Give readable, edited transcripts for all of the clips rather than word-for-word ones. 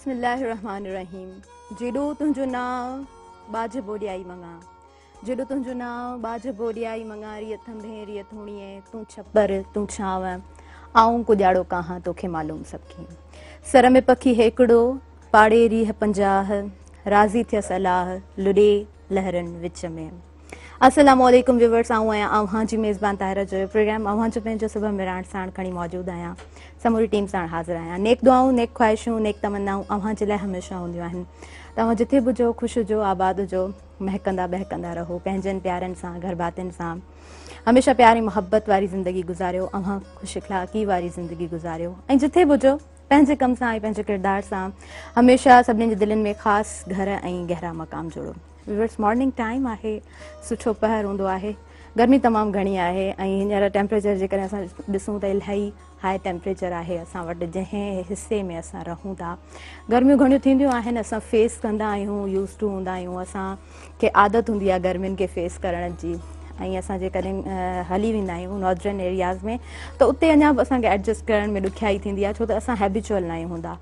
بسم الله الرحمٰن الرحيم جيڏو تنهنجو نانء ٻاجهه ٻوڏيائي مڱان جيڏو تنهنجو نانء ٻاجهه ٻوڏيائي مڱان ريء ٿنڀين ريء ٿوڻيين تون ڇپر تون ڇانو آئون ڪڄاڙو ڪاهان توکي معلوم سڀ ڪيئن سر ۾ پکي هيڪڙو پاڙي ريهه 50 راضي ٿيس الله لڏي لهرن وچ ۾. السلام عليڪم ويورس آئون آهيان اوهان جي ميزبان طاهره جويو پروگرام اوهان جو پنهنجو صبح ميراڻ ساڻ کڻي موجود آهيان سموري ٽيم ساڻ حاضر آهيان نيڪ دعائون نيڪ خواهشون نيڪ تمنائون اوهان جي لاء هميشه هونديون آهن توهان جٿي به هجو خوش هجو آباد هجو مهڪندا ٻهڪندا رهو پنهنجن پيارن سان گهر ڀاتين سان هميشه پيار ۽ محبت واري زندگي گذاريو اوهان خوش اخلاقي واري زندگي گذاريو ۽ جٿي به هجو پنهنجي ڪم سان ۽ پنهنجي ڪردار سان هميشه سڀني جي دلين ۾ خاص گهر ۽ گهرا مقام جوڙو. ويورس مارننگ ٽائيم آهي سٺو پهر هوندو آهي گرمي تمام گهڻي آهي ۽ هينئر ٽيمپريچر جيڪڏهن اسان ڏسون ته الاهي هاء ٽيمپريچر آهي اسان وٽ جنهن حصي ۾ اسان رهون ٿا گرميون گهڻيون ٿينديون آهن اسان فيس ڪندا آهيون يوز ٽو هوندا آهيون اسان کي عادت هوندي آهي گرمين کي فيس ڪرڻ جي ۽ اسان جيڪڏهن هلي ويندا آهيون ناردرن ايرياز ۾ ته اتي اڃا به اسان کي ايڊجسٽ ڪرڻ ۾ ڏکيائي ٿيندي آهي ڇو ته اسان هيبيچوئل نه آهيون هوندا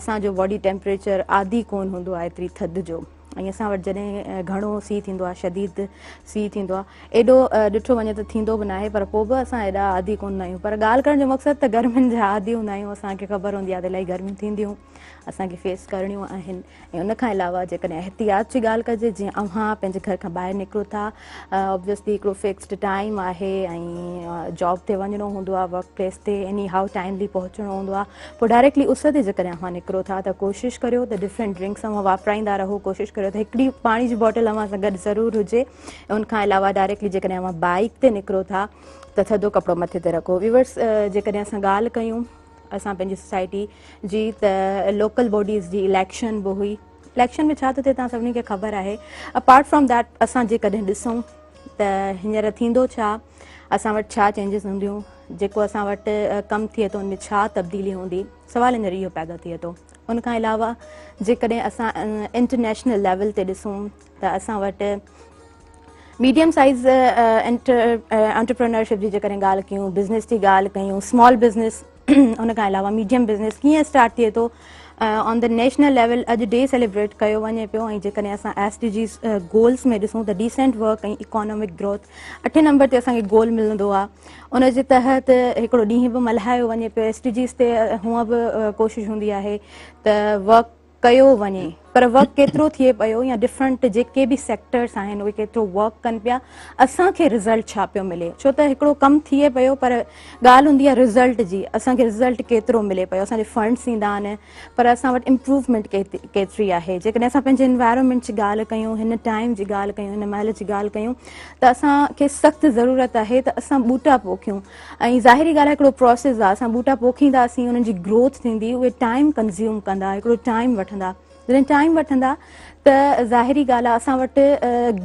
اسان جو باڊي ٽيمپريچر عادي ڪون هوندو آهي ايتري ٿڌ جو ۽ اسان وٽ جڏهن گهڻو سيء ٿيندو آهي شديد سيء ٿيندو آهي ايڏو ڏٺو وڃي ته ٿيندو به ناهي پر پوء به اسان ايڏا عادي ڪون هوندا آهيون پر ڳالهه ڪرڻ جو مقصد ته گرمين جا عادي هوندا آهيون اسان کي خبر هوندي آهي ته الاهي گرميون ٿينديون اسان کي فيس ڪرڻيون آهن ۽ ان کان علاوه جيڪڏهن احتياط جي ڳالهه ڪجي جيئن اوهان پنهنجي گهر کان ٻاهر نڪرو ٿا آبويسلي هڪڙو فڪسڊ ٽائيم آهي ۽ جاب تي وڃڻو هوندو آهي ورڪ پليس تي ايني how timely پهچڻو هوندو آهي پوء ڊائريڪٽلي اس تي جيڪڏهن اوهان نڪرو ٿا ته ڪوشش ڪريو ته ڊفرنٽ ڊرنڪس اوهان واپرائيندا رهو ڪوشش ڪريو ته هڪڙي پاڻي جي باٽل اوهان سان گڏ ضرور هجي ان کان علاوه ڊائريڪٽلي جيڪڏهن اوهان بائيڪ تي نڪرو ٿا ته ٿڌو ڪپڙو مٿي تي رکو ويورس جيڪڏهن اسان ڳالهه ڪيون اسان پنهنجي سوسائٽي جي ته لوڪل باڊيز جي اليڪشن به هئي اليڪشن ۾ ڇا ٿو ٿئي توهان سڀني کي خبر آهي اپارٽ فرام that اسان جيڪڏهن ڏسون ته هينئر ٿيندو ڇا اسان وٽ ڇا چينجز هونديون جيڪو اسان وٽ ڪم ٿئي ٿو ان ۾ ڇا تبديلي هوندي سوال هينئر اهو پيدا ٿئي ٿو ان کان علاوه جيڪڏهن اسان انٽرنيشنل ليول تي ڏسون ته اسان وٽ ميڊيم سائيز انٽرپرينرشپ جي جيڪڏهن ڳالهه ڪيون بزنس جي ڳالهه ڪيون اسمال بزنس ان کان علاوه ميڊيم بزنس ڪيئن اسٽارٽ ٿئي ٿو آن the national level اڄ ڊي سيليبريٽ ڪيو وڃي پيو ۽ جيڪڏهن اسان ايس ڊي جيز گولس ۾ ڏسون ته ڊيسنٽ ورڪ ۽ اڪانامڪ گروٿ اٺين نمبر تي اسان کي گول ملندو آهي ان جي تحت هڪڙو ڏينهن به ملهايو وڃي پيو ايس ڊي جيز تي هونء به ڪوشش هوندي آهي ته ورڪ ڪيو وڃي پر ورڪ ڪيترو ٿئي پيو يا ڊفرنٽ جيڪي به سيڪٽرس آهن اهي ڪيترو ورڪ ڪن پيا اسان کي رزلٽ ڇا پيو ملي ڇو ته هڪڙو ڪم ٿئي پيو پر ڳالهه هوندي آهي رزلٽ جي اسان کي رزلٽ ڪيترو ملي پيو اسان جي فنڊس ايندا آهن پر اسان وٽ امپروومينٽ ڪيتري آهي جيڪڏهن اسان پنهنجي انوائرمينٽ جي ڳالهه ڪيون هن ٽائيم جي ڳالهه ڪيون هن مهل جي ڳالهه ڪيون ته اسان کي سخت ضرورت آهي ته اسان ٻوٽا پوکيون ۽ ظاهري ڳالهه آهي هڪڙو پروسيس آهي اسان ٻوٽا پوکينداسين انهن جي گروٿ ٿيندي اهي ٽائيم ڪنزيوم ڪندا هڪڙو ٽائيم وٺندا جڏهن ٽائيم وٺندا ته ظاهري ڳالهه آهي اسان وٽ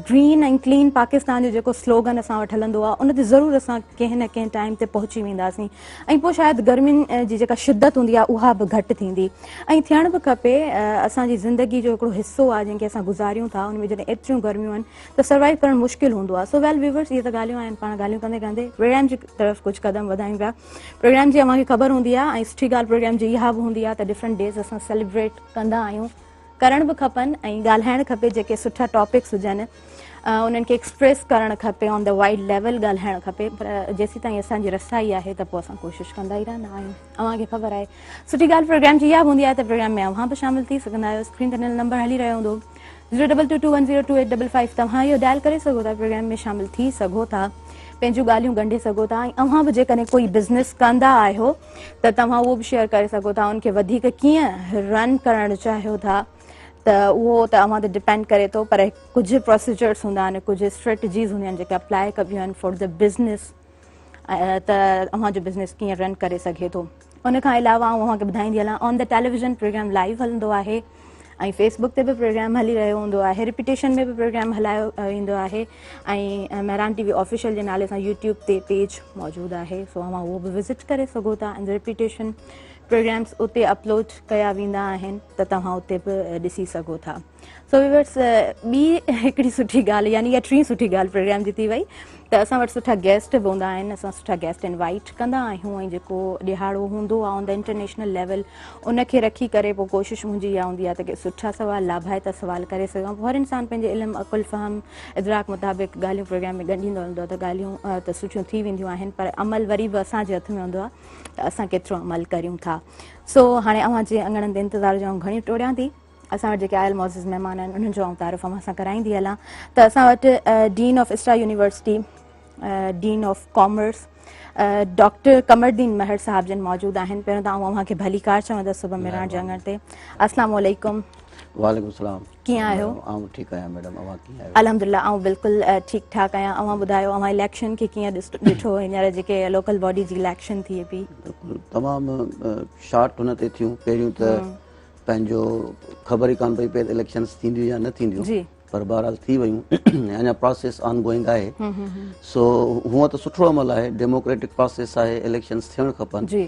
گرين ۽ ڪلين پاڪستان جو جيڪو سلوگن اسان وٽ هلندو آهي ان تي ضرور اسان ڪنهن نه ڪنهن ٽائيم تي پهچي وينداسين ۽ پوء شايد گرمين جي جيڪا شدت هوندي آهي اها به گهٽ ٿيندي ۽ ٿيڻ به کپي اسان جي زندگي جو هڪڙو حصو آهي جنهن کي اسان گذاريون ٿا ان ۾ جڏهن ايتريون گرميون آهن ته سروائيو ڪرڻ مشڪل هوندو آهي سو ويل ويورس اهي ته ڳالهيون آهن پاڻ ڳالهيون ڪندي ڪندي پروگرام جي طرف ڪجهه قدم وڌايون پيا پروگرام جي اوهان کي خبر هوندي آهي ۽ سٺي ڳالهه پروگرام جي اها به هوندي آهي ته ڊفرنٽ ڊيز اسان سيليبريٽ ڪندا آهيون ڪرڻ به کپن ۽ ڳالهائڻ کپي جيڪي سٺا ٽاپڪس هجن انهن کي ايڪسپريس ڪرڻ کپي آن the wide level ڳالهائڻ کپي پر جيسين تائين اسان جي رسائي آهي ته پوء اسان ڪوشش ڪندا ئي رهندا آهيون اوهان کي خبر آهي سٺي ڳالهه پروگرام جي اها به هوندي آهي ته پروگرام ۾ اوهان به شامل ٿي سگهندا آهيو اسڪرين تي نمبر هلي رهيو هوندو zero double two two one zero two eight double five توهان اهو ڊائل ڪري سگهو ٿا پروگرام ۾ شامل ٿي سگهو ٿا پنهنجون ڳالهيون ڳنڍي سگهو ٿا ۽ اوهان به جيڪڏهن ڪوئي بزنس ڪندا آهيو ته توهان اهو به شيئر ڪري سگهو ٿا ان کي وڌيڪ ڪيئن رن ڪرڻ چاهيو ٿا ته اهو ته اوهان تي ڊپينڊ ڪري ٿو پر ڪجهه پروسيجرس هوندا آهن ڪجهه اسٽريٽجيز هونديون آهن جيڪي اپلائي ڪبيون آهن فار the business ته اوهان جو بزنس ڪيئن رن ڪري سگهي ٿو ان کان علاوه آئون اوهان کي ٻڌائيندي هلان آن the television programme live هلندو آهي ۽ فيس بڪ تي به پروگرام هلي رهيو هوندو آهي رپيٽيشن ۾ به پروگرام هلايو ويندو آهي ۽ مهراڻ ٽي وي آفيشل جي نالي سان يوٽيوب تي پيج موجود آهي سو اوهان اهو به وزٽ ڪري سگهو ٿا ۽ رپيٽيشن پروگرامس اتي اپلوڊ ڪيا ويندا آهن ته توهان اتي به ڏسي سگهو ٿا سو ويورس ٻي هڪڙي سٺي ڳالهه يعني اها ٽين سٺي ڳالهه پروگرام جي ٿي وئي ته اسان وٽ سٺا گيسٽ به هوندا آهن، اسان سٺا گيسٽ انوائيٽ ڪندا آهيون ۽ جيڪو ڏهاڙو هوندو آهي آن the international level ان کي رکي ڪري پوء ڪوشش منهنجي اها هوندي آهي ته ڪي سٺا سوال، لاڀائتا سوال ڪري سگهان. پوء هر انسان پنهنجي علم، عقل، فهم، ادراڪ مطابق ڳالهيون پروگرام ۾ ڳنڍيندو هلندو آهي ته ڳالهيون ته سٺيون ٿي وينديون آهن پر عمل وري به اسان جي هٿ ۾ هوندو آهي ته اسان ڪيترو عمل ڪريون ٿا. سو هاڻي اوهان جي اڱڻن تي انتظار جو آئون گهڙيون ٽوڙيان ٿي. اسان وٽ جيڪي آيل معزز مهمان آهن انهن جو آئون تعارف اوهان سان ڪرائيندي هلان ته اسان وٽ dean of ISRA university, dean of commerce doctor Qamar Uddin Mehar صاحب جن موجود آهن. پهريون ته آئون اوهان کي ڀليڪار چوندس صبح مهراڻ جي اڱڻ تي. السلام عليڪم. وعليڪم السلام. ڪيئن آهيو؟ آئون ٺيڪ آهيان ميڊم، اوهان ڪيئن آهيو؟ الحمدلله آئون بلڪل ٺيڪ ٺاڪ آهيان. اوهان ٻڌايو اوهان اليڪشن کي ڪيئن ڏٺو؟ هينئر جيڪي لوڪل باڊي جي اليڪشن ٿئي پئي. بلڪل تمام شارٽ هن تي ٿيون. پهريون ته پنهنجو خبر ئي ڪانه پئي پئي ته اليڪشنس ٿينديون يا نه ٿينديون، پر بهرحال ٿي ويون. اڃا پراسيس آن گوئنگ آهي. سو هونء ته سٺو عمل آهي، ڊيموڪريٽڪ پراسيس آهي، اليڪشنس ٿيڻ کپن. ۽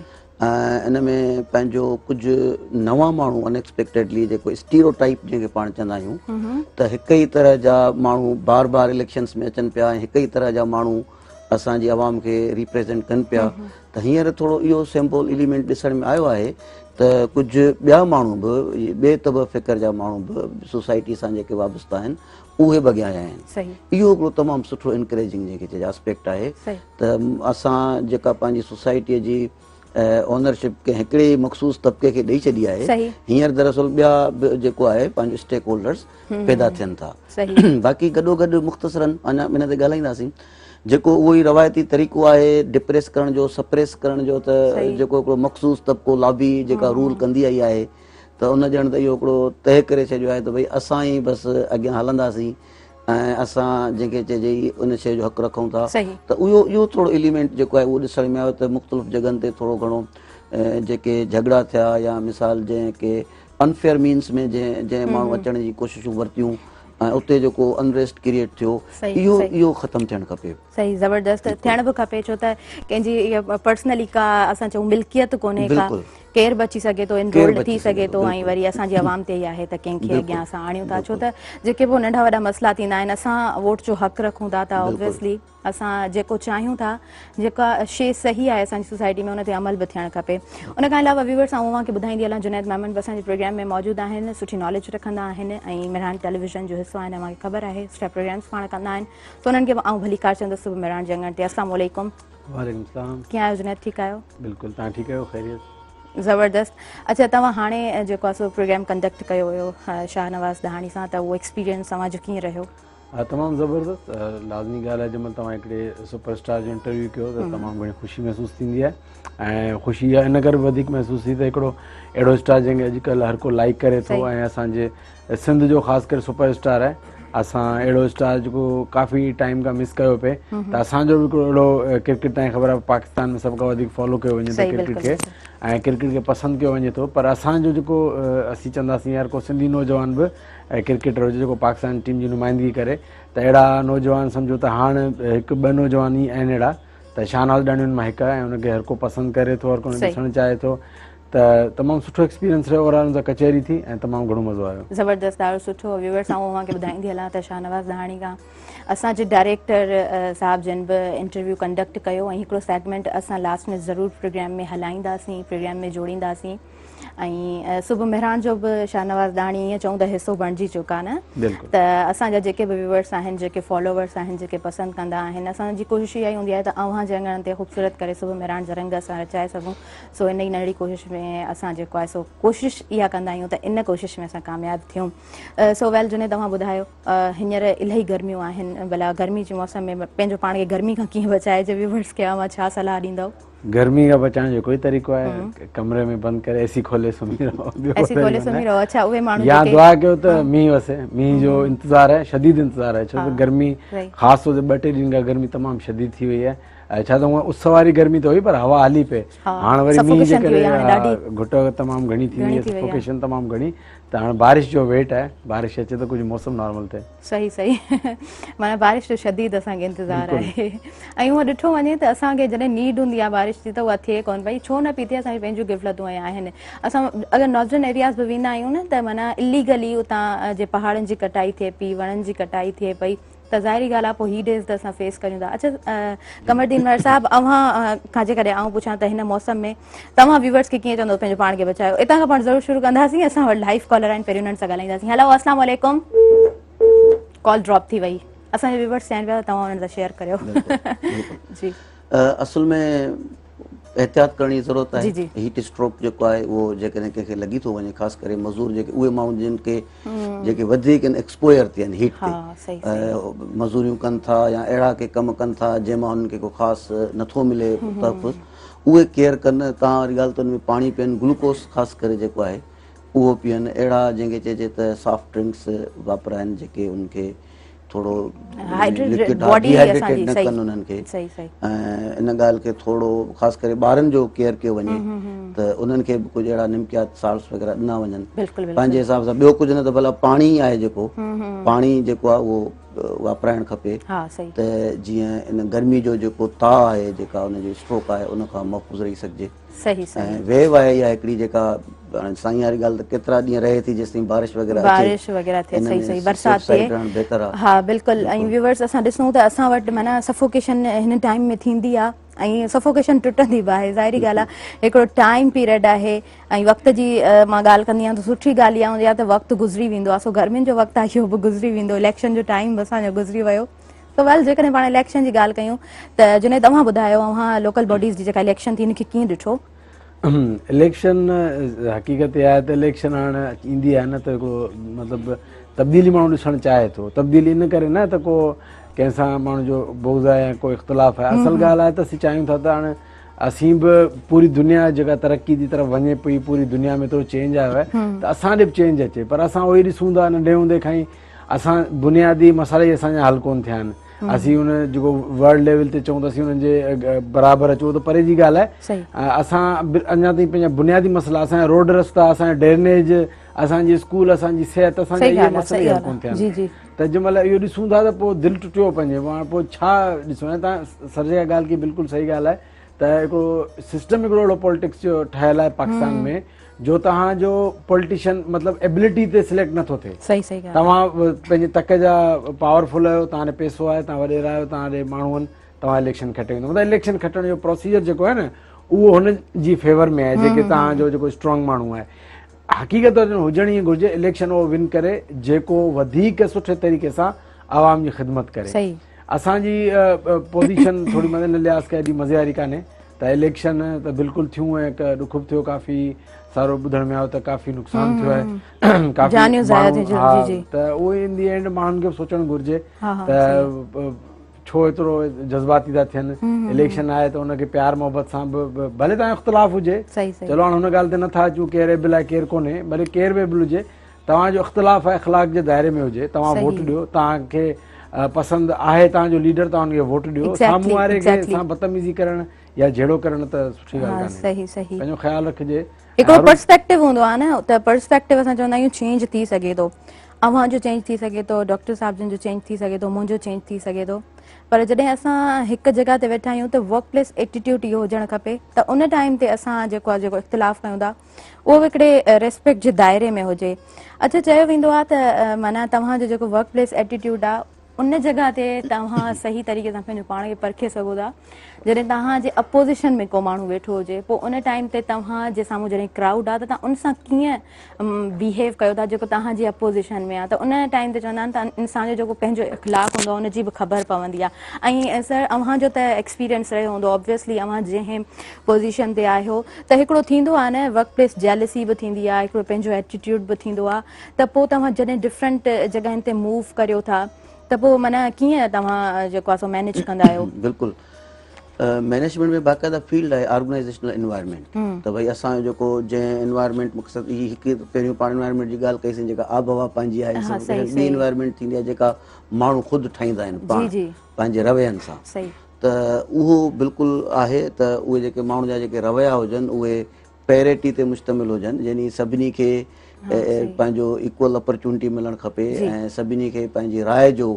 ان ۾ پنهنجو ڪجهه نوان ماڻهو ان ايڪسپيڪٽيڊلي جيڪو اسٽيرو ٽائپ جنهن کي پاڻ چوندا آهيون ته هڪ ئي طرح جا ماڻهو بار بار اليڪشنس ۾ اچن پيا ۽ هڪ ئي طرح جا ماڻهو اسان جي عوام کي ريپريزنٽ ڪن پيا، ته هينئر ٿورو اهو سيمپل ايليمينٽ ڏسڻ ۾ آيو آهي ته ڪجهه ٻيا ماڻهو به، ٻئي طبع فڪر جا ماڻهو به سوسائٽي سان جيڪي وابسته آهن اهي به اڳيان آيا آهن. اهو هڪڙو تمام سٺو انڪريجنگ جنهن کي چئجي آسپيڪٽ آهي ته اسان جيڪا پنهنجي سوسائٽيء جي اونرشپ ڪنهن هڪڙي ئي مخصوص طبقي کي ڏئي ڇڏي آهي، هينئر دراصل ٻيا به جيڪو آهي پنهنجو اسٽيڪ هولڊرس پيدا ٿين ٿا. باقي گڏو گڏ مختصراً اڃا ان تي ڳالهائينداسين، جيڪو اهو ئي روايتي طريقو آهي ڊپريس ڪرڻ جو، سپريس ڪرڻ جو، ته جيڪو هڪڙو مخصوص طبقو لابي جيڪا رول ڪندي آئي آهي ته ان ڄڻ ته اهو هڪڙو طئي ڪري ڇڏيو آهي ته ڀئي اسان ئي بس اڳيان هلنداسين ۽ اسان جنهن کي چئجي ئي ان شيء جو حق رکون ٿا. ته اهو ٿورو ايليمينٽ جيڪو آهي اهو ڏسڻ ۾ آيو ته مختلف جڳهن تي ٿورو گهڻو جيڪي جهڳڙا ٿيا يا مثال جنهن کي انفيئر مينس ۾ جنهن ماڻهو اچڻ جي ڪوششون ورتيون ۽ اتي جيڪو انريسٽ ڪريئيٽ ٿيو اهو ختم ٿيڻ کپي. صحيح زبردست ٿيڻ به کپي ڇو ته ڪنهن جي پرسنلي ڪا اسان چئون ملڪيت ڪونهي ڪا، ڪير به اچي سگهي ٿو، انرولڊ ٿي سگهي ٿو ۽ وري اسان جي عوام تي ئي آهي ته ڪنهن کي اڳيان اسان آڻيون ٿا، ڇو ته جيڪي به ننڍا وڏا مسئلا ٿيندا آهن اسان ووٽ جو حق رکون ٿا ته آبويسلي اسان جيڪو چاهيون ٿا، جيڪا شي صحيح آهي اسان جي سوسائٽي ۾ ان تي عمل به ٿيڻ کپي. ان کان علاوه ويورس آئون اوهان کي ٻڌائيندي هلان جنيد ميمڻ به اسان جي پروگرام ۾ موجود آهن، سٺي ناليج رکندا آهن ۽ مهراڻ ٽيليويزن جو حصو آهن، اوهان کي خبر آهي سٺا پروگرامس پاڻ ڪندا آهن، سو انهن کي به آئون ڀليڪار چوندس صبح مهراڻ جي اڱڻ تي. السلام عليڪم. وعليڪم السلام. ڪيئن آهيو جنيد، ٺيڪ آهيو؟ بلڪل، توهان ٺيڪ آهيو؟ خيريت. زبردست. اڇا توهان هاڻي جيڪو آهي سو پروگرام ڪنڊڪٽ ڪيو هيو شاهنواز ڏاهاڻي سان ته اهو ايڪسپيرينس اوهان جو ڪيئن رهيو؟ ها تمام زبردست. لازمي ڳالهه آهي جنهن مهل توهان هڪڙي سپر اسٽار جو انٽرويو ڪيو ته تمام گهڻي خوشي محسوس ٿيندي آهي ۽ خوشي اها ان ڪري وڌيڪ محسوس ٿي ته هڪڙو اهڙو اسٽار جنهن کي اڄڪلهه هر ڪو لائيڪ ڪري ٿو ۽ اسان جي سنڌ جو خاص ڪري سپر اسٽار آهي، اسان اهڙو اسٽار جيڪو ڪافي ٽائيم کان مس ڪيو پئي ته اسان جو به هڪڙو اهڙو ڪرڪيٽ تائين خبر آهي پاڪستان ۾ سڀ کان وڌيڪ فالو ڪيو وڃي ٿو ڪرڪيٽ کي ۽ ڪرڪيٽ کي پسند ڪيو وڃي ٿو پر اسان جو جيڪو اسين چونداسين يار ڪو سنڌي نوجوان به ڪرڪيٽر هجي جيڪو پاڪستان ٽيم جي نمائندگي ڪري ته اهڙا نوجوان سمجهو ته هاڻ هڪ ٻه نوجوان ئي آهن اهڙا ته شاهنواز ڏاڻي انهن مان هڪ آهي ۽ ان کي هر ڪو پسند ڪري ٿو، هر ڪو ان کي ڏسڻ چاهي ٿو ته تمام سٺو ايڪسپيرينس رهيو. اوور آل ان سان ڪچهري ٿي ۽ تمام گهڻو مزو آيو. زبردست، ڏاڍو سٺو. ويورس آئون اوهان کي ٻڌائيندي هلان ته شاهنواز ڏاهاڻي کان اسان جي ڊائريڪٽر صاحب جن به انٽرويو ڪنڊڪٽ ڪيو ۽ هڪڙو سيگمينٽ اسان لاسٽ ۾ ضرور پروگرام ۾ هلائينداسين، پروگرام ۾ جوڙينداسين ۽ صبح مهراڻ جو به شاهنواز ڏاهاڻي ائين چئون ته حصو بڻجي چڪا نه، ته اسان جا جيڪي به ويورس آهن، جيڪي فالوورس آهن، جيڪي پسند ڪندا آهن، اسان جي ڪوشش اها ئي هوندي آهي ته اوهان جي اڱڻ تي خوبصورت ڪري صبح مهراڻ جا رنگ اسان رچائي سگهون. سو ان ئي ننڍڙي ڪوشش ۾ اسان جيڪو آهي سو ڪوشش اها ڪندا آهيون ته ان ڪوشش ۾ اسان ڪامياب ٿيون. سو ويل جنيد اوهان ٻڌايو هينئر الاهي گرميون آهن، ڀلا گرمي جي موسم ۾ پنهنجو پاڻ کي گرمي کان ڪيئن بچائجي؟ ويورس کي اوهان ڇا صلاح ڏيندؤ؟ گرمي کان بچائڻ جو ڪوئي طريقو آهي؟ ڪمري ۾ بند ڪري اي سي کولي سمهي رهو، ٻيو اي سي کولي سمهي رهو. اڇا اهي ماڻهو يا دعا ڪيو ته مينهن وسي، مينهن جو انتظار آهي، شديد انتظار آهي، ڇو ته گرمي خاص طور تي ٻه ٽي ڏينهن کان گرمي تمام شديد ٿي وئي آهي. ڇا ته هونء اس واري گرمي ته هئي پر هوا هلي پئي، هاڻ وري مينهن جي ڪري گهٽ تمام گهڻي ٿي وئي آهي، سفوڪيشن تمام گهڻي، ته هاڻ بارش جو ويٽ آهي، بارش اچي ته ڪجهه موسم نارمل ٿئي. صحيح صحيح معنيٰ بارش جو شديد اسان کي انتظار آهي ۽ هونء ڏٺو وڃي ته اسان کي جڏهن نيڊ هوندي آهي بارش جي ته اها ٿئي ڪونه پئي. ڇو نه پئي ٿئي؟ اسان جون پنهنجون غفلتون اهي آهن. اسان اگر ناردرن ايرياز به ويندا آهيون نه ته معنيٰ اليگلي اتان جي پهاڙن جي ڪٽائي ٿئي پئي، وڻن جي ڪٽائي ٿئي پئي، ته ظاهري ڳالهه آهي پوء هي ڊيز ته اسان فيس ڪريون ٿا. اڇا قمر الدين مهر صاحب اوهان کان جيڪڏهن آئون پڇان ته هن موسم ۾ توهان ويورز کي ڪيئن چوندو پنهنجو پاڻ کي بچايو؟ اتان کان پاڻ ضرور شروع ڪنداسين. اسان وٽ لائيو ڪالر آهن، پهريون انهن سان ڳالهائينداسين. هيلو السلام عليڪم. ڪال ڊراپ ٿي وئي. اسان جا ويورز چاهين پيا ته توهان انهن سان شيئر ڪريو. جي اصل ۾ احتياط ڪرڻ جي ضرورت آهي. هيٽ اسٽروڪ جيڪو آهي اهو جيڪڏهن ڪنهن کي لڳي ٿو وڃي، خاص ڪري مزور جيڪي اهي ماڻهو جن کي جيڪي وڌيڪ ايڪسپوئر ٿين هيٽ تي، مزوريون ڪن ٿا يا اهڙا ڪي ڪم ڪن ٿا جنهن مان انهن کي ڪو خاص نٿو ملي تحفظ، اهي ڪيئر ڪن. توهان واري ڳالهه ته ان ۾ پاڻي پين، گلوڪوز خاص ڪري جيڪو آهي اهو پيئن، اهڙا جنهن کي چئجي ته سافٽ ڊرنڪس واپرائن جيڪي انهن کي ٿورو لڪوڊ ڊيهائيڊريٽيڊ نه ڪن انهن کي، ۽ ان ڳالهه کي ٿورو خاص ڪري ٻارن جو ڪيئر ڪيو وڃي ته انهن کي به ڪجهه اهڙا نمڪيات سالٽس وغيره ڏنا وڃن پنهنجي حساب سان. ٻيو ڪجهه نه ته ڀلا پاڻي آهي جيڪو پاڻي جيڪو آهي اهو واپرائڻ کپي ته جيئن ان گرمي جو جيڪو تاء آهي جيڪا ان جو اسٽروڪ آهي ان کان محفوظ رهي سگهجي. صحيح صحيح ۽ ويو آهي اها هڪڙي جيڪا هاڻي سائين واري ڳالهه ته ڪيترا ڏينهن رهي ٿي جيستائين بارش وغيره اچي بارش وغيره ٿئي ان صحيح ۾ صحيح سيف برسات سائيڊ ٿئي رهڻ بهتر آهي. ها بلڪل ۽ ويورز اسان ڏسون ته اسان وٽ معنيٰ سفوڪيشن هن ٽائيم ۾ ٿيندي آهي ۽ سفوڪيشن ٽٽندي به آهي ظاهري ڳالهه آهي هڪڙو ٽائيم پيريڊ آهي ۽ وقت جي مان ڳالهه ڪندي آهيان ته سٺي ڳالهه اها هوندي آهي ته وقت گذري ويندو آهي سو گرمين جو وقت آهي اهو به گذري ويندو اليڪشن جو ٽائيم به اسان جو گذري ويو سو ويل جيڪڏهن پاڻ اليڪشن جي ڳالهه ڪيون ته جنيد اوهان ٻڌايو اوهان لوڪل باڊيز جي جيڪا اليڪشن ٿي ان کي ڪيئن ڏٺو؟ اليڪشن حقيقت اها آهي ته اليڪشن هاڻ ايندي آهي نه ته هڪڙو مطلب تبديلي ماڻهو ڏسڻ چاهي ٿو. تبديلي ان ڪري نه ته ڪو ڪنهن سان ماڻهو جو بغض آهي يا ڪو اختلاف آهي، اصل ڳالهه آهي ته اسين چاهيون ٿا ته هاڻ اسين به پوري دنيا جيڪا ترقي جي طرف وڃي پئي، پوري دنيا ۾ ايترو چينج آيو آهي ته اسان ڏي به چينج اچي، پر اسان اهو ئي ڏسون ٿا ننڍي هوندي کان ئي اسان بنيادي مسئلا ئي اسان جا حل ڪون ٿيا آهن. اسين ان جيڪو ورلڊ ليول تي چئون ته اسين انهن جي برابر اچون ته پري جي ڳالهه آهي. اسان اڃا تائين پنهنجا بنيادي مسئلا، اسان جا روڊ رستا، اسان جا ڊرينيج، اسان جي اسڪول، اسان جي صحت، اسان جا اهي مسئلا ئي حل ڪون ٿيا آهن. ته جنهن مهل اهو ڏسون ٿا ته پوء دل ٽٽيو پنهنجي پاڻ پوء ڇا ڏسون. ۽ تان سر جيڪا ڳالهه ڪئي بلڪل صحيح ڳالهه آهي ته هڪڙو سسٽم هڪڙو اهڙو پوليٽڪس جو ٺهيل آهي پاڪستان ۾ جو توهان جو پوليٽيشن مطلب ايبلٽي تي سليڪٽ نٿو ٿئي. صحيح صحيح ڳالهه. توهان پنهنجي تڪ جا پاورفل آهيو، توهان ڏي پيسو آهي، توهان وڏيرا آهيو، توهان ڏي ماڻهو آهن، توهان اليڪشن کٽي ويندو. مطلب اليڪشن کٽڻ جو پروسيجر جيڪو آهي نه اهو هن جي فيور ۾ آهي جيڪي توهان جو جيڪو اسٽرانگ ماڻهو آهي. حقيقت هجڻ ائين گهرجي اليڪشن اهو ون ڪري جيڪو وڌيڪ سٺي طريقي سان عوام جي خدمت ڪري. اسان جي پوزيشن ٿوري مطلب ان لحاظ کان ايڏي مزي واري ڪانهي ته اليڪشن ته بلڪل ٿيون ۽ هڪ ڏک به ٿيو، ڪافي سارو ٻڌڻ ۾ آيو ته ڪافي نقصان ٿيو آهي، ڪافي جانيون ضايع ٿيون، ها، ته اهو ان the and ماڻهن کي به سوچڻ گهرجي ته ڇو ايترو جذباتي ٿا ٿين. اليڪشن آهي ته ان کي پيار محبت سان به ڀلي توهان جو اختلاف هجي، چلو هاڻ هن ڳالهه تي نٿا اچون ڪير ايبل آهي ڪير ڪونهي، ڀلي ڪير به ايبل هجي، توهان جو اختلاف آهي اخلاق جي دائري ۾ هجي، توهان ووٽ ڏيو، توهان کي پسند آهي توهان جو ليڊر توهان ان کي ووٽ ڏيو، سامهون واري کي سان بدتميزي ڪرڻ يا جهيڙو ڪرڻ ته سٺي ڳالهه ڪانهي. پنهنجو خيال رکجي. هڪڙو پرسپيڪٽو هوندو آهي نه ته پرسپيڪٽو اسان چوندا آهيون چينج ٿي سگهي ٿو، اوهان جو چينج ٿي سگهي ٿو، ڊاڪٽر صاحب جن جو چينج ٿي سگهي ٿو، منهنجو چينج ٿي سگهي ٿو، پر جڏهن اسان هڪ جڳهه تي ويٺا آهيون ته ورڪ پليس ايٽيٽيوڊ اهو هجڻ کپي ته ان ٽائيم تي اسان جيڪو آهي جيڪو اختلاف ڪيون ٿا اهو به هڪڙي ريسپيڪٽ جي دائري ۾ هجي. اڇا چيو ويندو آهي ته معنيٰ توهان جو جيڪو ورڪ پليس ايٽيٽيوڊ آهي ان جڳهه تي توهان صحيح طريقي سان پنهنجو پاڻ کي پرکي سگهو ٿا. جڏهن توهان جي اپوزيشن ۾ ڪو ماڻهو ويٺو هجي پوء ان ٽائيم تي توهان جي سامهون جڏهن ڪرائوڊ آهي ته توهان ان سان ڪيئن بيهيو ڪيو ٿا جيڪو توهان جي اپوزيشن ۾ آهي ته ان ٽائيم تي چوندا آهن ته انسان جو جيڪو پنهنجو اخلاق هوندو آهي ان جي به خبر پوندي آهي. ۽ سر اوهان جو ته ايڪسپيرينس رهيو هوندو آبويسلي اوهان جنهن پوزيشن تي آهيو ته هڪڙو ٿيندو آهي نه ورڪ پليس جيلسي به ٿيندي آهي، هڪڙو پنهنجو ايٽيٽيوڊ به ٿيندو آهي ته پوء توهان جڏهن ڊفرنٽ جڳهين تي موو ڪريو ٿا ته پوء معنيٰ ڪيئن توهان جيڪو آهي سو مينيج ڪندا آهيو؟ بلڪل مينيجمينٽ ۾ باقاعده فيلڊ آهي آرگنائيزيشنل انوائرمينٽ ته ڀئي اسان جو جيڪو جنهن انوائرمينٽ مقصد هي هڪ پهريون پاڻ انوائرمينٽ جي ڳالهه ڪئي سين جيڪا آبهوا پنهنجي آهي ٻي انوائرمينٽ ٿيندي آهي جيڪا ماڻهو خود ٺاهيندا آهن پاڻ پنهنجي روين سان ته اهو بلڪل آهي ته اهي جيڪي ماڻهن جا جيڪي رويا هجن اهي پيريٽي تي مشتمل هجن يعني سڀني کي پنهنجو ايڪول اپرچونٽي ملڻ کپي ۽ سڀني کي پنهنجي راء جو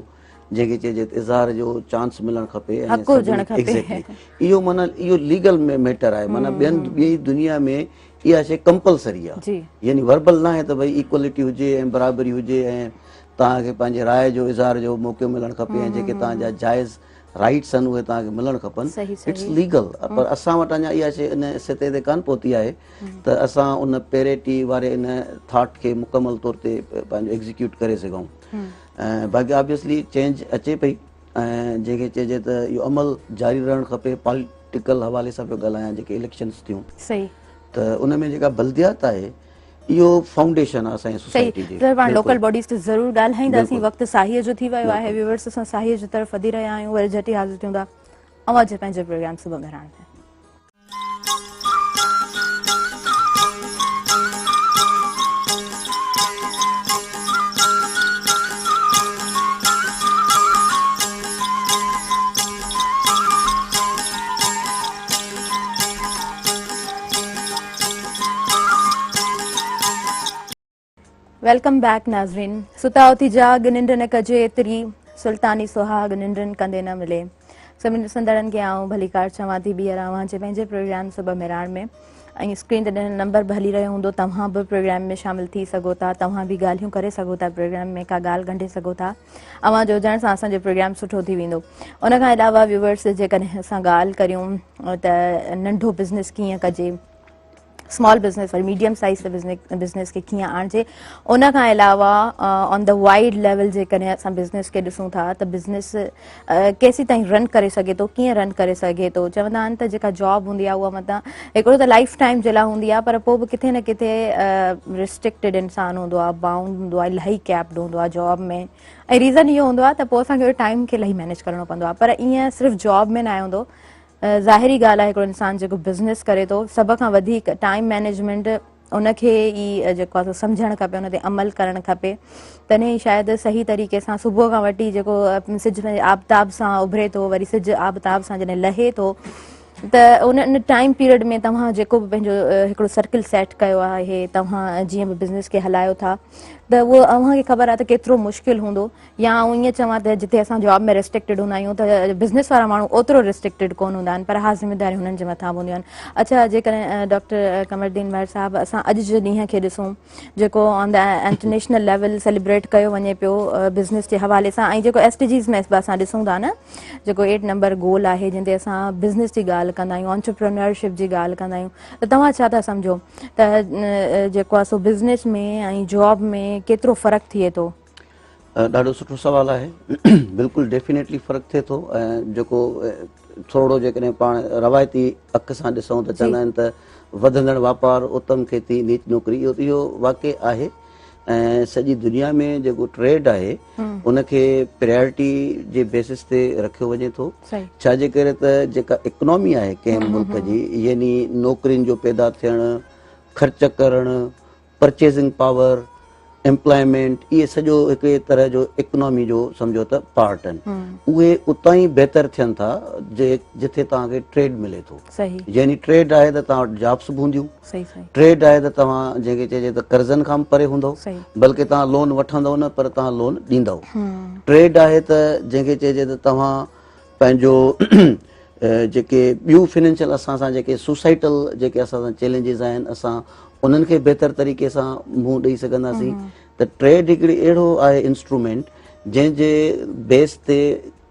جنهن کي چئجي ته اظهار جو چانس ملڻ کپي ۽ حق هجڻ کپي. ايگزيڪٽلي اهو معنيٰ اهو ليگل ميٽر آهي معنيٰ ٻين ٻي دنيا ۾ اها شيء ڪمپلسري آهي يعني وربل ناهي ته ڀئي ايڪولٽي هجي ۽ برابري هجي ۽ توهان کي پنهنجي راء جو اظهار جو موقعو ملڻ کپي ۽ جيڪي توهان جا جائز رائٽس آهن اهي توهان کي ملڻ کپن it's legal پر اسان وٽ اڃا اها شيء ان سطح تي ڪانه پهتي آهي ته اسان ان پيريٽي واري ان ٿاٽ کي مڪمل طور تي پنهنجو ايگزيڪيوٽ ڪري سگهون ۽ باقي آبويسلي چينج اچي پئي ۽ جنهن کي چئجي ته اهو عمل جاري رهڻ کپي پاليٽيڪل حوالي سان پيو ڳالهايان جيڪي اليڪشنس ٿيون ته ان ۾ جيڪا بلديات آهي اهو فائونڊيشن آهي اسان جي سوسائٽي جي. صحيح پاڻ لوڪل باڊيز تي ضرور ڳالهائينداسين وقت ساهيء جو ٿي ويو آهي ويورس اسان ساهيء جي طرف وڌي رهيا آهيون وري جهٽ ئي حاضر ٿيون ٿا اوهان جي پنهنجي پروگرام صبح مهراڻ ۾. Welcome back ناظرين ستا اٿي جاڳ ننڊ نه ڪجي ايتري سلطاني سهاڳ ننڊن ڪندي نه ملي سڀني ڏسندڙن کي آئون ڀليڪار چوان ٿي ٻيهر اوهان جي پنهنجي پروگرام صبح مهراڻ ۾ ۽ اسڪرين تي ڏنل نمبر به هلي رهيو هوندو توهان به پروگرام ۾ شامل ٿي سگهو ٿا توهان به ڳالهيون ڪري سگهو ٿا پروگرام ۾ ڪا ڳالهه ڳنڍي سگهو ٿا اوهان جو هجڻ سان اسان جو پروگرام سٺو ٿي ويندو ان کان علاوه ويورس جيڪڏهن اسان ڳالهه ڪريون ته ننڍو بزنس ڪيئن ڪجي اسمال بزنس وري ميڊيم سائز بزنس کي ڪيئن آڻجي ان کان علاوه آن the wide level جيڪڏهن اسان بزنس کي ڏسون ٿا ته بزنس ڪيسي تائين رن ڪري سگهي ٿو ڪيئن رن ڪري سگهي ٿو چوندا آهن ته جيڪا جاب هوندي آهي اها مطلب هڪڙو ته لائف ٽائيم جي لاء هوندي آهي پر پوء به ڪٿي نه ڪٿي ريسٽرڪٽيڊ انسان هوندو آهي باؤنڊ هوندو آهي الاهي ڪيپڊ هوندو آهي جاب ۾ ۽ ريزن اهو هوندو آهي ته پوء اسان کي ٽائيم کي الاهي مينيج ڪرڻو پوندو آهي پر ائين صرف جاب ۾ ناهي هوندو ظاهري ڳالهه آهي هڪڙو انسان جيڪو بزنس ڪري ٿو سڀ کان وڌيڪ ٽائيم مينيجمينٽ ان کي ئي جيڪو آهي سو سمجهڻ کپي ان تي عمل ڪرڻ کپي تڏهن ئي شايد صحيح طريقي سان صبح کان وٺي جيڪو سج آبتاب سان اڀري ٿو وري سج آبتاب سان جڏهن لهي ٿو ته ان ٽائيم پيريڊ ۾ توهان جيڪو به پنهنجو هڪڙو سرڪل سيٽ ڪيو آهي توهان جيئن به بزنس کي هلايو ٿا ته اهو اوهان کي خبر آهي ته ڪيترو مشڪل هوندو يا آئون ائين چوان ته جتي اسان جاب ۾ ريسٽرڪٽيڊ هوندا آهيون ته بزنس وارا ماڻهو اوترو ريسٽرڪٽيڊ ڪونه هوندا آهن پر ها ذميداريون هنن جي مٿان به هونديون آهن اڇا جيڪڏهن ڊاڪٽر قمر الدين مهر صاحب اسان اڄ جي ڏينهن کي ڏسون جيڪو on the international level celebrate ڪيو وڃي پيو بزنس جي حوالي سان ۽ جيڪو ايس ڊي جيز ۾ به اسان ڏسون ٿا نه جيڪو 8 نمبر گول آهي جنهن تي اسان بزنس جي ڳالهه ڪندا آهيون انٽرپرينيورشپ جي ڳالهه ڪندا آهيون ته توهان ڇا ٿا سمجهو ته جيڪو آهي سو بزنس ۾ ۽ جاب ۾ ڪيترو فرق ٿئي ٿو؟ ڏاڍو سٺو سوال آهي بلڪل ڊيفينيٽلي فرق ٿئي ٿو ۽ جيڪو ٿورڙو جيڪڏهن پاڻ روايتي اک سان ڏسون ته چوندا آهن ته وڌندڙ واپار اتم کيتي نيچ نوڪري اهو اهو واقعي آهي ۽ سڄي دنيا ۾ جيڪو ٽريڊ آهي ان کي پريارٽي جي بيسس تي رکيو وڃي ٿو ڇا جي ڪري ته جيڪا اڪنامي آهي ڪنهن ملڪ جي يعني نوڪرين جو پيدا ٿيڻ خرچ ڪرڻ پرچيزنگ پاور، ايمپلائمينٽ اهي سڄو هڪڙي طرح جو اڪنامي جو سمجهو ته پارٽ آهن اهي اتان ئي بهتر ٿين ٿا جي جٿي توهان کي ٽريڊ ملي ٿو يعني ٽريڊ آهي ته توهان وٽ جابس به هونديون ٽريڊ آهي ته توهان جنهن کي چئجي ته قرضن کان به پري هوندو بلڪه توهان لون وٺندو نه پر توهان لون ڏيندو ٽريڊ آهي ته جنهن کي چئجي ته توهان پنهنجو جيڪي ٻيون فنانشل اسان سان جيڪي سوسائٽل جيڪي اسان سان چئلينجز آهن اسان انهن کي بهتر طريقي سان منهن ڏئي سگهنداسين ته ٽريڊ هڪڙي اهڙو آهي انسٽرومينٽ جنهن جي بيس تي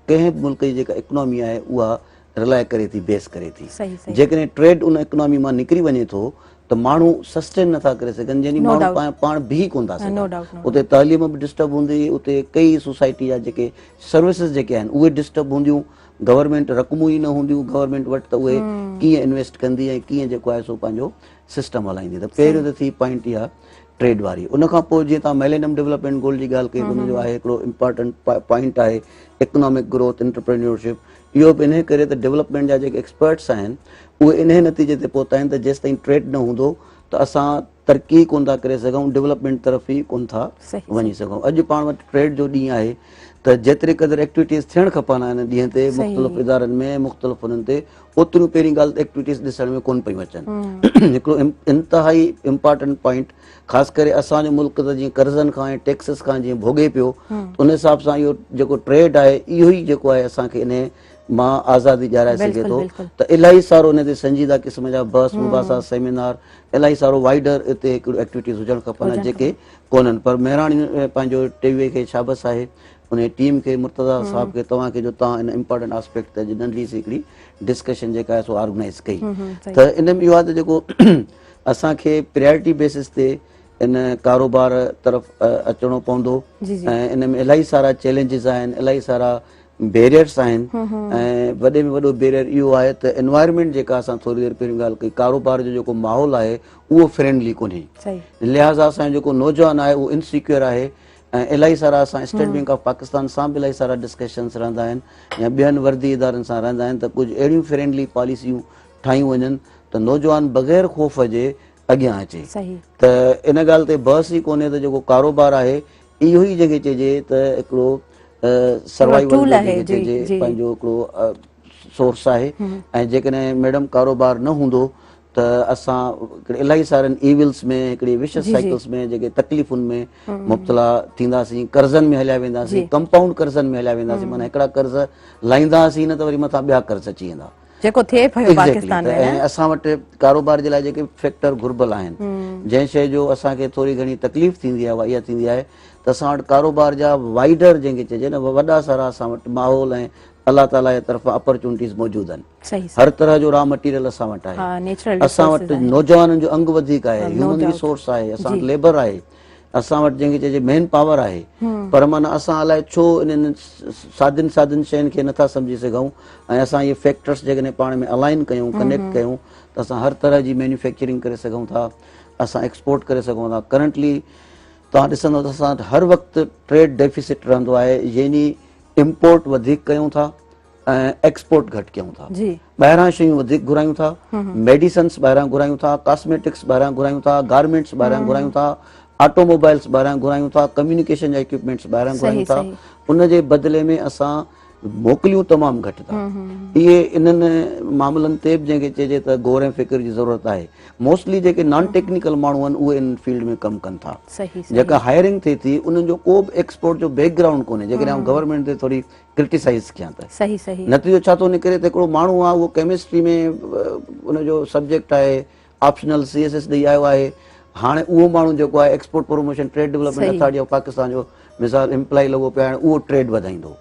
ڪنهن به ملڪ جي جيڪا اڪنامي آهي اها رلائي ڪري ٿي بيس ڪري ٿي جيڪڏهن ٽريڊ ان اڪنامي مان نڪري وڃي ٿو ته ماڻهو سسٽين نٿا ڪري سگهن يعني ماڻهو پاڻ بيهي ڪون ٿا سگهن اتي تعليم به ڊسٽرب هوندي اتي ڪئي سوسائٽي جا جيڪي سروسز جيڪي آهن اهي ڊسٽرب هونديون گورنمينٽ رقمون ئي نه هونديون گورنمينٽ وٽ ته اهي ڪيئن انويسٽ ڪندي ۽ ڪيئن جيڪو آهي سو پنهنجو سسٽم هلائيندي ته پهريون ته ٿي پوائنٽ اها ٽريڊ واري ان کان پوء جيئن توهان ميلينم ڊولپمينٽ گول جي ڳالهه ڪئي ان جو آهي هڪڙو امپارٽنٽ پوائنٽ آهي اڪنامڪ گروٿ انٽرپرينيورشپ اهو به انهي ڪري ته ڊولپمينٽ جا جيڪي ايڪسپرٽس آهن اهي انهي نتيجي تي پهتا آهن ته جيستائين ٽريڊ نه هوندو ته اسان ترقي ئي ڪونه ٿا ڪري سگهون ڊولپمينٽ طرف ئي ڪونه ٿا وڃي سگهون اڄ پاڻ وٽ ٽريڊ جو ڏينهن آهي ته جيتري قدر ايڪٽيوٽيز ٿيڻ کپن ان ڏينهن تي مختلف ادارن ۾ مختلف انهن تي اوتريون پهرين ڳالهه ته ايڪٽيوٽيز ڏسڻ ۾ ڪونه پيون اچن هڪڙو انتهائي امپارٽنٽ پوائنٽ خاص ڪري اسان جو ملڪ ته جيئن قرضن کان ۽ ٽيڪسز کان جيئن ڀوڳي پيو ان حساب سان اهو جيڪو ٽريڊ آهي اهو ئي جيڪو آهي اسان کي انهي مان آزادي ڏيارائي سگهي ٿو ته الاهي سارو ان تي سنجيده قسم جا بحث مباحثا سيمينار الاهي سارو وائيڊر اتي هڪڙيون ايڪٽيوٽيز هجڻ کپن جيڪي ڪونهن پر مهراڻي پنهنجو ٽي وي کي شابس آهي ان ٽيم کي مرتضيٰ صاحب کي توهان کي جو توهان ان امپارٽنٽ آسپيڪٽ تي اڄ ننڍڙي سي هڪڙي ڊسڪشن جيڪا آهي سو آرگنائز ڪئي ته ان ۾ اهو آهي ته جيڪو اسان کي پريارٽي بيسس تي ان ڪاروبار طرف اچڻو پوندو ۽ ان ۾ الاهي سارا چئلينجز آهن الاهي سارا بيريئرس آهن ۽ وڏي ۾ وڏو بيريئر اهو آهي ته انوائرمينٽ جيڪا اسان ٿوري دير پهريون ڳالهه ڪئي ڪاروبار جو جيڪو ماحول آهي اهو فرينڊلي ڪونهي لهٰذا اسان جو جيڪو نوجوان آهي اهو انسيڪيور آهي ۽ الاهي سارا اسان اسٽيٽ بينڪ آف پاڪستان سان به الاهي سارا ڊسڪشنس رهندا آهن يا ٻين وردي ادارن سان رهندا آهن ته ڪجهه اهڙيون فرينڊلي پاليسيون ٺاهيون وڃن ته نوجوان بغير خوف جي اڳيان اچي ته ان ڳالهه تي بحث ئي ڪونهي ته جيڪو ڪاروبار آهي اهو ئي جنهن کي چئجي ته هڪڙو سروائيول جنهن کي چئجي پنهنجو هڪڙو سورس آهي ۽ جيڪڏهن ميڊم ڪاروبار نه هوندو ته اسان هڪڙي الاهي سارن ايولز ۾ هڪڙي وشس سائيڪلز ۾ جيڪي تڪليفن ۾ مبتلا ٿينداسين قرضن ۾ هليا وينداسين ڪمپائونڊ قرضن ۾ هليا وينداسين معنيٰ هڪڙا قرض لاهينداسين نه ته وري مٿان ٻيا قرض اچي ويندا جيڪو ٿئي پيو پاڪستان ۾ ۽ اسان وٽ ڪاروبار جي لاء جيڪي فيڪٽر گهربل آهن جنهن شيء جو اسان کي ٿوري گهڻي تڪليف ٿيندي آهي اها اها ٿيندي آهي ته اسان وٽ ڪاروبار جا وائيڊر جنهن کي چئجي نه وڏا سارا اسان وٽ ماحول ۽ الله تعالي جي طرفان اپرچونٽيز موجود آهن هر طرح جو را مٽيريل اسان وٽ آهي اسان وٽ نوجوانن جو انگ وڌيڪ آهي هيومن ريسورس آهي اسان وٽ ليبر آهي اسان وٽ جنهن کي چئجي مين پاور آهي پر معنيٰ اسان الائي ڇو انهن سادين سادين شين کي نٿا سمجهي سگهون ۽ اسان اهي فيڪٽرس جيڪڏهن پاڻ ۾ الائن ڪيون ڪنيڪٽ ڪيون ته اسان هر طرح جي مينوفيڪچرنگ ڪري سگهون ٿا اسان ايڪسپورٽ ڪري سگهون ٿا ڪرنٽلي توهان ڏسندو ته اسان وٽ هر وقت ٽريڊ ڊيفيسٽ رهندو آهي يعني امپورٽ وڌيڪ ڪيون ٿا ۽ ايڪسپورٽ گهٽ ڪيون ٿا ٻاهران شيون وڌيڪ گهرايون ٿا ميڊيسنس ٻاهران گهرايون ٿا ڪاسميٽڪس ٻاهران گهرايون ٿا گارمينٽس ٻاهران گهرايون ٿا آٽو موبائلس ٻاهران گهرايون ٿا ڪميونيڪيشن جا اڪوپمينٽس ٻاهران گهرايون ٿا ان جي بدلي ۾ اسان موڪليون تمام گهٽ ٿا اهي انهن معاملن تي به جنهن کي چئجي ته غور ۽ فڪر جي ضرورت آهي موسٽلي جيڪي نان ٽيڪنيڪل ماڻهو آهن اهي ان فيلڊ ۾ ڪم ڪن ٿا جيڪا هائرنگ ٿئي ٿي انهن جو ڪو به ايڪسپورٽ جو بيڪ گرائونڊ ڪونهي جيڪڏهن آئون گورنمينٽ تي ٿوري ڪرٽيسائز ڪيان ته صحيح صحيح نتيجو ڇا ٿو نڪري ته هڪڙو ماڻهو آهي اهو ڪيمسٽري ۾ ان جو سبجيڪٽ آهي آپشنل سي ايس ايس ڏئي آيو آهي هاڻي اهو ماڻهو جيڪو آهي export promotion trade development authority of Pakistan جو مثال امپلائي لڳو پيو آهي اهو ٽريڊ وڌائيندو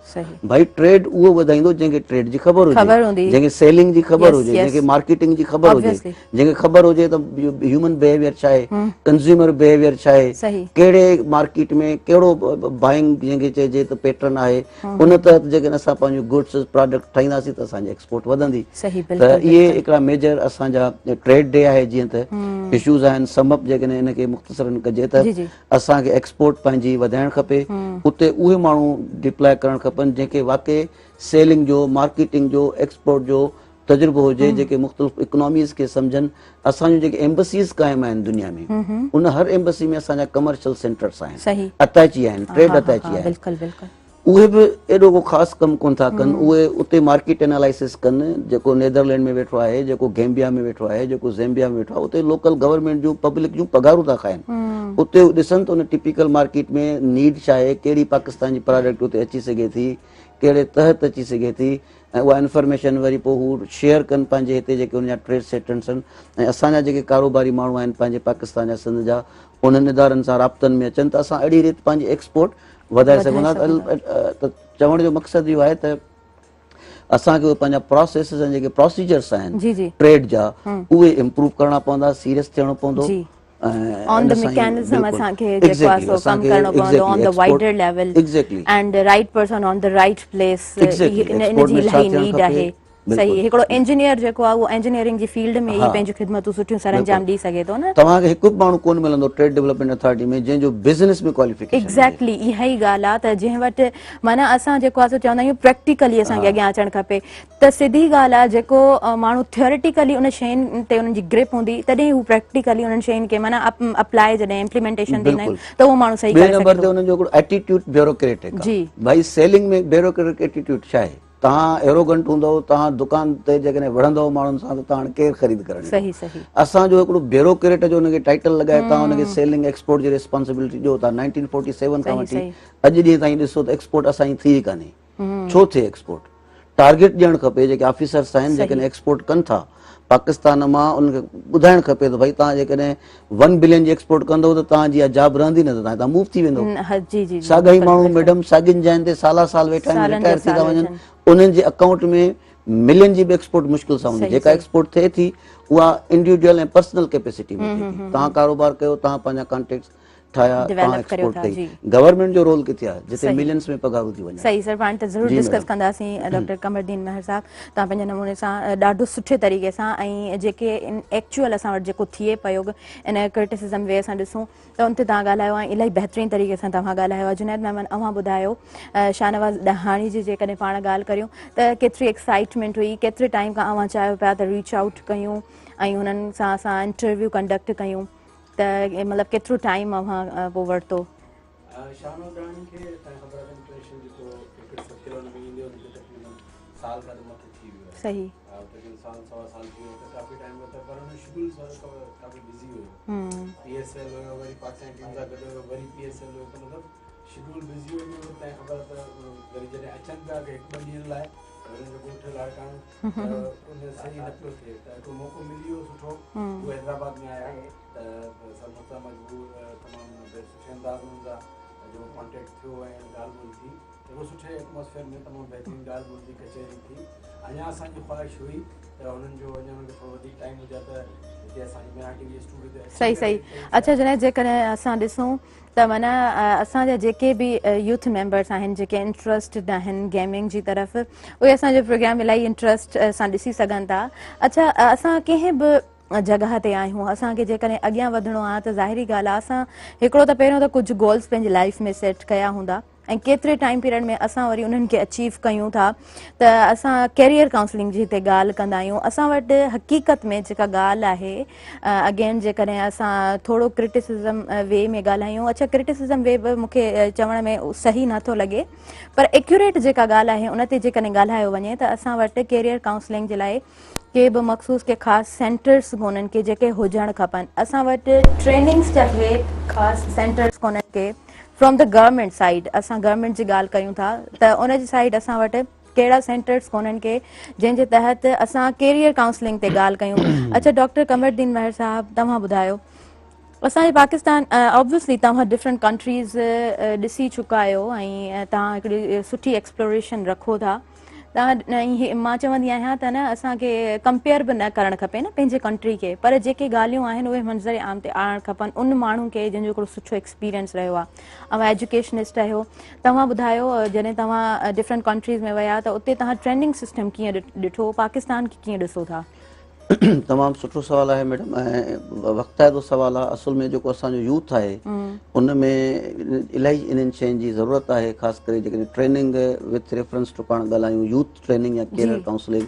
ڀائي ٽريڊ اهو وڌائيندو جنهن کي ٽريڊ جي خبر هجي جنهن کي سيلنگ جي خبر هجي جنهن کي مارڪيٽنگ جي خبر هجي جنهن کي خبر هجي ته هيومن بيهيويئر ڇا آهي ڪنزيومر بيهيويئر ڇا آهي ڪهڙي مارڪيٽ ۾ ڪهڙو بائنگ جنهن کي چئجي ته پيٽرن آهي ان تحت جيڪڏهن اسان پنهنجون گڊس پراڊڪٽ ٺاهينداسين ته اسان جي ايڪسپورٽ وڌندي ته اهي هڪڙا ميجر اسان جا ٽريڊ ڊي آهي جيئن ته اشوز آهن سم اپ جيڪڏهن ان کي مختصرن ڪجي ته اسان کي ايڪسپورٽ پنهنجي وڌائڻ کپي اتي اهي ماڻهو ڊپلائي ڪرڻ کپن جنهن کي واقعي سيلنگ جو مارڪيٽنگ جو ايڪسپورٽ جو تجربو هجي جيڪي مختلف اڪناميز کي سمجهن اسان جون جيڪي ايمبسيز قائم آهن دنيا ۾ ان هر ايمبسي ۾ اسان جا ڪمرشل سينٽرس آهن اتيچي آهن ٽريڊ اتيچي آهن اهي به ايڏو ڪو خاص ڪم ڪون ٿا ڪن اهي اتي مارڪيٽ انالائسس ڪن جيڪو نيدرلينڊ ۾ ويٺو آهي جيڪو گيمبيا ۾ ويٺو آهي جيڪو زيمبيا ۾ ويٺو آهي اتي لوڪل گورنمينٽ جون پبلڪ جون پگهارون ٿا کائن اتي ڏسن ته ان ٽپيڪل مارڪيٽ ۾ نيڊ ڇا آهي ڪهڙي پاڪستان جي پراڊڪٽ اتي اچي سگهي ٿي ڪهڙي تحت اچي سگهي ٿي ۽ اها انفارميشن وري پوء هو شيئر ڪن پنهنجي هتي جيڪي ان جا ٽريڊ سيٽنس آهن ۽ اسان جا جيڪي ڪاروباري ماڻهو آهن پنهنجي پاڪستان جا سنڌ جا انهن ادارن سان رابطن ۾ اچن ته اسان اهڙي ريت پنهنجي ايڪسپورٽ وڌائي سگهون ٿا ته چوڻ جو مقصد اهو آهي ته اسان کي پنهنجا پراسيسز ۽ جيڪي پروسيجرس آهن ٽريڊ جا اهي امپروو ڪرڻا پوندا سيريس ٿيڻو پوندو آن the mechanism اسان کي جيڪو آهي سو ڪم ڪرڻو پوندو on the wider level and right person on the right place ان جي الاهي نيڊ آهي صحيح هڪڙو انجنيئر جيڪو آهي اهو انجنيئرنگ جي فيلڊ ۾ ئي پنهنجون خدمتون سٺيون سرانجام ڏئي سگهي ٿو نه توهان کي هڪ به ماڻهو ڪونه ملندو ٽريڊ ڊولپمينٽ اٿارٽي ۾ جنهن جو بزنس ۾ ڪواليفڪيشن ايگزيڪٽلي اها ئي ڳالهه آهي ته جنهن وٽ معنيٰ اسان جيڪو آهي سو چوندا آهيون پريڪٽيڪلي اسان کي اڳيان اچڻ کپي ته سڌي ڳالهه آهي جيڪو ماڻهو ٿيوريٽيڪلي ان شين تي انهن جي گرپ هوندي تڏهن هو پريڪٽيڪلي انهن شين کي معنيٰ اپلائي جڏهن امپليمينٽيشن ڏيندا آهن ته اهو ماڻهو صحيح ڪري سگهي ٿو. ٻئي نمبر تي انهن جو هڪڙو ايٽيٽيوڊ بيوروڪريٽڪ آهي ڀائي سيلنگ ۾ بيوروڪريٽڪ ايٽيٽيوڊ ڇا آهي توهان ايروگنٽ هوندؤ توهان دڪان تي جيڪڏهن وڙهندؤ ماڻهن سان ته توهان ڪير خريد ڪرڻ ايندو صحيح اسان جو هڪڙو بيوروڪريٽ جو ان کي ٽائيٽل لڳائي توهان ان کي سيلنگ ايڪسپورٽ جي ريسپانسبلٽي ڏيو ٿا 1947 کان وٺي اڄ ڏينهن تائين ڏسو ته ايڪسپورٽ اسان جي ٿي ئي ڪانهي ڇو ٿئي ايڪسپورٽ؟ ٽارگيٽ ڏيڻ کپي جيڪي آفيسرس آهن جيڪڏهن ايڪسپورٽ ڪن ٿا پاڪستان مان انهن کي ٻڌائڻ کپي ته ڀئي توهان جيڪڏهن 1 بلين جي ايڪسپورٽ ڪندو ته توهان جي اها جاب رهندي نه ته توهان هتان موو ٿي ويندو. ساڳا ئي ماڻهو ميڊم ساڳين جاين تي سالا سال ويٺا آهن رٽائر ٿي ٿا وڃن انهن جي اڪائونٽ ۾ ملين جي به ايڪسپورٽ مشڪل سان هوندي جيڪا ايڪسپورٽ ٿئي ٿي اها انڊيوڊيول ۽ پرسنل ڪيپيسٽي ۾ ٿئي ٿي توهان ڪاروبار ڪيو توهان پنهنجا ڪانٽيڪٽس ٺاهيا توهان ايڪسپورٽ ڪئي گورنمينٽ جو رول ڪٿي آهي جتي ملينز ۾ پگهارون ٿي وڃن. صحيح سر پاڻ ته ضرور ڊسڪس ڪنداسين ڊاڪٽر قمرالدين مهر صاحب توهان پنهنجي نموني سان ڏاڍو سٺي طريقي سان ۽ جيڪي ايڪچوئل اسان وٽ جيڪو ٿئي پيو ان ڪرٽيسزم وي اسان ڏسون ته ان تي توهان ڳالهايو ۽ الاهي بهترين طريقي سان توهان ڳالهايو آهي جنيد ميمن اوهان ٻڌايو شاهنواز ڏهاڻي جي جيڪڏهن پاڻ ڳالهه ڪريون ته ڪيتري ايڪسائٽمينٽ هئي ڪيتري ٽائيم کان اوهان چاهيو پيا ته ريچ آئوٽ ڪيون ۽ هنن سان اسان انٽرويو ڪنڊڪٽ ڪيون ته مطلب ڪيترو ٽائيم اوهان پوء ورتو؟ شاهنواز ڏاهاڻي کي تنهن خبر آهي ته انٽرنيشنل جيڪو ڪرڪيٽ سرڪل ان ۾ ايندي ان کي تقريبن سال کان ته مٿي ٿي ويو آهي صحيح تقريبن سال سوا سال ٿي ويو ته ڪافي ٽائيم ورتو پر ان شيڊول سر ڪافي بزي هيو پي ايس ايل هيو وري پاڪستان ٽيم سان گڏ هيو وري پي ايس ايل هيو ته مطلب شيڊول بزي هيو ته تنهن خبر ته وري جڏهن اچن پيا هڪ ٻه ڏينهن لاء ته هنن جو ڳوٺ لاڙڪاڻو ته ان صحيح نه پيو ٿئي ته هڪڙو موقعو ملي ويو سٺو هو حيدرآباد ۾ آيا ته سر مرتضيٰ مجبور تمام سٺي انداز ۾ ان سان جو ڪانٽيڪٽ ٿيو ۽ ڳالهه ٻولهه ٿي هڪڙو سٺي ايٽماسفيئر ۾ تمام بهترين ڳالهه ٻولهه ٿي ڪچهري ٿي اڃا اسان جي خواهش هئي ته هنن جو اڃا هنن کي ٿورو وڌيڪ ٽائيم هجي ته هتي اسان جي ميران ٽي وي اسٽوڊيو تي صحيح صحيح اڇا جنيد جيڪڏهن اسان ڏسون ته معنيٰ اسان جا جيڪي به يوٿ ميمبرس آهن جيڪي انٽرسٽڊ آهن گيمنگ جي طرف اهي اسان جو پروگرام الاهي انٽرسٽ سان ڏسي سگهن ٿا اڇا اسان ڪنهن به جڳهه تي آهيون اسان کي جيڪڏهن اڳيان وڌڻو آهي ته ظاهري ڳالهه آهي اسان هڪڙو ته پهريون ته ڪجهه گولز پنهنجي لائف ۾ سيٽ ڪيا هوندا ۽ ڪيتري ٽائيم پيريڊ ۾ اسان وري انهن کي اچيو ڪيون ٿا ته اسان ڪيريئر ڪائونسلنگ جي هتي ڳالهه ڪندا آهيون اسان وٽ حقيقت ۾ جيڪا ڳالهه آهي اگين جيڪڏهن اسان ٿورو ڪرٽيسزم وي ۾ ڳالهايون اڇا ڪرٽيسزم وي به مونکي چوڻ ۾ صحيح نه ٿو لڳي پر ايڪيوريٽ جيڪا ڳالهه آهي ان تي جيڪڏهن ڳالهايو وڃي ته اسان وٽ ڪيريئر ڪائونسلنگ جي لاء ڪي به مخصوص ڪي خاص سينٽرس ڪونهن ڪي جيڪي هجڻ کپن اسان وٽ ٽريننگس جا ڪي خاص سينٽرس ڪونهن ڪي فرام the government side اسان گورنمينٽ جي ڳالهه ڪيون ٿا ته ان جي سائيڊ اسان وٽ ڪهڙا سينٽرس ڪونهن ڪي جنهن جي تحت اسان ڪيريئر ڪائونسلنگ تي ڳالهه ڪيون اڇا ڊاڪٽر قمر الدين مهر صاحب توهان ٻڌايو اسان جي پاڪستان آبويسلي توهان ڊفرنٽ ڪنٽريز ڏسي چڪا آهيو ۽ توهان هڪڙي سٺي ايڪسپلوريشن رکو ٿا توهان مان چوندي آهيان ته نه اسان کي ڪمپيئر به نه ڪرڻ کپي نه پنهنجي ڪنٽري کي پر جيڪي ڳالهيون آهن اهي منظر عام تي آڻڻ کپن ان ماڻهو کي جنهن جو هڪڙو سٺو ايڪسپيرينس رهيو آهي اوهان ايجوڪيشنسٽ آهيو توهان ٻڌايو جڏهن توهان ڊفرنٽ ڪنٽريز ۾ ويا ته اتي توهان ٽريننگ سسٽم ڪيئن ڏٺو پاڪستان کي ڪيئن ڏسو ٿا؟ تمام سٺو سوال آهي ميڊم ۽ وقتائتو سوال آهي اصل ۾ جيڪو اسان جو يوٿ آهي ان ۾ الاهي انهن شين جي ضرورت آهي خاص ڪري جيڪڏهن ٽريننگ وٿ ريفرنس ٽو پاڻ ڳالهايون يوٿ ٽريننگ يا ڪيريئر ڪائونسلنگ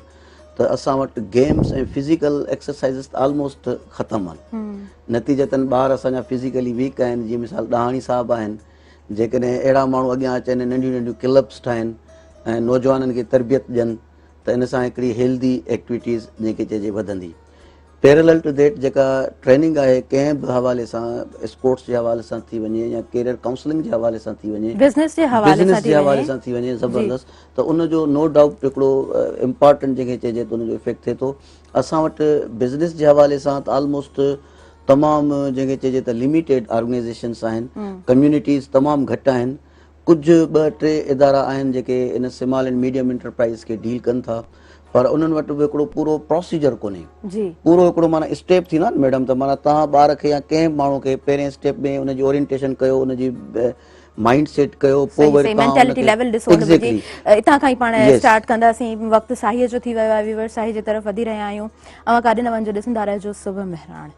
ته اسان وٽ گيمز ۽ فزيڪل ايڪسرسائزز ته آلموسٽ ختم آهن نتيجتن ٻار اسان جا فزيڪلي ويڪ آهن جيئن مثال ڏاهاڻي صاحب آهن جيڪڏهن اهڙا ماڻهو اڳيان اچن ۽ ننڍيون ننڍيون ڪلبس ٺاهن ۽ نوجوانن کي تربيت ڏين ته ان سان هڪڙي هيلدي ايڪٽيوٽيز جنهن کي چئجي وڌندي. پيرلل ٽو that جيڪا ٽريننگ آهي ڪنهن به حوالي سان اسپورٽس جي حوالي سان ٿي وڃي يا ڪيريئر ڪائونسلنگ جي حوالي سان ٿي وڃي بزنس جي حوالي سان ٿي وڃي زبردست ته ان جو نو ڊائوٽ هڪڙو امپارٽنٽ جنهن کي چئجي ته ان جو افيڪٽ ٿئي ٿو. اسان وٽ بزنس جي حوالي سان ته آلموسٽ تمام جنهن کي چئجي ته لميٽيڊ آرگنائيزيشنس آهن ڪميونٽيز تمام گهٽ آهن ڪجهه ٻه ٽي ادارا آهن جيڪي ان سمال اينڊ ميڊيم انٽرپرائز کي ڊيل ڪن ٿا پر انهن وٽ به هڪڙو پورو پروسيجر ڪونهي جي پورو هڪڙو معنيٰ اسٽيپ ٿيندو آهي نه ميڊم ته معنيٰ توهان ٻار کي يا ڪنهن به ماڻهو کي پهرين اسٽيپ ۾ ان جي اورينٽيشن ڪيو ان جي مائنڊ سيٽ ڪيو پوء وري توهان مينٽيلٽي ليول ڏسو ان جي اتان کان ئي پاڻ اسٽارٽ ڪنداسين وقت ساهي جو ٿي ويو آهي ويورز ساهي جي طرف وڌي رهيا آهيون اوهان ڪاڏي نه وڃجو ڏسندا رهجو صبح مهراڻ.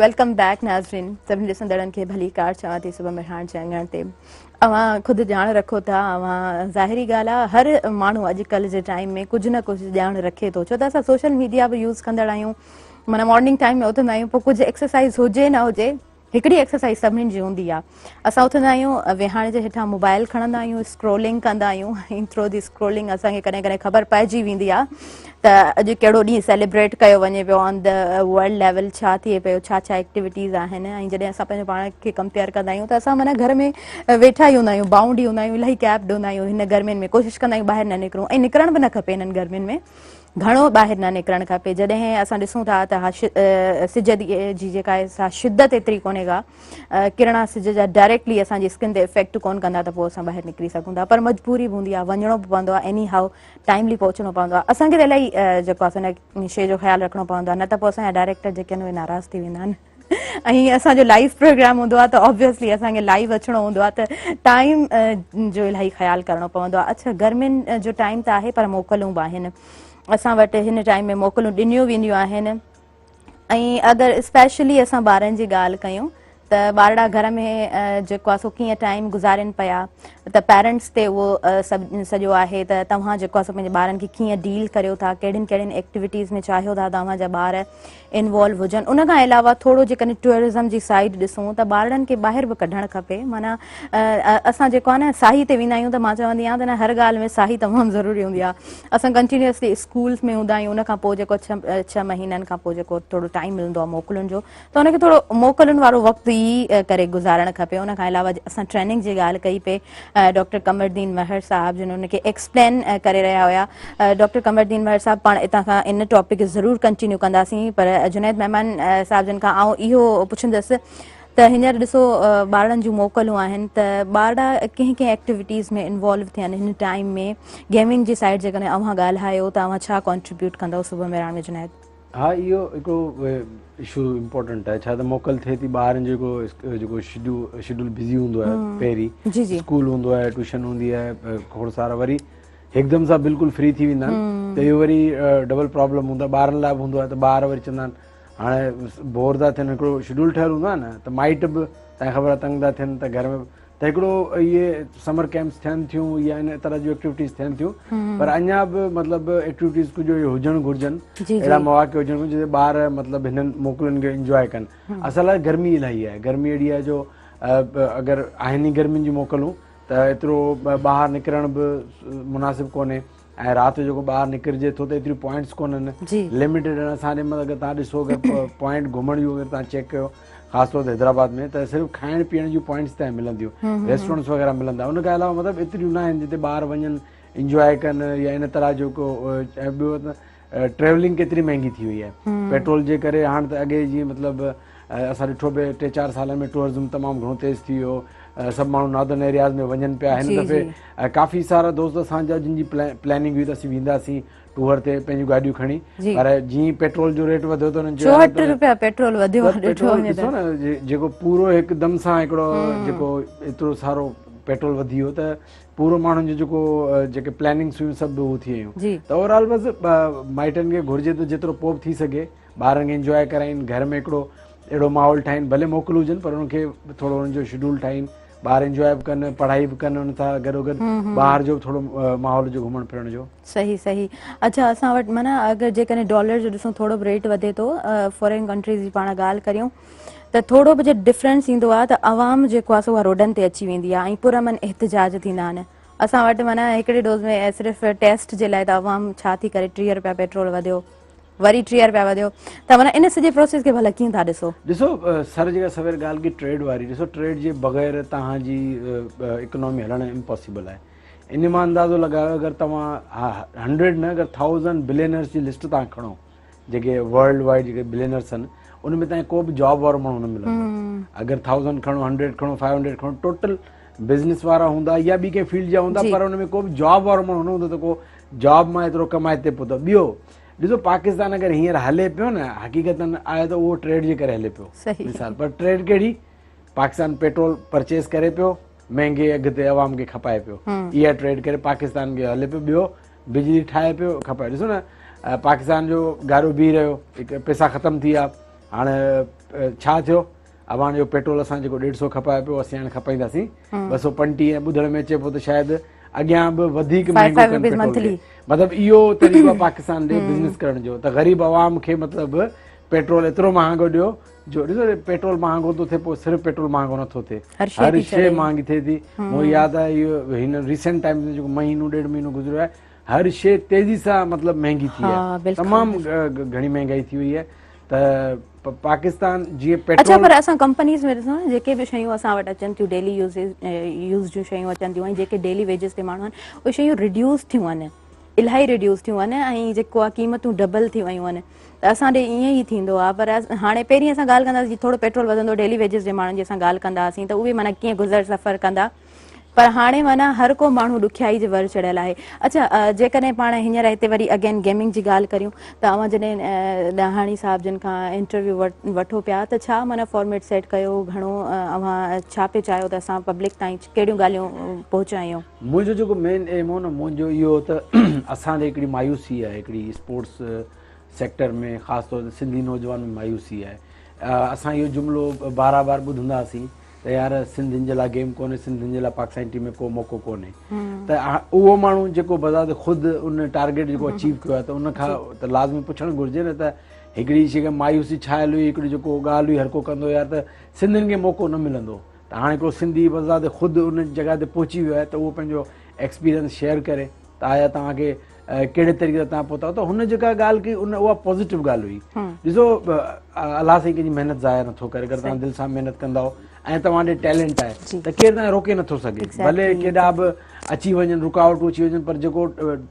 Welcome back ناظرين سڀني ڏسندڙن کي ڀليڪار چوان ٿي صبح مهراڻ جي اڱڻ تي اوهان خود ڄاڻ رکو ٿا اوهان ظاهري ڳالهه آهي هر ماڻهو اڄڪلهه جي ٽائيم ۾ ڪجهه نه ڪجهه ڄاڻ رکي ٿو ڇو ته اسان سوشل ميڊيا به يوز ڪندڙ آهيون معنيٰ مارننگ ٽائيم ۾ اٿندا آهيون پوء ڪجهه ايڪسرسائز هجي نه هجي هڪڙي ايڪسرسائز سڀني جي هوندي آهي. اسان اٿندا آهيون ويهاڻي جي هيٺان موبائل کڻندا آهيون اسڪرولنگ ڪندا آهيون ۽ ٿرو the scrolling اسان کي ڪڏهن ڪڏهن خبر پئجي ويندي آهي ته اڄ ڪهڙو ڏينهن سيليبريٽ ڪيو وڃي پيو آن the world level ڇا ٿئي پيو ڇا ڇا ايڪٽيوٽيز آهن ۽ جڏهن اسان پنهنجو پاڻ کي ڪمپيئر ڪندا آهيون ته اسان معنيٰ گهر ۾ ويٺا ئي هوندا آهيون بائونڊ ئي هوندا آهيون الاهي ڪيپڊ هوندا آهيون هن گرمين ۾ ڪوشش ڪندا آهيون ٻاهر نه نڪرون ۽ نڪرڻ به نه کپي هنن گرمين ۾ گهڻو ٻاهر نه نڪرڻ کپي جڏهن اسان ڏسون ٿا ته سج جي جيڪا آهي سا شدت ايتري ڪونهي ڪا ڪرڻا سج جا ڊائريڪٽلي اسان جي اسڪن تي افيڪٽ ڪون ڪندا ته پوء اسان ٻاهر نڪري سگهون ٿا پر مجبوري به هوندي آهي وڃڻو به پوندو آهي ايني هائو ٽائملي پهچڻو پوندو آهي اسان کي ته الاهي جيڪو آهي ان شيء جو خيال رکڻو پوندو آهي نه ته پوء اسان جا ڊائريڪٽر جيڪي آهن اهي ناراض ٿي ويندا آهن ۽ اسان جو لائيو پروگرام هوندو آهي ته آبويسلي اسان کي لائيو اچڻو هوندو آهي ته ٽائيم جو الاهي خيال ڪرڻو پوندو آهي اڇا گرمين جو ٽائيم ته آهي پر موڪلون به آهن اسان وٽ هن ٽائيم ۾ موڪلون ڏنيون وينديون آهن ۽ اگر اسپيشلي اسان ٻارن جي ڳالهه ڪيون ته ٻارڙا گهر ۾ جيڪو آهي سو ڪيئن ٽائيم گذارين پيا ته پيرنٽس تي اهو سڀ سڄو آهي ته توهان جيڪو آهي سو پنهنجي ٻارن کي ڪيئن ڊيل ڪريو ٿا ڪهڙين ڪهڙين ايڪٽيوٽيز ۾ چاهيو ٿا توهان جا ٻار انوالو هجن ان کان علاوه ٿورو جيڪڏهن ٽوئرزم جي سائيڊ ڏسون ته ٻارڙن کي ٻاهر به ڪڍڻ کپي معنيٰ اسان جيڪو آهي نه ساهي تي ويندا آهيون ته مان چوندي آهيان ته نه هر ڳالهه ۾ ساهي تمام ضروري هوندي آهي اسان ڪنٽينيوسلي اسڪولس ۾ هوندا آهيون ان کان پوء جيڪو ڇهه مهينن کان پوء جيڪو ٿورو ٽائيم ملندو آهي موڪلن جو ته ان کي ٿورو موڪلن وارو وقت ئي ڪري گذارڻ کپي ان کان علاوه اسان ٽريننگ جي ڳالهه ڪئي پئي ڊاڪٽر قمر الدين مهر صاحب جن ان کي ايڪسپلين ڪري رهيا هيا ڊاڪٽر قمر الدين مهر صاحب پاڻ اتان کان ان ٽاپڪ کي ضرور ڪنٽينيو ڪنداسين پر جنيد مهمان صاحب جن کان آئون اهو پڇندس ته هينئر ڏسو ٻارڙن جون موڪلون آهن ته ٻارڙا ڪنهن ڪنهن ايڪٽيوٽيز ۾ انوالو ٿين هن ٽائيم ۾ گيمنگ جي سائيڊ جيڪڏهن اوهان ڳالهايو ته اوهان ڇا ڪنٽريبيوٽ ڪندؤ صبح مهراڻ ۾ جنيد؟ ها اهو هڪڙو اشو امپورٽنٽ آهي ڇا ته موڪل ٿئي ٿي ٻارن جو جيڪو شيڊول بزي هوندو آهي پهرين اسڪول هوندو آهي ٽيوشن هوندي آهي کوڙ سارا وري هڪدم سان بلڪل فري ٿي ويندا آهن ته اهو وري ڊبل پرابلم هوندو آهي ٻارن لاء به هوندو آهي ته ٻار وري چوندا آهن هاڻي بور ٿا ٿين هڪڙو شيڊول ٺهيل هوندو آهي نه ته مائٽ به تنهن خبر آهي تنگ ٿا ٿين ته گهر ۾ ته هڪڙو اهي سمر ڪيمپس ٿين ٿيون يا ان طرح جون ايڪٽيوٽيز ٿين ٿيون پر اڃا به مطلب ايڪٽيوٽيز ڪجهه اهي هجڻ گهرجن اهڙا مواقع هجڻ گهرجن جتي ٻار مطلب هنن موڪلن کي انجواء ڪن اصل آهي گرمي الاهي آهي گرمي اهڙي آهي جو اگر آهن ئي گرمين جون موڪلون ته ايترو ٻاهر نڪرڻ به مناسب ڪونهي ۽ رات جو جيڪو ٻاهر نڪرجي ٿو ته ايتريون پوائنٽس ڪونهن لميٽيڊ آهن اسان ڏي مطلب اگر تهان ڏسو اگر پوائنٽ گهمڻ جون اگر تهان چيڪ ڪيو خاص طور تي حيدرآباد ۾ ته صرف کائڻ پيئڻ جون پوائنٽس تهان ملنديون ريسٽورنٽس وغيره ملندا ان کان علاوه مطلب ايتريون نه آهن جتي ٻار وڃن انجواء ڪن يا ان طرح جو ڪو ۽ ٻيو ته ٽريولنگ ڪيتري مهنگي ٿي وئي آهي پيٽرول جي ڪري هاڻ ته اڳي جيئن مطلب اسان ڏٺو به ٽي چار سالن ۾ ٽوئرزم تمام گهڻو تيز ٿي ويو سڀ ماڻهو ناردرن ايرياز ۾ وڃن پيا هن دفعي ڪافي سارا دوست اسان جا جن جي پلاننگ هئي ته اسين وينداسين ٽوئر تي پنهنجون گاڏيون کڻي پر جيئن پيٽرول جو ريٽ وڌيو ته انهن چيو 64 روپيا پيٽرول وڌيو آهي ڏٺو وڃي ته ڏسو نه جيڪو پورو هڪدم سان هڪڙو جيڪو ايترو سارو پيٽرول وڌي ويو ته پورو ماڻهن جو جيڪو جيڪي پلاننگس هيون سڀ هو ٿي ويون ته اوور آل بس مائٽن کي گهرجي ته جيترو پوء به ٿي سگهي ٻارن کي انجواء ڪرائين گهر ۾ هڪڙو اهڙو ماحول ٺاهين ڀلي موڪل هجن پر انهن کي ٿورو انهن جو شيڊول ٺاهين ٻار انجواء به ڪن پڙهائي به ڪن ان سان گڏو گڏ ٻاهر جو به ٿورو ماحول جو گهمڻ ڦرڻ جو. صحيح صحيح اڇا اسان وٽ معنيٰ اگر جيڪڏهن ڊالر جو ڏسون ٿورو به ريٽ وڌي ٿو فارين ڪنٽريز جي پاڻ ڳالهه ڪريون ته ٿورو به جي ڊفرنس ايندو آهي ته عوام جيڪو آهي سو اها روڊن تي اچي ويندي آهي ۽ پرامن احتجاج ٿيندا آهن اسان وٽ معنيٰ هڪڙي ڊوز ۾ صرف ٽيسٽ جي لاء ته عوام ڇا ٿي ڪري 30 روپيا پيٽرول وڌيو وري 30 روپيا وڌيو ته معنيٰ ان سڄي پروسيس کي ڀلا ڪيئن ٿا ڏسو؟ ڏسو سر جيڪا سوير ڳالهه ڪئي ٽريڊ واري ڏسو ٽريڊ جي بغير توهان جي اڪنامي هلڻ امپاسيبل آهي ان مان اندازو لڳايو اگر توهان هنڊريڊ نه اگر ٿائوزنڊ بلينرس جي لسٽ توهان کڻو جيڪي ورلڊ وائيڊ جيڪي بلينرس آهن ان ۾ تائين ڪو به جاب وارو ماڻهو نه ملندو اگر ٿائوزنڊ کڻو هنڊريڊ کڻو فائيو هنڊريڊ کڻو ٽوٽل بزنس وارا هوندا يا ٻي ڪنهن فيلڊ جا هوندا پر ان ۾ ڪو به جاب وارو ماڻهو نه هوندو ته ڪو جاب مان ايترو ڪمائي تي پهتو ٻيو ڏسو پاڪستان اگر هينئر هلي پيو نه حقيقتن آهي ته اهو ٽريڊ جي ڪري هلي پيو مثال پر ٽريڊ ڪهڙي پاڪستان پيٽرول پرچيز ڪري پيو مهنگي اگهه تي عوام کي کپائي پيو اها ٽريڊ ڪري پاڪستان کي هلي پيو ٻيو بجلي ٺاهي پيو کپائي ڏسو نه پاڪستان جو گارو بيهي رهيو هڪ پيسا ختم ٿي ويا هاڻي ڇا ٿيو عوام جو پيٽرول اسان جيڪو ڏيڍ سو کپائي پيو اسين هاڻي کپائينداسين 235 ۽ ٻڌڻ ۾ اچي پيو ته شايد اڳيان به وڌيڪ مهنگو ڪن پيٽرول کي مطلب اهو طريقو آهي پاڪستان ڏي بزنس ڪرڻ جو ته غريب عوام کي مطلب پيٽرول ايترو مهانگو ڏيو جو ڏسو پيٽرول مهانگو ٿو ٿئي پوء صرف پيٽرول مهانگو نٿو ٿئي، هر شيء مهانگي ٿئي ٿي. مون ياد آهي اهو هن ريسنٽ ٽائمز ۾ جيڪو مهينو ڏيڍ مهينو گذريو آهي هر شيء تيزي سان مطلب مهنگي ٿي آهي، تمام گهڻي مهنگائي ٿي وئي آهي. ته پاڪستان جيئن پيٽرول. اڇا پر اسان ڪمپنيز ۾ ڏسون جيڪي به شيون اسان وٽ اچن ٿيون ڊيلي يوز يوز جون شيون اچن ٿيون ۽ جيڪي ڊيلي ويجز تي ماڻهو آهن اهي شيون ريڊيوس ٿيون آهن، الاهي ريڊيوس ٿيون آهن ۽ جيڪو آهي قيمتون ڊبل ٿي ويون آهن. ته اسان ڏي ائين ئي ٿيندو آهي. پر هاڻي پهرين اسان ڳالهه ڪنداسين جي ٿورو پيٽرول وڌندو ڊيلي ويجز جي ماڻهن جي اسان ڳالهه ڪنداسين ته اهي معنيٰ ڪيئن گذر سفر ڪندا، پر هاڻي معنيٰ هر ڪو ماڻهو ڏکيائي جي ور چڙهيل آهي. اڇا جيڪڏهن پاڻ هينئر هتي وري اگين گيمنگ جي ڳالهه ڪريون ته اوهان جڏهن ڏاهاڻي صاحب جن کان انٽرويو وٺو پيا ته ڇا معنيٰ فارميٽ سيٽ ڪيو، گهڻو اوهان ڇا پئي چاهيو ته اسان پبلڪ تائين ڪهڙيون ڳالهيون پهچايون؟ منهنجو جيڪو مين ايم هو نه، منهنجو اهو هو ته اسان ڏي هڪڙي مايوسي آهي، هڪڙي اسپورٽس سيڪٽر ۾ خاص طور تي سنڌي نوجوان ۾ مايوسي آهي. اسان اهو جملو بار بار ٻڌندا هئاسين ته يار سنڌين جي لاء گيم ڪونهي، سنڌين جي لاء پاڪستاني ٽيم ۾ ڪو موقعو ڪونهي. ته اهو ماڻهو جيڪو بذات خود ان ٽارگيٽ جيڪو اچيو ڪيو آهي ته ان کان ته لازمي پڇڻ گهرجي نه ته هڪڙي جيڪا مايوسي ڇانيل هئي، هڪڙي جيڪو ڳالهه هئي هر ڪو ڪندو يار ته سنڌين کي موقعو نه ملندو. ته هاڻي هڪڙو سنڌي بذات خود ان جڳهه تي پهچي ويو آهي ته اهو پنهنجو ايڪسپيرينس شيئر ڪري ته آيا توهان کي ڪهڙي طريقي سان توهان پهتا ته هن جيڪا ڳالهه ڪئي ان اها پازيٽو ڳالهه هئي. ڏسو الله سائين ڪنهن جي محنت ضايع نٿو ڪري، اگر توهان دل سان محنت ڪندؤ ۽ توهان ڏي ٽيلنٽ آهي ته ڪير توهان کي روڪي نٿو سگهي، ڀلي ڪيڏا به اچي وڃن رڪاوٽون اچي وڃن، پر جيڪو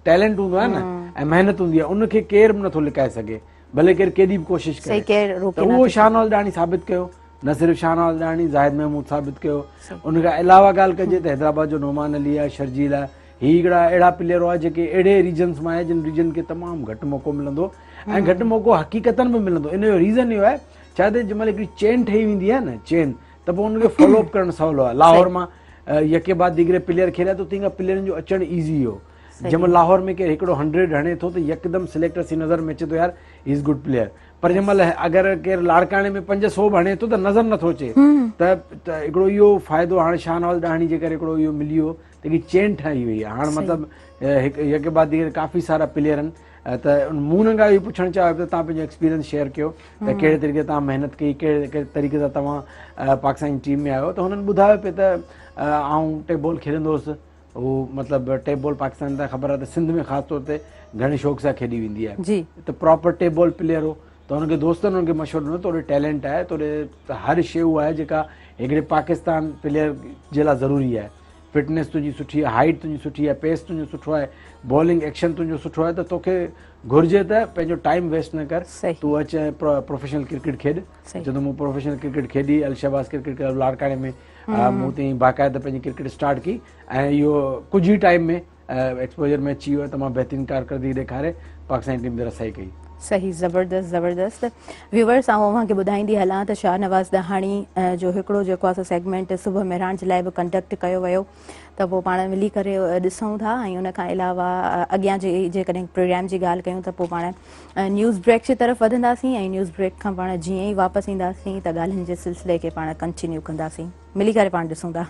ٽيلنٽ هوندو آهي نه ۽ محنت هوندي آهي ان کي ڪير به نٿو لڪائي سگهي، ڀلي ڪير ڪيڏي به ڪوشش ڪري. ته اهو شاهنواز ڏاهاڻي ثابت ڪيو، نه صرف شاهنواز ڏاهاڻي، زاهد محمود ثابت ڪيو. ان کان علاوه ڳالهه ڪجي ته حيدرآباد جو نعمان علي آهي، شرجيل آهي، هي هڪڙا اهڙا پليئر هئا جيڪي اهڙي ريجنس مان آيا جن ريجن کي تمام گهٽ موقعو ملندو ۽ گهٽ موقعو حقيقتن به ملندو. ان جو ريزن اهو آهي ڇا ته جنهن مهل هڪڙي چين ٺهي ويندي آهي نه چين، ته پوء ان کي فالو اپ ڪرڻ سولو آهي. لاهور مان يڪي بعد ديگري پليئر کيڏيا ته اتي کان پليئرن جو اچڻ ايزي هو. جنهن مهل لاهور ۾ ڪير هڪڙو 100 هڻي ٿو ته يڪدم سليڪٽرس جي نظر ۾ اچي ٿو يار هي از گڊ پليئر، پر جنهن مهل اگر ڪير لاڙڪاڻي ۾ 500 به هڻي ٿو ته نظر نٿو اچي. ته هڪڙو اهو فائدو هاڻي شاهنواز ڏاهاڻي جي ڪري هڪڙو اهو ملي ويو ته هڪ چين ٺهي وئي آهي. هاڻ مطلب هڪ يڪي بعد ديگر ڪافي سارا پليئر آهن. ته مون هنن کان اهو پڇڻ چاهيو ته توهان پنهنجو ايڪسپيرينس شيئر ڪيو ته ڪهڙي طريقي سان توهان محنت ڪئي، ڪهڙي طريقي سان توهان پاڪستاني ٽيم ۾ آيو. ته هنن ٻڌايو پئي ته آئون ٽيپ بال کيڏندو هوس، هو مطلب ٽيپ بال پاڪستان تان خبر آهي ته سنڌ ۾ خاص طور تي گهڻي شوق سان کيڏي ويندي آهي، ته پراپر ٽيپ بال پليئر هو. ته هن کي دوستن هن کي مشورو ڏنو توڙي ٽيلنٽ آهي، توڙي هر شيء اها آهي جيڪا هڪڙي پاڪستان پليئر جي لاء ضروري آهي. فٽنس تنهنجي سٺي آهي، هائيٽ تنهنجي سٺي آهي، پيس تنهنجو سٺو آهي، بالنگ ايڪشن تنهنجو سٺو آهي، ته توکي گهرجي ته پنهنجو ٽائيم ويسٽ نه ڪر، تون اچ ۽ پروفيشنل ڪرڪيٽ کيڏ. چوندو مون پروفيشنل ڪرڪيٽ کيڏي، الشهباز ڪرڪيٽ ڪلب لاڙڪاڻي ۾ مون اتي ئي باقاعده پنهنجي ڪرڪيٽ اسٽارٽ ڪئي ۽ اهو ڪجهه ئي ٽائيم ۾ ايڪسپوجر ۾ اچي ويو ۽ تمام بهترين ڪارڪردگي ڏيکاري پاڪستاني ٽيم تي رسائي ڪئي. صحيح زبردست زبردست ويورس آئون اوهان کي ٻڌائيندي هلان ته شاهنواز ڏاهاڻي جو هڪڙو جيڪو آهي سو سيگمينٽ صبح مهراڻ جي لاء به ڪنڊڪٽ ڪيو ويو ته پوء پاڻ ملي ڪري ڏسون ٿا ۽ ان کان علاوه اڳيان جي جيڪڏهن پروگرام جي ڳالهه ڪيون ته پوء پاڻ نيوز بريڪ جي طرف وڌنداسين ۽ نيوز بريڪ کان پاڻ جيئن ئي واپس اينداسين ته ڳالهين جي سلسلي کي پاڻ ڪنٽينيو ڪنداسين. ملي ڪري پاڻ ڏسون ٿا.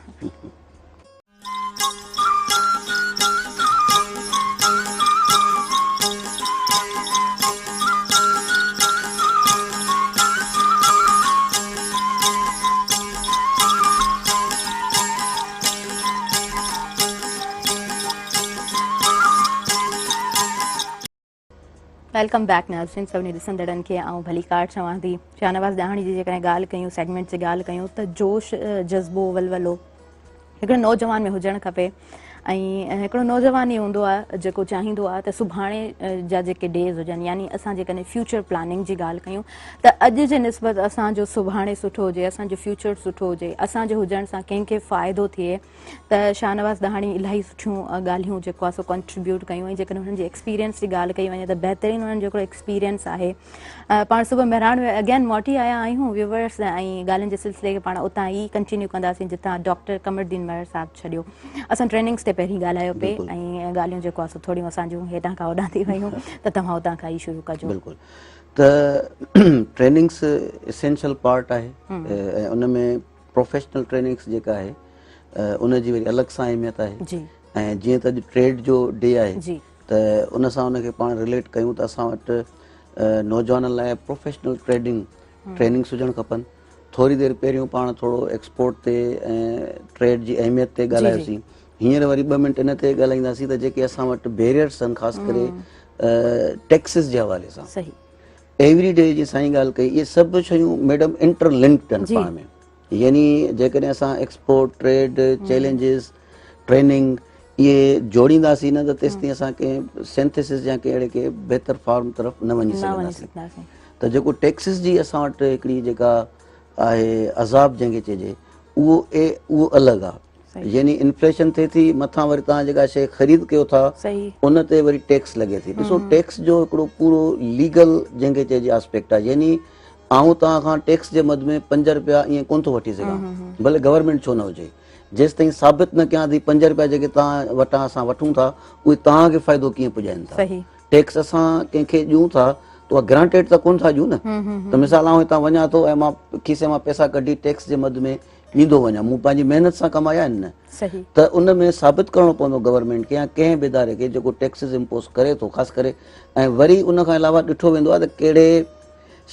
Welcome back ناظرين سڀني ڏسندڙن کي آئون ڀليڪار چوان ٿي. شاهنواز ڏاهاڻي جي جيڪڏهن ڳالهه ڪيون، سيگمينٽ جي ڳالهه ڪيون ته جوش، جذبو، ولولو هڪڙو نوجوان ۾ هجڻ کپي ۽ هڪڙو نوجوان ئي هوندو آهي جيڪو چاهيندو آهي ته سڀاڻي جا جيڪي ڊيز هجن، يعني اسان جيڪڏهن فيوچر پلاننگ جي ڳالهه ڪيون ته اڄ جي نسبت اسان جو سڀاڻي سٺو هجي، اسان جو فيوچر سٺو هجي، اسان جي هجڻ سان ڪنهن کي فائدو ٿئي. ته شاهنواز ڏاهاڻي الاهي سٺيون ڳالهيون جيڪو آهي سو ڪنٽريبيوٽ ڪيون ۽ جيڪڏهن انهن جي ايڪسپيرينس جي ڳالهه ڪئي وڃي ته بهترين انهن جو هڪڙو ايڪسپيرينس آهي. پاڻ صبح مهراڻ ۾ اگين موٽي آيا آهيون ويورس ۽ ڳالهين جي سلسلي کي پاڻ اتان ئي ڪنٽينيو ڪنداسين جتان ڊاڪٽر قمر الدين مهر صاحب ڇڏيو. اسان ٽريننگس تي پهرين ڳالهايو پئي ۽ ڳالهيون جيڪو آهي سو ٿوريون اسان جون هيڏانهن کان هوڏانهن ٿي ويون ته توهان اتان کان ئي شروع ڪجو. بلڪل ته ٽريننگس اسينشل پارٽ آهي ۽ ان ۾ پروفيشنل ٽريننگس جيڪا آهي ان جي وري الڳ سان اهميت آهي ۽ جيئن ته اڄ ٽريڊ جو ڊي آهي ته ان سان ان کي پاڻ رليٽ ڪيون ته اسان وٽ نوجوانن لاء پروفيشنل ٽريڊنگ ٽريننگس هجڻ کپن. ٿوري دير پهريون پاڻ ٿورو ايڪسپورٽ تي ۽ ٽريڊ جي اهميت تي ڳالهايوسين، هينئر وري ٻه منٽ ان تي ڳالهائينداسين ته جيڪي اسان وٽ بيريئرس آهن خاص ڪري ٽيڪسز جي حوالي سان. ايوري ڊي جي سائين ڳالهه ڪئي، اهي سڀ شيون ميڊم انٽر لنڪڊ آهن پاڻ ۾، يعني جيڪڏهن اسان ايڪسپورٽ، ٽريڊ، چئلينجز، ٽريننگ اهي جوڙينداسين نه ته تيستائين اسان ڪنهن سينٿيسس يا ڪنهن اهڙي ڪنهن بهتر فارم طرف نه وڃي سگهنداسين. ته جيڪو ٽيڪسز جي اسان وٽ هڪڙي جيڪا آهي عذاب جنهن کي چئجي اهو اهو الڳ آهي، يعني انفليشن ٿئي ٿي، مٿان وري توهان جيڪا شيء خريد ڪيو ٿا ان تي وري ٽيڪس لڳي ٿي. ڏسو ٽيڪس جو هڪڙو پورو ليگل جنهن کي چئجي آسپيڪٽ آهي، يعني آئون توهان کان ٽيڪس جي مد ۾ 5 رپيا ائين ڪونه ٿو وٺي سگهان، ڀلي گورنمينٽ ڇو نه هجي، جيستائين ثابت نه ڪيان ٿي 5 رپيا جيڪي توهان وٽان اسان وٺون ٿا اهي توهان کي فائدو ڪيئن پڄائين ٿا. ٽيڪس اسان ڪنهن کي ڏيون ٿا ته اها گرانٽيڊ ته ڪونه ٿا ڏيون نه. ته مثال آئون هتان وڃان ٿو ۽ مان کيسي مان پئسا ڪڍي ٽيڪس جي مد ۾ ڏيندو وڃان، مون پنهنجي محنت سان ڪمايا آهن نه، ته ان ۾ ثابت ڪرڻو پوندو گورنمينٽ کي يا ڪنهن به اداري کي جيڪو ٽيڪسز امپوز ڪري ٿو خاص ڪري. ۽ وري ان کان علاوه ڏٺو ويندو آهي ته ڪهڙي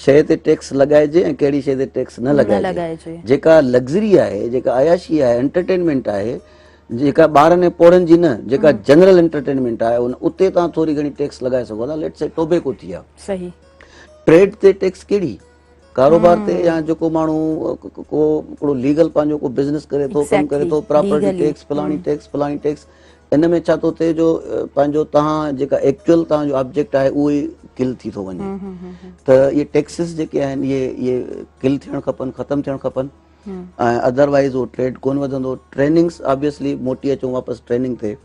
شيء تي ٽيڪس لڳائجي ۽ ڪهڙي شيء تي ٽيڪس نه لڳائجي. جيڪا لگزري آهي، جيڪا عياشي آهي، انٽرٽينمينٽ آهي، جيڪا ٻارن ۽ پوڙهن جي نه، جيڪا جنرل انٽرٽينمينٽ آهي ان اتي توهان ٿوري گهڻي ٽيڪس لڳائي سگهو ٿا. ليٽس سي ٽوبيڪو ٿي ويا. ٽريڊ تي ٽيڪس ڪهڙي؟ ڪاروبار تي يا جيڪو ماڻهو ڪو هڪڙو ليگل پنهنجو ڪو بزنس ڪري ٿو، ڪم ڪري ٿو، پراپرٽي ٽيڪس، فلاڻي ٽيڪس، فلاڻي ٽيڪس، ان ۾ ڇا ٿو ٿئي جو پنهنجو توهان جيڪا ايڪچوئل توهان جو آبجيڪٽ آهي اهو ئي ڪل ٿي ٿو وڃي. ته اهي ٽيڪسز جيڪي آهن اهي ڪل ٿيڻ کپن، ختم ٿيڻ کپن، ۽ ادروائز اهو ٽريڊ ڪونه وڌندو. ٽريننگس آبويسلي موٽي اچون واپس ٽريننگ تي،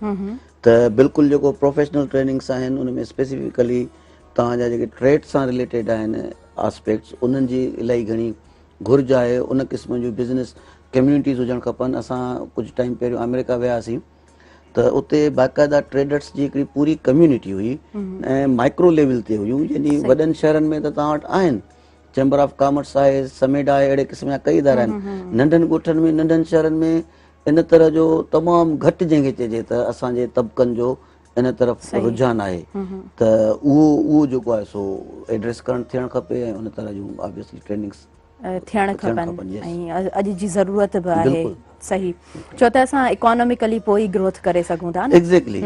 ته بلڪل جيڪو پروفيشنل ٽريننگس آهن ان ۾ اسپيسيفڪلي توهان جا جيڪي ٽريڊ سان رليٽيڊ آهن آسپيڪٽس انهن جي الاهي گهڻي گهرج آهي. ان قسم جون بزنس ڪميونٽيز هجڻ کپن. اسان ڪجهه ٽائيم پهريون آمريڪا وياسين ته اتي باقاعده ٽريڊرس جي هڪڙي پوري ڪميونٽي هئي ۽ مائڪرو ليول تي هيون، يعني وڏن شهرن ۾ ته توهان وٽ آهن چيمبر آف ڪامرس آهي، سميڊ آهي، اهڙي قسم جا ڪئي ادارا آهن. ننڍن ڳوٺن ۾ ننڍن شهرن ۾ ان طرح جو تمام گهٽ جنهن کي چئجي ته اسان جي طبقن جو ان طرف رجحان آهي، ته اهو جيڪو آهي سو ايڊريس ڪرڻ ٿيڻ کپي ۽ ان طرح جون آبويسلي ٽريننگس ٿيڻ کپن ۽ اڄ جي ضرورت به آهي. صحيح، ڇو ته اسان اڪانوميڪلي پوء ئي گروٿ ڪري سگهون ٿا نه. ايگزيڪٽلي.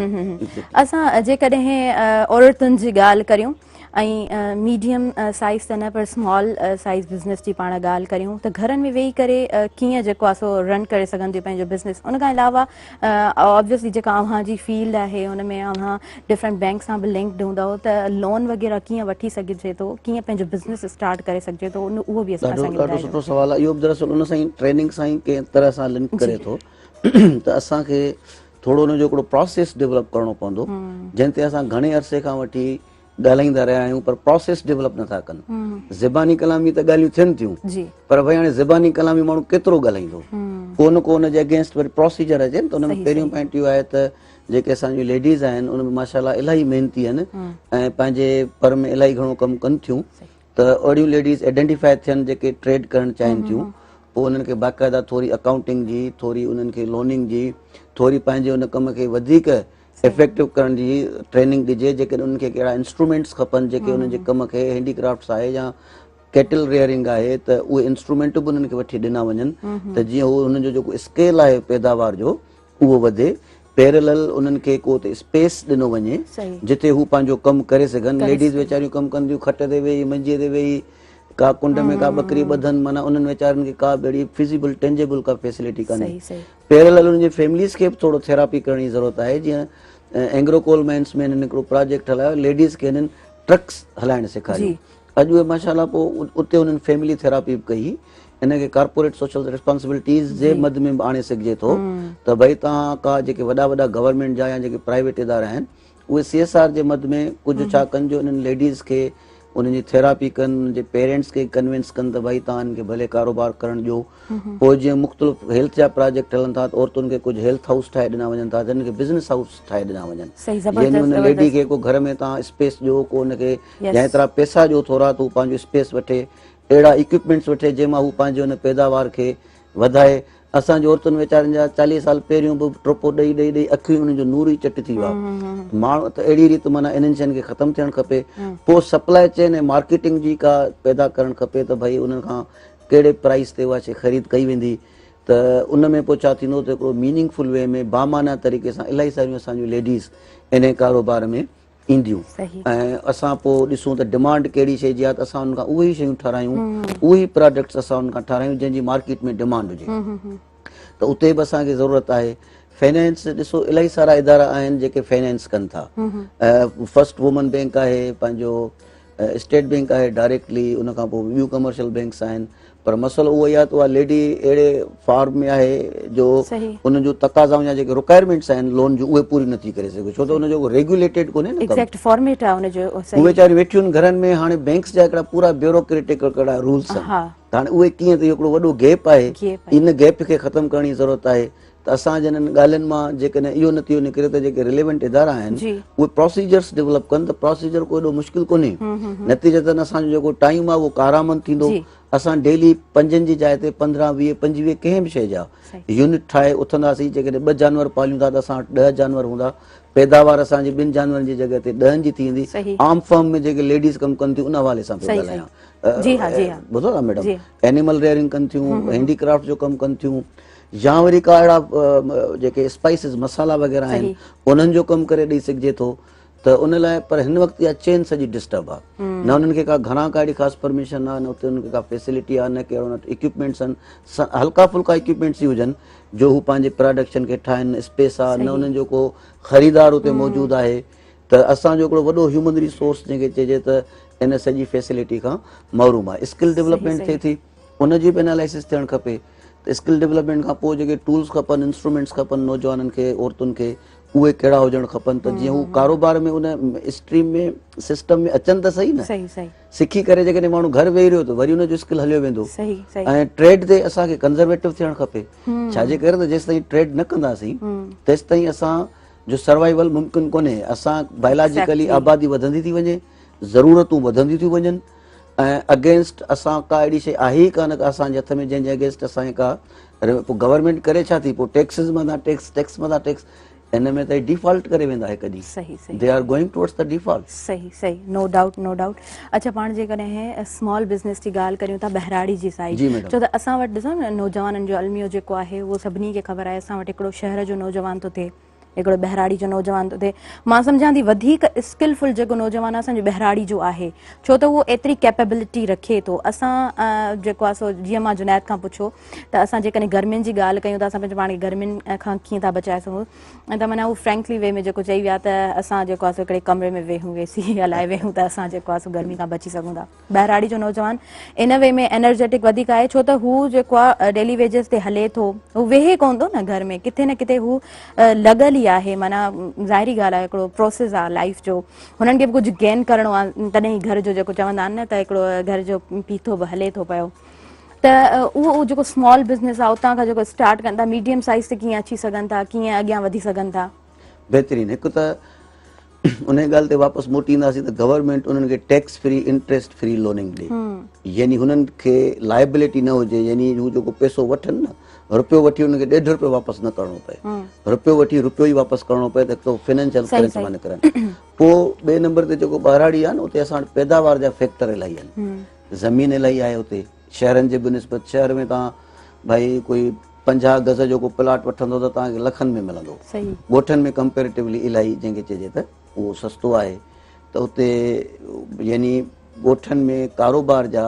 اسان جيڪڏهن عورتن جي ڳالهه ڪريون ۽ ميڊيم سائيز ته نه پر سمال سائيز بزنس جي پاڻ ڳالهه ڪريون ته گهرن ۾ ويهي ڪري ڪيئن جيڪو آهي سو رن ڪري سگهن ٿيون پنهنجو بزنس. ان کان علاوه آبويسلي جيڪا اوهان جي فيلڊ آهي ان ۾ اوهان ڊفرنٽ بينڪ سان به لنڪڊ هوندؤ ته لون وغيره ڪيئن وٺي سگهجي ٿو، ڪيئن پنهنجو بزنس اسٽارٽ ڪري سگهجي ٿو، اهو به اسان کي ڏاڍو سٺو سوال آهي اهو به. دراصل ان سان ئي ٽريننگ سان ئي ڪنهن طرح سان لنڪ ڪري ٿو ته اسان کي ٿورو ان جو هڪڙو پراسيس ڊيولپ ڪرڻو پوندو، جنهن تي اسان گهڻي عرصي کان وٺي ڳالهائيندا رهيا آهيون پر پراسيس ڊيولپ نٿا ڪن. زباني ڪلامي ته ڳالهيون ٿين ٿيون پر ڀئي هاڻي زباني ڪلامي ماڻهو ڪيترو ڳالهائيندو، ڪو نه ڪو ان جي اگينسٽ وري پروسيجر اچي نه. ته ان ۾ پهريون پوائنٽ اهو آهي ته جيڪي اسان جون ليڊيز آهن ان ۾ ماشاء الله الاهي محنتي آهن ۽ پنهنجي پر ۾ الاهي گهڻو ڪم ڪن ٿيون، ته اهڙيون ليڊيز آئيڊينٽيفائي ٿين جيڪي ٽريڊ ڪرڻ چاهين ٿيون، پوء انهن کي باقاعده ٿوري اڪائونٽنگ جي، ٿوري انهن کي لوننگ جي، ٿوري پنهنجي ان ڪم کي وڌيڪ افيڪٽو ڪرڻ جي ٽريننگ ڏجي. جيڪڏهن انهن کي ڪهڙا انسٽرومينٽس کپن جيڪي انهن جي ڪم کي، هينڊي ڪرافٽس آهي يا ڪيٽل ريئرنگ آهي، ته اهي انسٽرومينٽ به انهن کي وٺي ڏنا وڃن ته جيئن هو انهن جو جيڪو اسڪيل آهي پيداوار جو اهو وڌي. پيرلل انهن کي ڪو اتي اسپيس ڏنو وڃي جتي هو پنهنجو ڪم ڪري سگهن. ليڊيز ويچاريون ڪم ڪن ٿيون کٽ تي ويهي، منجيء تي ويهي، ڪا ڪنڊ ۾ ڪا ٻڪري ٻڌن، معنيٰ انهن ويچارن کي ڪا به اهڙي فزيبل ٽينجيبل ڪا فيسلٽي ڪانهي. پيرلل انهن جي فيمليز کي به ٿورو ٿيراپي ڪرڻ جي ضرورت آهي. جيئن اينگرو ڪول مائنس ۾ هنن هڪڙو پراجيڪٽ هلايو، ليڊيز کي هنن ٽرڪس هلائڻ سيکاريو. اڄ اهي ماشاء الله پوء اتي انهن فيملي ٿيراپي به ڪئي. ان کي ڪارپوريٽ سوشل ريسپانسبلٽيز جي مد ۾ به آڻي سگهجي ٿو ته ڀئي توهان ڪا جيڪي وڏا وڏا گورنمينٽ جا يا جيڪي پرائيويٽ ادارا آهن اهي سي ايس آر جي مد ۾ ڪجهه ڇا ڪن جو انهن ليڊيز کي انهن جي ٿيراپي ڪن، انهن جي پيرنٽس کي ڪنوينس ڪن ته ڀائي توهان انهن کي ڀلي ڪاروبار ڪرڻ ڏيو. پوء جيئن مختلف هيلٿ جا پراجيڪٽ هلن ٿا ته عورتن کي ڪجهه هيلٿ هائوس ٺاهي ڏنا وڃن ٿا ته انهن کي بزنس هائوس ٺاهي ڏنا وڃن، يعني ان ليڊي کي ڪو گهر ۾ توهان اسپيس ڏيو، ڪو ان کي يا ايترا پيسا ڏيو ٿورا ته هو پنهنجو اسپيس وٺي، اهڙا اڪوپمينٽس وٺي جنهن مان هو پنهنجي ان پيداوار کي وڌائي. اسان جي عورتن ويچارين جا 40 سال پهريون به ٽوپو ڏئي ڏئي ڏئي اکيون انهن جو نور ئي چٽ ٿي ويو آهي. ماڻهو ته اهڙي ريت معنيٰ انهن شين کي ختم ٿيڻ کپي. پوء سپلاء چين ۽ مارڪيٽنگ جي ڪا پيدا ڪرڻ کپي ته ڀئي انهن کان ڪهڙي پرائس تي اها شي خريد ڪئي ويندي ته ان ۾ پوء ڇا ٿيندو ته هڪڙو ميننگ فل وي ۾ بامعنيٰ طريقي سان الاهي ساريون اسان جون ليڊيز انهي ڪاروبار ۾ اينديون ۽ اسان پوء ڏسون ته ڊمانڊ ڪهڙي شيء جي آهي ته اسان انهن کان اهي ئي شيون ٺهرايون اهي ئي پراڊڪٽس اسان انهن کان ٺهرايون جنهن جي مارڪيٽ ۾ ڊمانڊ هجي ته اتي به اسان کي ضرورت آهي. فنانس ڏسو الاهي سارا ادارا آهن جيڪي فنانس ڪن ٿا. فرسٽ وومن بينڪ آهي پنهنجو اسٽيٽ بينڪ آهي ڊائريڪٽلي ان کان پوء ٻيون ڪمرشل بينڪس آهن پر مسئلو اهو ئي آهي ته اها ليڊي اهڙي فارم ۾ آهي جو ان جون تقاضائون يا جيڪي رڪوائرمينٽس آهن لون جون اهي پوريون نٿي ڪري سگهي ڇو ته ان جو ريگيوليٽيڊ ڪونهي نه ايگزيڪٽ فارميٽ آهي ان جو اهي ويچاريون ويٺيون آهن گهرن ۾ هاڻي بينڪس جا هڪڙا پورا بيوروڪريٽڪ هڪڙا رولس آهن ته هاڻي اهي ڪيئن ته اهو هڪڙو وڏو گيپ آهي ان گيپ کي ختم ڪرڻ جي ضرورت آهي ته اسان جي انهن ڳالهين مان جيڪڏهن اهو نتيجو نڪري ته جيڪي رليونٽ ادارا آهن اهي پروسيجرس ڊولپ ڪن ته پروسيجر ڪو ايڏو مشڪل ڪونهي نتيجتن اسان جو جيڪو ٽائيم آهي اهو ڪارآمد ٿيندو اسان ڊيلي پنجن جي جاء تي 15 20 25 ڪنهن به شيء جا يونٽ ٺاهي اٿنداسين جيڪڏهن ٻه جانور پاليون ٿا ته اسان وٽ 10 جانور هوندا پيداوار اسان جي ٻن جانورن جي جڳهه تي 10 جي ٿي ويندي عام فارم ۾ جيڪي ليڊيز ڪم ڪن ٿيون ان حوالي سان پيو ڳالهايان جي ها جي ها ٻڌو ٿا ميڊم اينيمل ريئرنگ ڪن ٿيون هينڊي ڪرافٽ جو ڪم ڪن ٿيون يا وري ڪا اهڙا جيڪي اسپائسز مصالحا وغيره آهن انهن جو ڪم ڪري ڏئي سگهجي ٿو ته ان لاء پر هن وقت اها چين سڄي ڊسٽرب آهي نه انهن کي ڪا گهران ڪا اهڙي خاص پرميشن آهي نه اتي انهن کي ڪا فيسلٽي آهي نه ڪي اهڙو اڪوپمينٽس آهن هلڪا ڦلڪا اڪوپمينٽس ئي هجن جو هو پنهنجي پراڊڪشن کي ٺاهن اسپيس آهي نه انهن جو ڪو خريدار اتي موجود آهي ته اسان جو هڪڙو وڏو هيومن ريسورس جنهن کي چئجي ته ان سڄي فيسلٽي کان محروم آهي اسڪل ڊولپمينٽ ٿئي ٿي ان جي به انالائسس ٿيڻ کپي ته اسڪل ڊولپمينٽ کان پوء جيڪي ٽولز کپن انسٽرومينٽس کپن نوجوانن کي عورتن کي اهي ڪهڙا هجڻ کپن ته جيئن هو ڪاروبار ۾ ان اسٽريم ۾ سسٽم ۾ اچن ته صحيح نه صحيح صحيح سکي ڪري جيڪڏهن ماڻهو گهر ويهي رهيو ته وري ان جو اسڪل هليو ويندو صحيح صحيح ۽ ٽريڊ تي اسان کي ڪنزرويٽو ٿيڻ کپي ڇا جي ڪري ته جيستائين ٽريڊ نه ڪنداسين تيستائين اسان جو سروائيول ممڪن ڪونهي اسان بائلاجيڪلي آبادي وڌندي ٿي وڃي ضرورتون وڌنديون ٿيون وڃن ۽ اگينسٽ اسان ڪا اهڙي شيء آهي ئي ڪانه ڪا اسان جي هٿ ۾ جنهن جي اگينسٽ اسان کي ڪا پوء گورنمينٽ ڪري ڇا ٿي پوء ٽيڪسز مٿان ٽيڪس ٽيڪس مٿان ٽيڪس ان ۾ ته ڊيفالٽ ڪري ويندا هڪ ڏينهن صحيح صحيح they are going towards the default صحيح صحيح نو ڊائوٽ نو ڊائوٽ اڇا پاڻ جيڪڏهن اسمال بزنس جي ڳالهه ڪريون ٿا ٻهراڙي جي سائيڊ ڇو ته اسان وٽ ڏسو نه نوجوانن جو الميو جيڪو آهي اهو سڀني کي خبر آهي اسان وٽ هڪڙو شهر جو نوجوان ٿو ٿئي هڪڙو ٻهراڙي جو نوجوان ٿو ٿئي. مان سمجهان ٿي وڌيڪ اسڪل فل جيڪو نوجوان آهي اسان جو ٻهراڙي جو آهي ڇو ته اهو ايتري ڪيپيبلٽي رکي ٿو. اسان جيڪو آهي سو جيئن مان جنيد کان پڇيو ته اسان جيڪڏهن گرمين جي ڳالهه ڪيون ته اسان پنهنجو پاڻ کي گرمين کان ڪيئن ٿا بچائي سگهون ته معنيٰ هو فرينڪلي وي ۾ جيڪو چئي ويا ته اسان جيڪو آهي سو هڪڙي ڪمري ۾ ويهون اي سي هلائي ويهون ته اسان جيڪو آهي سو گرمي کان بچي سگهون ٿا. ٻهراڙي جو نوجوان ان وي ۾ انرجيٽڪ وڌيڪ آهي ڇو ته هو جيڪو آهي ڊيلي ويجز تي هلي ٿو هو ويهي ڪونه ٿو نه گهر ۾ ڪٿي نه ڪٿي هو لڳل ئي آهي معنيٰ ظاهري ڳالهه آهي هڪڙو پروسيس آهي لائف جو هنن کي به ڪجهه گين ڪرڻو آهي تڏهن ئي گهر جو جيڪو چوندا آهن نه ته هڪڙو گهر جو پيٿو به هلي ٿو پيو ته اهو جيڪو اسمال بزنس آهي اتان کان جيڪو اسٽارٽ ڪن ٿا ميڊيم سائز تي ڪيئن اچي سگهن ٿا ڪيئن اڳيان وڌي سگهن ٿا. بهترين هڪ ته انهي ڳالهه تي واپس موٽي اينداسين ته گورنمينٽ انهن کي tax free interest free loaning ڏي يعني هنن کي لائبلٽي نه هجي يعني هو جيڪو پيسو وٺن نه رپيو وٺي انهن کي ڏيڍ رپيو واپس نه ڪرڻو پئي رپيو وٺي رپيو ئي واپس ڪرڻو پئي ته فنانشل ڪرنچ مان نڪرن پوء ٻئي نمبر تي جيڪو ٻهراڙي آهي نه اتي اسان وٽ پيداوار جا فيڪٽر الاهي آهن زمين الاهي آهي اتي شهرن جي بنسبت شهر ۾ تان ڀائي ڪوئي 50 گز جو ڪو پلاٽ وٺندو ته توهان کي لکن ۾ ملندو. ڳوٺن ۾ ڪمپيريٽولي الاهي جنهن کي چئجي ته اهو سستو آهي ته اتي يعني ڳوٺن ۾ ڪاروبار جا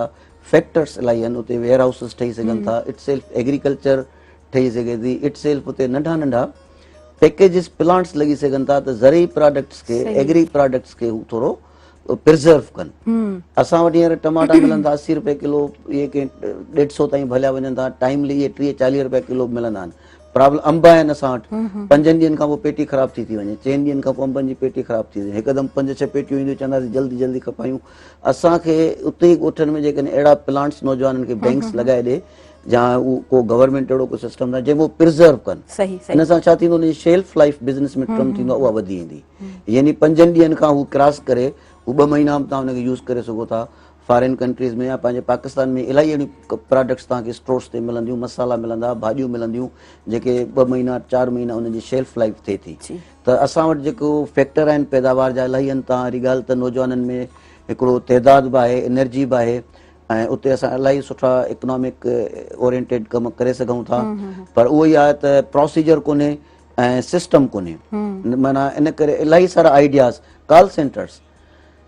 فيڪٽرس الاهي آهن اتي ويئر هائوسز ٺهي سگهن ٿا it self agriculture ٺهي سگهي ٿي it self اتي ننڍا ننڍا پيڪيجز پلانٽس لڳي سگهن ٿا ته زرعي پراڊڪٽس کي ايگري پراڊڪٽس کي هو ٿورو پرزرو ڪن. اسان وٽ هينئر ٽماٽا ملن ٿا 80 روپيه ڪلو، اهي ڪي 150 تائين به هليا وڃن ٿا، ٽائيملي اهي 30 40 روپيه ڪلو به ملندا آهن. پرابلم انب آهن اسان وٽ، پنجن ڏينهن کان پوء پيٽي خراب ٿي ٿي وڃي، چئن ڏينهن کان پوء انبن جي پيٽي خراب ٿي وڃي، هڪدم پنج ڇهه پيٽيون اينديون چونداسين جلدي جلدي کپايون. اسان کي اتي ئي ڳوٺن ۾ جيڪڏهن اهڙا پلانٽس نوجوانن کي بينڪس لڳائي ڏي جا هو ڪو گورنمينٽ اهڙو ڪو سسٽم ٺاهي جنهن ۾ هو پرزرو ڪن، ان سان ڇا ٿيندو ان جي شيلف لائيف بزنس ۾ ٽرم ٿيندو آهي اها وڌي ويندي. يعني پنجن ڏينهن کان هو ڪراس ڪري هو ٻه مهينا به توهان ان کي يوز ڪري سگهو ٿا. فارين ڪنٽريز ۾ يا پنهنجي پاڪستان ۾ الاهي اهڙيون پراڊڪٽس توهان کي اسٽورس تي ملنديون، مصالحا ملندا، ڀاڄيون ملنديون جيڪي ٻه مهينا چار مهينا انهن جي شيلف لائف ٿئي ٿي ته اسان وٽ جيڪو فيڪٽر آهن پيداوار جا الاهي آهن. توهان واري ڳالهه ته نوجوانن ۾ هڪڙو تعداد به آهي، انرجي به آهي ۽ اتي اسان الاهي سٺا اڪنامڪ اورينٽيڊ ڪم ڪري سگهون ٿا، پر اهو ئي آهي ته پروسيجر ڪونهي ۽ سسٽم ڪونهي، معنيٰ ان ڪري الاهي سارا آئيڊياز ڪال سينٽرس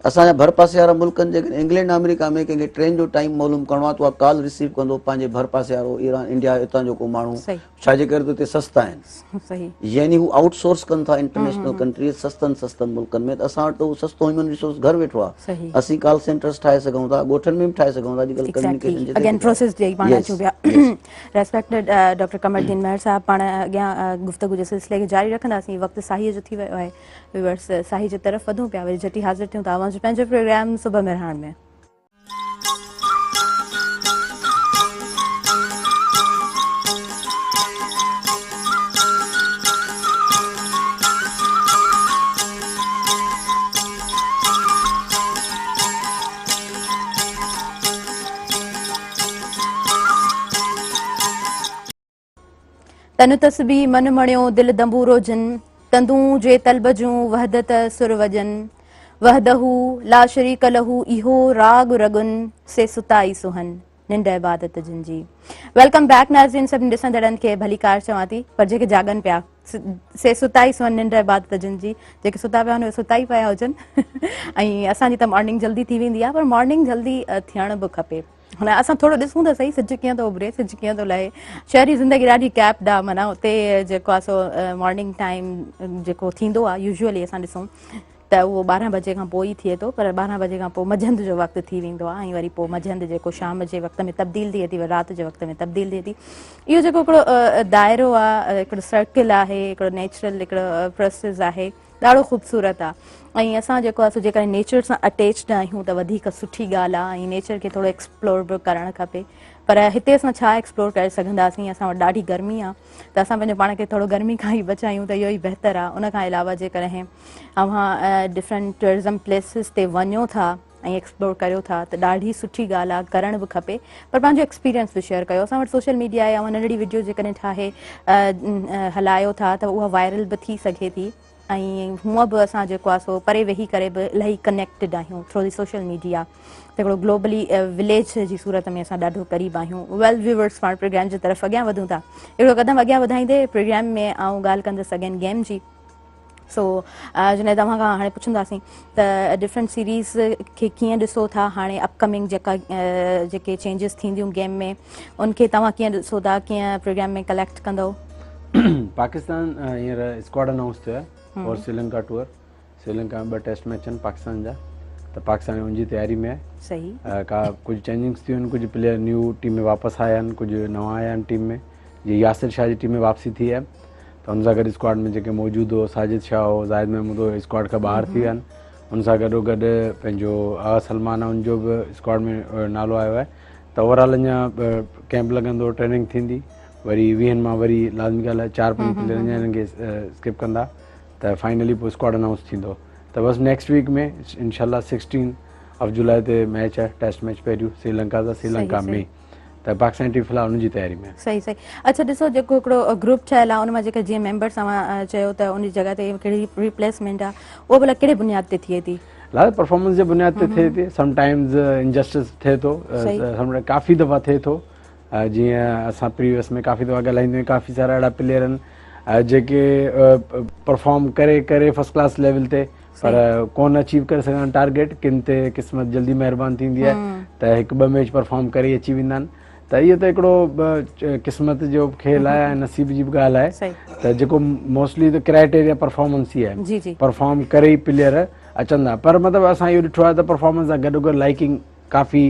اسان جا ڀر پاسي وارا ملڪن جيڪڏهن انگلينڊ آمريڪا ۾ ڪنهن کي ٽرين جو ٽائيم معلوم ڪرڻو آهي ته اها ڪال رسيو ڪندو پنهنجي ڀر پاسي وارو ايران انڊيا اتان جو ڪو ماڻهو، ڇا جي ڪري ته اتي سستا آهن، يعني هو آئوٽ سورس ڪن ٿا انٽرنيشنل ڪنٽريز سستن سستن ملڪن ۾ ته اسان وٽ ته اهو سستو هيومن ريسورس گهر ويٺو آهي، اسين ڪال سينٽرس ٺاهي سگهون ٿا، ڳوٺن ۾ به ٺاهي سگهون ٿا، اڄڪلهه ڪميونيڪيشن جتي اگين پروسيس جي پاڻ اچون پيا. ريسپيڪٽيڊ ڊاڪٽر قمر الدين مهر صاحب، پاڻ اڳيان گفتگو جي سلسلي کي جاري رکنداسين، وقت ساهيء جو ٿي ويو آهي، ويورس ساهي جي طرف وڌون پيا، وري جهٽي حاضر ٿيون ٿا اوهان جو پنهنجو پروگرام صبح مهراڻ ۾. تن تسبيح من مڻيو دل دنبورو جن، تندون جي طلب جون وحدت سر وڄن، وحده لا شريڪ له اهو راڳ رڳن، سي ستا ئي سهن ننڊ عبادت جن جي. Welcome back ناظرين، سڀني ڏسندڙن کي ڀليڪار چوان ٿي، پر جيڪي جاڳن پيا سي ستا ئي سهن ننڊ عبادت جن جي، جيڪي ستا پيا آهن اهي ستا ئي پيا هجن ۽ اسان جي ته مارننگ جلدي ٿي ويندي آهي، پر مارننگ جلدي ٿيڻ به کپي. هن اسان ٿورو ڏسون ته سهي سج ڪيئن ٿو اڀري، سج ڪيئن ٿو لهي. شهري زندگي ڏاڍي ڪيپڊ آ، معنيٰ اتي جيڪو آ سو مارننگ ٽائيم جيڪو ٿيندو آ يوزولي اسان ڏسون ته اهو 12 بجي کان پوء ئي ٿئي ٿو، پر 12 بجي کان پوء منجهند جو وقت ٿي ويندو آ ۽ وري پوء منجهند جيڪو شام جي وقت ۾ تبديل ٿئي ٿي وري رات جي وقت ۾ تبديل ٿئي ٿي. اهو جيڪو هڪڙو دائرو آ، هڪڙو سرڪل آهي، هڪڙو نيچرل هڪڙو پروسيس آهي، ڏاڍو خوبصورت آ ۽ اسان جيڪو آ سو جيڪڏهن نيچر سان اٽيچڊ آهيون ته وڌيڪ سٺي ڳالهه آ ۽ نيچر کي ٿورو ايڪسپلور به ڪرڻ کپي، پر هتي اسان ڇا ايڪسپلور ڪري سگهنداسين، اسان وٽ ڏاڍي گرمي آ ته اسان پنهنجو پاڻ کي ٿورو گرمي کان ئي بچايون ته اهو ئي بهتر آ. ان کان علاوه جيڪڏهن اوهان ڊفرنٽ ٽوئرزم پليسز تي وڃو ٿا ۽ ايڪسپلور ڪريو ٿا ته ڏاڍي سٺي ڳالهه آ، ڪرڻ به کپي، پر پنهنجو ايڪسپيرينس به شيئر ڪيو. اسان وٽ سوشل ميڊيا آهي، اوهان ننڍڙي وڊيو جيڪڏهن ٺاهي هلايو ٿا ته اها وائرل به ٿي سگهي ٿي ۽ هونء به اسان جيڪو آهي سو پري ويهي ڪري به الاهي ڪنيڪٽيڊ آهيون ٿرو the social media, ته هڪڙو گلوبلي وليج جي صورت ۾ اسان ڏاڍو قريب آهيون. ويل ويورس، پاڻ پروگرام جي طرف اڳيان وڌون ٿا. هڪڙو قدم اڳيان وڌائيندي پروگرام ۾ آئون ڳالهه ڪندس اگين گيم جي. سو جنيد اوهان کان هاڻي پڇنداسين ته ڊفرنٽ سيريز کي ڪيئن ڏسو ٿا، هاڻي اپ ڪمنگ جيڪا جيڪي چينجز ٿينديون گيم ۾ ان کي توهان ڪيئن ڏسو ٿا، ڪيئن پروگرام ۾ ڪليڪٽ ڪندو؟ پاڪستان هينئر اسڪواڊ انائونس ٿيو آهي for Sri Lanka tour. Sri Lanka ۾ 2 test match آهن پاڪستان جا، ته پاڪستان ان جي تياري ۾ آهي. ڪا ڪجهه چينجنگس ٿيون آهن، ڪجهه پليئر نيو ٽيم ۾ واپس آيا آهن، ڪجهه نوان آيا آهن ٽيم ۾، جيئن ياسر شاهه جي ٽيم ۾ واپسي ٿي آهي ته ان سان گڏ اسڪواڊ ۾ جيڪي موجود هو ساجد شاهه هو، زاهد محمود هو، اسڪواڊ کان ٻاهر ٿي ويا آهن. ان سان گڏو گڏ پنهنجو آغا سلمان آهي ان جو به اسڪواڊ ۾ نالو آيو آهي. ته اوور آل اڃا ڪيمپ لڳندو، ٽريننگ ٿيندي، وري 20 مان وري لازمي ڳالهه آهي 4-5 پليئر اڃا هنن کي اسڪپ ڪندا ته فائنلي پوء اسڪواڊ انائونس ٿيندو. ته بس نيڪسٽ ويڪ ۾ انشاء الله 16 آف جولاء تي ميچ آهي، ٽيسٽ ميچ پهريون سريلنڪا سان سريلنڪا ۾، ته پاڪستان ٽيم في الحال ان جي تياري ۾ آهي. صحيح صحيح. اڇا ڏسو جيڪو هڪڙو گروپ ٺهيل آهي ان مان جيڪي جيئن ميمبرس اوهان چيو ته ان جي جڳهه تي ڪهڙي ريپليسمينٽ آهي اهو ڀلا ڪهڙي بنياد تي ٿئي ٿي؟ لاء پرفارمنس جي بنياد تي ٿئي ٿي، سم ٽائمز انجسٽس ٿئي ٿو، ڪافي دفعا ٿئي ٿو، جيئن اسان پريويس ۾ ڪافي دفعا ڳالهائيندو آهيون، ڪافي سارا اهڙا پليئر آهن جيڪي پرفارم ڪري ڪري فرسٽ ڪلاس ليول تي پر ڪون اچيو ڪري سگهندا آهن ٽارگيٽ، ڪن تي قسمت جلدي مهربان ٿيندي آهي ته هڪ ٻه ميچ پرفارم ڪري اچي ويندا آهن. ته اهو ته هڪڙو قسمت جو به کيل آهي ۽ نصيب جي به ڳالهه آهي ته جيڪو موسٽلي ته ڪرائيٽيريا پرفارمنس ئي آهي، پرفارم ڪري ئي پليئر اچن ٿا. پر مطلب اسان اهو ڏٺو آهي ته پرفارمنس سان گڏو گڏ لائڪنگ ڪافي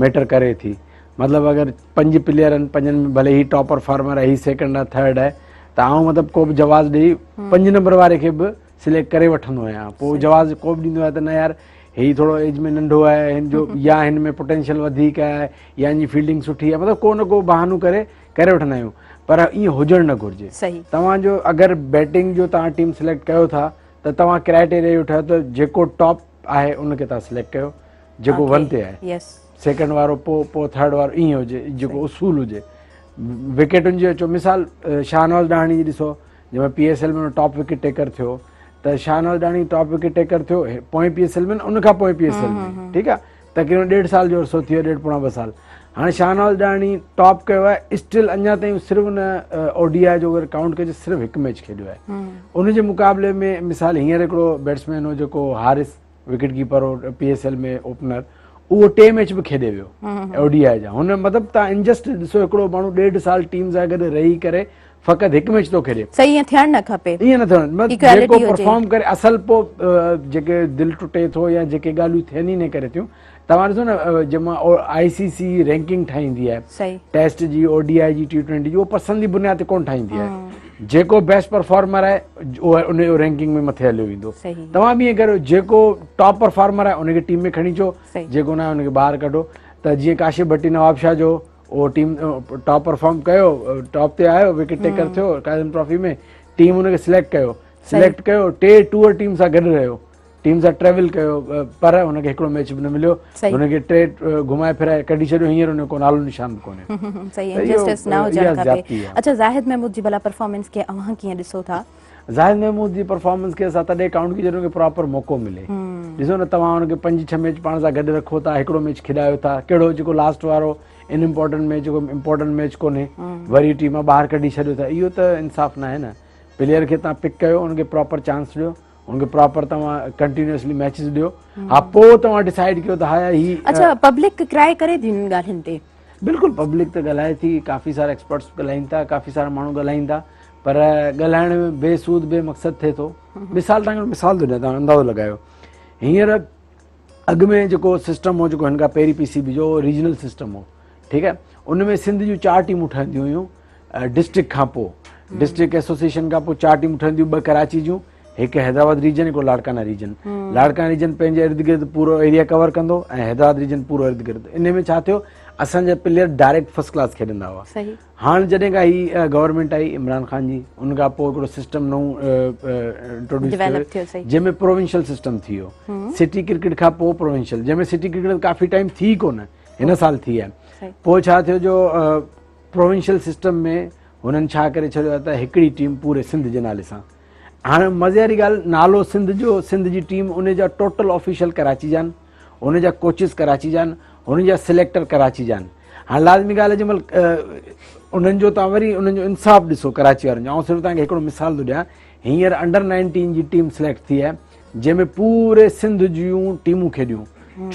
ميٽر ڪري ٿي. مطلب اگر 5 پليئر آهن، 5 ۾ ڀلي هي ٽاپ پرفارمر آهي، هي سيڪنڊ آهي، ٿرڊ آهي، ته آئون مطلب ڪو به جواز ڏئي 5 نمبر واري کي به سليڪٽ ڪري وٺندو آهيان. پوء جواز ڪو به ڏيندو آهي ته نه يار هي ٿورو ايج ۾ ننڍو آهي هن جو، يا هن ۾ پوٽينشل وڌيڪ آهي، يا هن جي فيلڊنگ سٺي آهي، مطلب ڪو نه ڪو بهانو ڪري ڪري وٺندا آهيون. پر ائين هجڻ نه گهرجي. توهان جو اگر بيٽنگ جو توهان ٽيم سليڪٽ ڪيو ٿا ته توهان ڪرائيٽيريا اهو ٺاهيو ته جيڪو ٽاپ آهي ان کي توهان سليڪٽ ڪيو. جيڪو ون تي آهي سيڪنڊ وارو پوء پوء ٿرڊ وارو ائين هجي جيڪو اصول هجي وڪيٽن جو اچو مثال شاهنواز ڏاهاڻي جي ڏسو جنهن ۾ P S L ۾ top wicket taker ٿيو ته Shahnawaz Dahani top wicket taker ٿيو پوئين پي ايس ايل ۾ ان کان پوئين پي ايس ايل ۾ ٺيڪ آهي تقريبن ڏيڍ سال جو عرصو ٿي ويو ڏيڍ پوڻا ٻه سال هاڻي شاهنواز ڏاهاڻي ٽاپ ڪيو آهي اسٽل اڃا تائين صرف ان او ڊي I جو اگر ڪائونٽ ڪجي صرف هڪ ميچ کيڏيو آهي ان جي مقابلي ۾ مثال هينئر هڪڙو بيٽسمين هو جيڪو حارث وڪيٽ ڪيپر هو پي ايس ايل ۾ اوپنر اهو ٽي ميچ به کيڏي ويو او ڊي I جا هن مطلب تان انجسٽ ڏسو هڪڙو ماڻهو ڏيڍ سال ٽيم سان گڏ رهي ڪري فقط هڪ ميچ ٿو کيڏي صحيح ائين ٿيڻ نه کپي ائين نه ٿيڻ مطلب جيڪو پرفارم ڪري اصل پو جيڪي دل ٽٽي ٿو يا جيڪي ڳالهيون ٿين ئي نه ڪري ٿيون توهان ڏسو نه جنهن مان آء سي سي رينڪنگ ٺاهيندي آهي ٽيسٽ جي او ڊي I جي ٽي ٽوئنٽي جي اهو پسند جي بنياد تي ڪون ٺاهيندي آهي جيڪو بيسٽ پرفارمر آهي اهو ان جو رينڪنگ ۾ مٿي هليو ويندو توهان به ائين ڪريو جيڪو ٽاپ پرفارمر آهي ان کي ٽيم ۾ کڻي اچو جيڪو نه آهي ان کي ٻاهر ڪڍو ته جيئن ڪاشف ڀٽي نواب شاهه جو اهو ٽيم ٽاپ پرفارم ڪيو ٽاپ تي آيو وڪيٽ ٽيڪر ٿيو قائد ٽرافي ۾ ٽيم ان کي سليڪٽ ڪيو سليڪٽ ڪيو ٽي ٽوئر ٽيم سان گڏ رهيو ٽيم سان ٽريول ڪيو پر هن کي هڪڙو ميچ به نه مليو هن کي ٽي گهمائي ڦيرائي ڪڍي ڇڏيو هينئر هن جو ڪو نالو نشان به ڪونهي. صحيح انجسٽس نه هجڻ کپي. اڇا زاهد محمود جي ڀلا پرفارمنس کي اوهان ڪيئن ڏسو ٿا؟ زاهد محمود جي پرفارمنس کي اسان تڏهن ڪائونٽ ڪيو جڏهن هن کي پراپر موقعو ملي. ڏسو نه توهان هن کي پنج ڇهه ميچ پاڻ سان گڏ رکو ٿا هڪڙو ميچ کيڏايو ٿا ڪهڙو جيڪو لاسٽ وارو ان امپورٽنٽ ميچ جيڪو امپورٽنٽ ميچ ڪونهي وري ٽيم مان ٻاهر ڪڍي ڇڏيو ٿا اهو ته انصاف ناهي نه پليئر کي توهان پڪ ڪيو ان کي پراپر چانس ڏيو ان کي پراپر توهان ڪنٽينيوسلي ميچز ڏيو ها پوء توهان ڊسائيڊ ڪيو ته ها هي اڇا پبلڪ ڪرائي ڪري ٿي انهن ڳالهين تي بلڪل پبلڪ ته ڳالهائي ٿي ڪافي سارا ايڪسپرٽس ڳالهائين ٿا ڪافي سارا ماڻهو ڳالهائين ٿا پر ڳالهائڻ ۾ بي سود بي مقصد ٿئي ٿو مثال توهان کي مثال ٿو ڏيان توهان اندازو لڳايو هينئر اڳ ۾ جيڪو سسٽم هو جيڪو هن کان پهرين پي سي بي جو ريجنل سسٽم هو ٺيڪ آهي ان ۾ سنڌ جون چار ٽيمون ٺهنديون هيون ڊسٽرڪٽ کان پوء ڊسٽرڪٽ ايسوسيئيشن کان پوء چار ٽيمون ٺهنديون ٻه ڪراچي جون هڪ حيدرآباد ريجن هڪ لاڙڪانا ريجن لاڙڪانا ريجن پنهنجي ارد گرد پورو ايريا ڪور ڪندو ۽ حيدرآباد ريجن پورو ارد گرد ان ۾ ڇا ٿيو اسان جا پليئر ڊائريڪٽ فرسٽ ڪلاس کيڏندا هئا هاڻ جڏهن کان هي گورنمينٽ آئي عمران خان جي ان کان پوء هڪڙو سسٽم نئون انٽروڊيوس ٿيو جنهن ۾ پروونشل سسٽم ٿي ويو سٽي ڪرڪيٽ کان پوء پروونشل جنهن ۾ سٽي ڪرڪيٽ ڪافي ٽائيم ٿي ڪونه هن سال ٿي آهي پوء ڇا ٿيو جو پروونشل سسٽم ۾ هنن ڇا ڪري ڇڏيو آهي ته هڪڙي ٽيم پوري سنڌ جي نالي سان هاڻي مزي واري ڳالهه نالو سنڌ جو سنڌ جي ٽيم ان جا ٽوٽل آفيشل ڪراچي جا آهن ان جا ڪوچز ڪراچي جا آهن هن جا سليڪٽر ڪراچي جا آهن هاڻي لازمي ڳالهه آهي جنهن مهل انهن جو تان وري انهن جو انصاف ڏسو ڪراچي وارن جو آئون صرف تان کي هڪڙو مثال ٿو ڏيان هينئر انڊر 19 جي ٽيم سليڪٽ ٿي آهي جنهن ۾ پوري سنڌ جون ٽيمون کيڏيون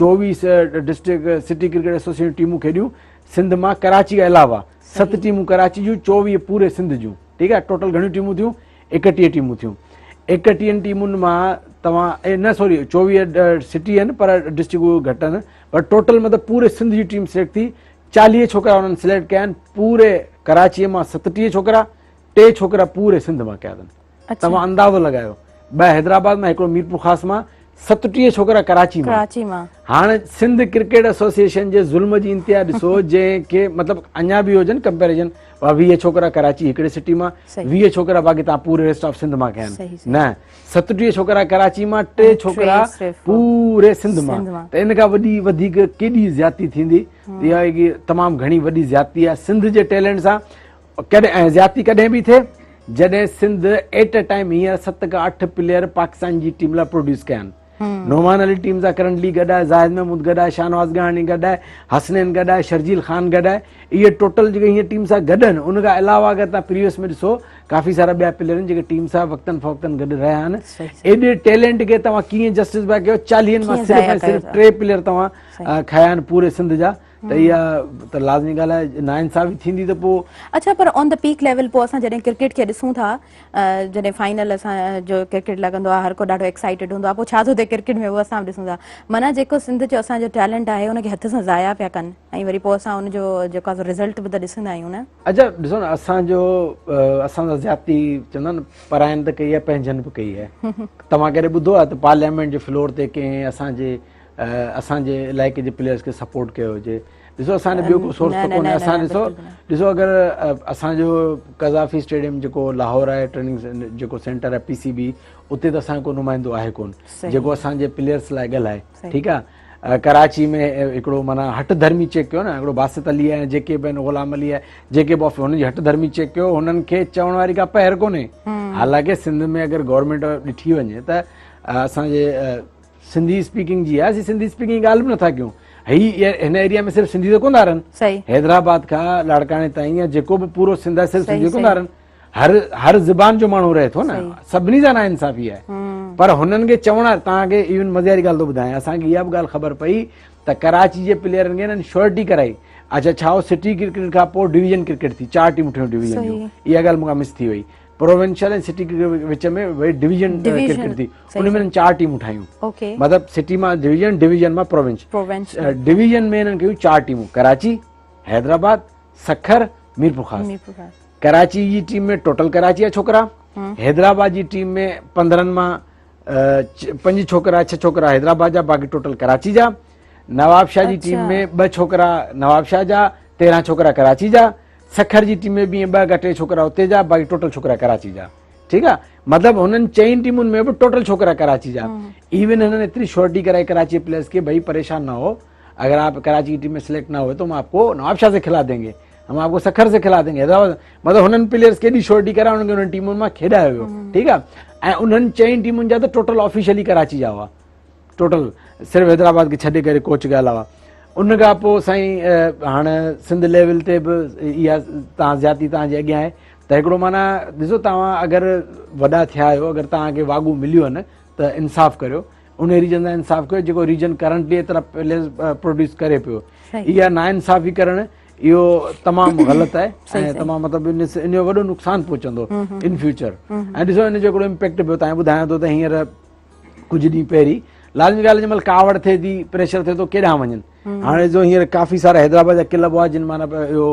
24 ڊسٽرڪٽ سٽي ڪرڪيٽ ايسوسيئيشن ٽيمون کيڏيون سنڌ مان ڪراچي کان علاوه ست ٽيمون ڪراچي جون 24 پوري سنڌ جون ٺيڪ آهي ٽوٽل گهڻيون ٽيمون ٿيون 31 ٽيمون ٿيون 31 ٽيمن مان توهان نه سوري 24 سٽي آهن پر ڊسٽرڪٽ گهٽ آهن پر ٽوٽل مطلب پوري سنڌ جي ٽيم سليڪٽ ٿي 40 ڇوڪرا انهن سليڪٽ ڪيا آهن پوري ڪراچي مان 37 ڇوڪرا ٽي ڇوڪرا پوري سنڌ مان ڪيا اٿن توهان اندازو لڳايو ٻه حيدرآباد مان هڪڙو ميرپور خاص مان 37 ڇوڪرا ڪراچي مان ڪراچي مان هاڻ سنڌ ڪرڪيٽ ايسوسيئيشن جي ظلم جي انتها ڏسو جنهن کي مطلب اڃا به هجن ڪمپيريزن 20 ڇوڪرا ڪراچي هڪڙي سٽي مان 20 ڇوڪرا باقي تان پوري ريسٽ آف سنڌ مان ڪيا نه 37 ڇوڪرا ڪراچي مان ٽي ڇوڪرا پوري سنڌ مان ته ان کان وڏي وڌيڪ ڪيڏي زيادتي ٿيندي اها تمام گهڻي وڏي زيادتي آهي سنڌ جي ٽيلنٽ سان ڪڏهن ۽ زيادتي ڪڏهن به ٿئي جڏهن سنڌ ايٽ ا ٽائيم هينئر 7 کان 8 پليئر پاڪستان جي ٽيم لاء پروڊيوس ڪيا آهن نعمان علي ٽيم سان ڪرنٽلي گڏ آهي زاهد محمود گڏ آهي شاهنواز ڳاهاڻي گڏ آهي حسنين گڏ آهي شرجيل خان گڏ آهي اهي ٽوٽل جيڪي هينئر ٽيم سان گڏ آهن ان کان علاوه اگر تان پريويس ۾ ڏسو ڪافي سارا ٻيا پليئر آهن جيڪي ٽيم سان وقتن فوقتن گڏ رهيا آهن ايڏي ٽيلنٽ کي توهان ڪيئن جسٽس پيا ڪيو 40 مان صرف ۽ صرف ٽي پليئر توهان کنيا آهن پوري سنڌ جا ته اها ته لازمي ڳالهه آهي ناانصافي ٿيندي ته پوء. اڇا پر آن the pack level پوء اسان جڏهن ڪرڪيٽ کي ڏسون ٿا جڏهن فائنل اسان جو ڪرڪيٽ لڳندو آهي هر ڪو ڏاڍو ايڪسائيٽيڊ هوندو آهي پوء ڇا ٿو ٿئي ڪرڪيٽ ۾ اهو اسان به ڏسون ٿا معنيٰ جيڪو سنڌ جو اسان جو ٽيلنٽ آهي ان کي هٿ سان ضايع پيا ڪن ۽ وري پوء اسان ان جو جيڪو آهي رزلٽ به ته ڏسندا آهيون نه. اڇا ڏسو نه اسان جو اسان سان زيادتي چوندا نه پراين ته ڪئي آهي پنهنجن به ڪئي آهي توهان ڪڏهن ٻڌو آهي ته پارليامينٽ جي فلور تي ڪنهن اسان جي اسان جي علائقي جي پليئرز کي سپورٽ ڪيو هجي ڏسو اسان ڏي ٻيو ڪو سورس ته ڪونهي اسان ڏسو ڏسو اگر اسان جو قذافي اسٽيڊيم جيڪو لاهور آهي ٽريننگ جيڪو سينٽر آهي پي سي بي اتي ته اسان جو ڪو نمائندو آهي ڪون جيڪو اسان جي پليئرز لاء ڳالهائي ٺيڪ آهي ڪراچي ۾ هڪڙو معنيٰ هٺ ڌرمي چيڪ ڪيو نه هڪڙو باسط علي آهي جيڪي به آهن غلام علي آهي جيڪي به هنن جي هٺ ڌرمي چيڪ ڪيو هنن کي چوڻ واري ڪا پهر ڪونهي حالانڪه سنڌ ۾ اگر گورنمينٽ ڏٺي وڃي ته اسان جي سنڌي اسپيڪنگ جي آهي اسين سنڌي اسپيڪنگ ڳالهه به نٿا ڪيون هي هن ايريا ۾ صرف سنڌي ته ڪونه ٿا رهن حيدرآباد کان لاڙڪاڻي تائين يا جيڪو به پورو سنڌ آهي صرف سنڌي ڪونه ٿا رهن هر هر زبان جو ماڻهو رهي ٿو نه سڀني سان ناانصافي آهي پر هنن کي چوڻ توهان کي ايون مزي واري ڳالهه ٿو ٻڌايان اسان کي اها به ڳالهه خبر پئي ته ڪراچي جي پليئرن کي هنن شورٽي ڪرائي اچها ڇا هو سٽي ڪرڪيٽ کان پوء ڊويزن ڪرڪيٽ ٿي چار ٽيمون ٺهيون ڊويزن جون اها ڳالهه مون کان مس ٿي وئي پروونشل ۽ سٽي ڪرڪيٽ وچ ۾ وري ڊويزن ڪرڪيٽ ٿي ان ۾ چار ٽيمون ٺاهيون مطلب سٽي مان ڊويزن ڊويزن مان پروونس ڊويزن ۾ هنن ڪيون چار ٽيمون ڪراچي حيدرآباد سکر ميرپورخاص ڪراچي جي ٽيم ۾ ٽوٽل ڪراچي جا ڇوڪرا حيدرآباد جي ٽيم ۾ 15 مان پنج ڇوڪرا ڇهه ڇوڪرا حيدرآباد جا باقي ٽوٽل ڪراچي جا نوابشاهه جي ٽيم ۾ ٻه ڇوڪرا نوابشاهه جا 13 ڇوڪرا ڪراچي جا سکر جي ٽيم ۾ به ٻه کان ٽي ڇوڪرا اتي جا باقي ٽوٽل ڇوڪرا ڪراچي جا ٺيڪ آ مطلب هنن چئن ٽيمن ۾ به ٽوٽل ڇوڪرا ڪراچي جا ايون هنن ايتري شورٽي ڪرائي ڪراچي پليئرز کي ڀئي پريشان نه هو اگر آپ ڪراچي کی ٽيم ۾ سليڪٽ نه ہوئي تو هم آپ کو نوابشاهه سي کلا دين گي هم آپ کو سکر سي کلا دين گي حيدرآباد مطلب هنن پليئرز کي ايڏي شورٽي ڪرائي انهن کي انهن ٽيمن مان کيڏايو ويو ٺيڪ آ ۽ انهن چئن ٽيمن جا ته ٽوٽل آفيشلي ڪراچي جا هئا ٽوٽل صرف حيدرآباد کي ڇڏي ڪري ڪوچ کي علاوه ان کان پوء سائين هاڻ سنڌ ليول تي به اها تان زيادتي تان جي اڳيان آهي ته هڪڙو معنيٰ ڏسو توهان اگر وڏا ٿيا آهيو اگر توهان کي واڳون مليون آهن ته انصاف ڪريو ان ريجن سان انصاف ڪيو جيڪو ريجن ڪرنٽلي ايترا پليئرز پروڊيوس ڪري پيو اها نا انصافي ڪرڻ اهو تمام غلط آهي ۽ تمام مطلب ان جو وڏو نقصان پهچندو ان فيوچر ۽ ڏسو ان جو هڪڙو امپيڪٽ پيو تان ٻڌايان ٿو ته هينئر ڪجهه ڏينهن پهرين لازمي ڳالهه جنهن مهل ڪاوڙ ٿئي ٿي پريشر ٿئي ٿو ڪيڏانهن وڃن هاڻي جو هينئر ڪافي سارا حيدرآباد جا ڪلب هئا جن معنيٰ اهو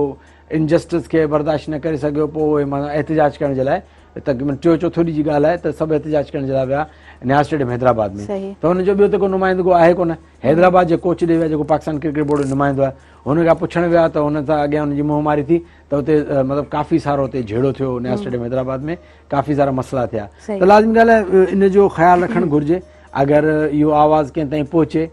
انجسٽس کي برداشت نه ڪري سگهيو پوء اهي معنيٰ احتجاج ڪرڻ جي لاء تقريبن ٽيون چوٿون ڏينهن جي ڳالهه آهي ته سڀ احتجاج ڪرڻ جي لاء ويا نياز اسٽيڊيم حيدرآباد ۾ ته هن جو ٻيو ته ڪو نمائندگو آهي ڪونه حيدرآباد جي ڪوچ ڏي ويا جيڪو پاڪستان ڪرڪيٽ بورڊ جو نمائندو آهي هن کان پڇڻ ويا ته هن سان اڳيان هن جي منهن ماري ٿي ته اتي مطلب ڪافي سارو اتي جهيڙو ٿيو نياز اسٽيڊيم حيدرآباد ۾ ڪافي سارا مسئلا ٿيا ته لازمي ڳالهه آهي ان جو خيال رکڻ گهرجي اگر اهو آواز ڪنهن تائين پهچي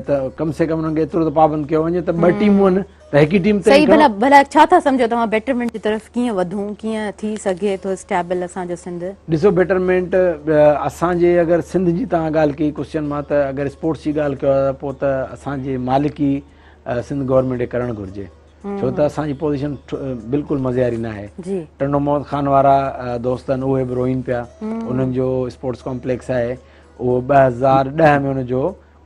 ته ڪم سي ڪم انهن کي ايترو ته پابند ڪيو وڃي ته ٻه ٽيمون آهن ته هڪ ئي ٽيم تي صحيح ڀلا ڀلا ڇا ٿا سمجهو توهان بيٽرمينٽ جي طرف ڪيئن وڌون ڪيئن ٿي سگهي ٿو اسٽيبل اسان جو سنڌ؟ ڏسو بيٽرمينٽ اسان جي اگر سنڌ جي توهان ڳالهه ڪئي ڪوسچن مان ته اگر اسپورٽس جي ڳالهه ڪيو ته پوء ته اسان جي مالڪي سنڌ گورنمينٽ کي ڪرڻ گهرجي ڇو ته اسان جي پوزيشن بلڪل مزي واري نه آهي ٽنڊو محمد خان وارا دوست آهن اهي به روئين پيا انهن جو اسپورٽس ڪامپليڪس آهي اهو 2010 ۾ ان جو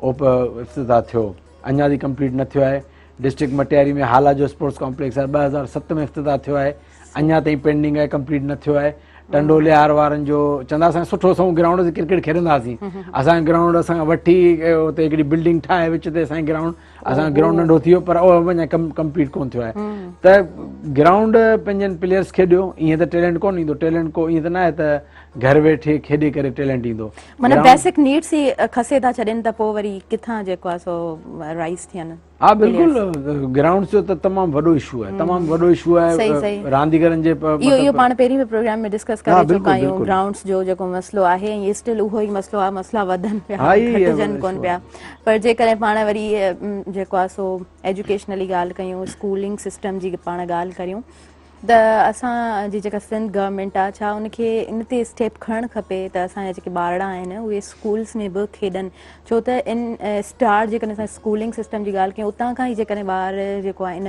اوپ افتتاح ٿيو اڃا تائين ڪمپليٽ نه ٿيو آهي ڊسٽرڪٽ مٽياري ۾ هالا جو اسپورٽس ڪامپليڪس آهي 2007 ۾ افتتاح ٿيو آهي اڃا تائين پينڊنگ آهي ڪمپليٽ نه ٿيو آهي ٽنڊو ليار وارن جو چوندا اسان سٺو سئون گرائونڊ تي ڪرڪيٽ کيڏنداسين اسان گرائونڊ اسان وٺي اتي هڪڙي بلڊنگ ٺاهي وچ تي اسان گرائونڊ اسان گرائونڊ ننڍو ٿي ويو پر اهو اڃا ڪمپليٽ ڪون ٿيو آهي ته گرائونڊ پنهنجن پليئرس کي ڏيو ائين ته ٽيلنٽ ڪون ايندو ٽيلنٽ ڪو ائين ته نه آهي ته گهر ويٺي کيڏي ڪري ٽيلنٽ ايندو معنيٰ بيسڪ نيڊس ئي کسي ٿا ڇڏين ته پوء وري ڪٿان جيڪو آهي سو رائز ٿين. ها بلڪل گرائونڊس جو ته تمام وڏو اشو آهي تمام وڏو اشو آهي رانديگرن جي اهو پاڻ پهرين به پروگرام ۾ ڊسڪس ڪري چڪا آهيون گرائونڊس جو جيڪو مسئلو آهي ۽ اسٽل اهو ئي مسئلو آهي مسئلا وڌن پيا گهٽجن ڪون پيا پر جيڪڏهن پاڻ وري جيڪو آهي سو ايجوڪيشنلي ڳالهه ڪيون اسڪولنگ سسٽم جي پاڻ ڳالهه ڪريون ته اسان جي جيڪا سنڌ گورنمينٽ آ ڇا ان کي ان تي اسٽيپ کڻڻ کپي ته اسان جا جيڪي ٻارڙا آهن اهي اسڪولس ۾ به کيڏن ڇو ته ان اسٽار جيڪڏهن اسان اسڪولنگ سسٽم جي ڳالهه ڪيون اتان کان ئي جيڪڏهن ٻار جيڪو آهي ان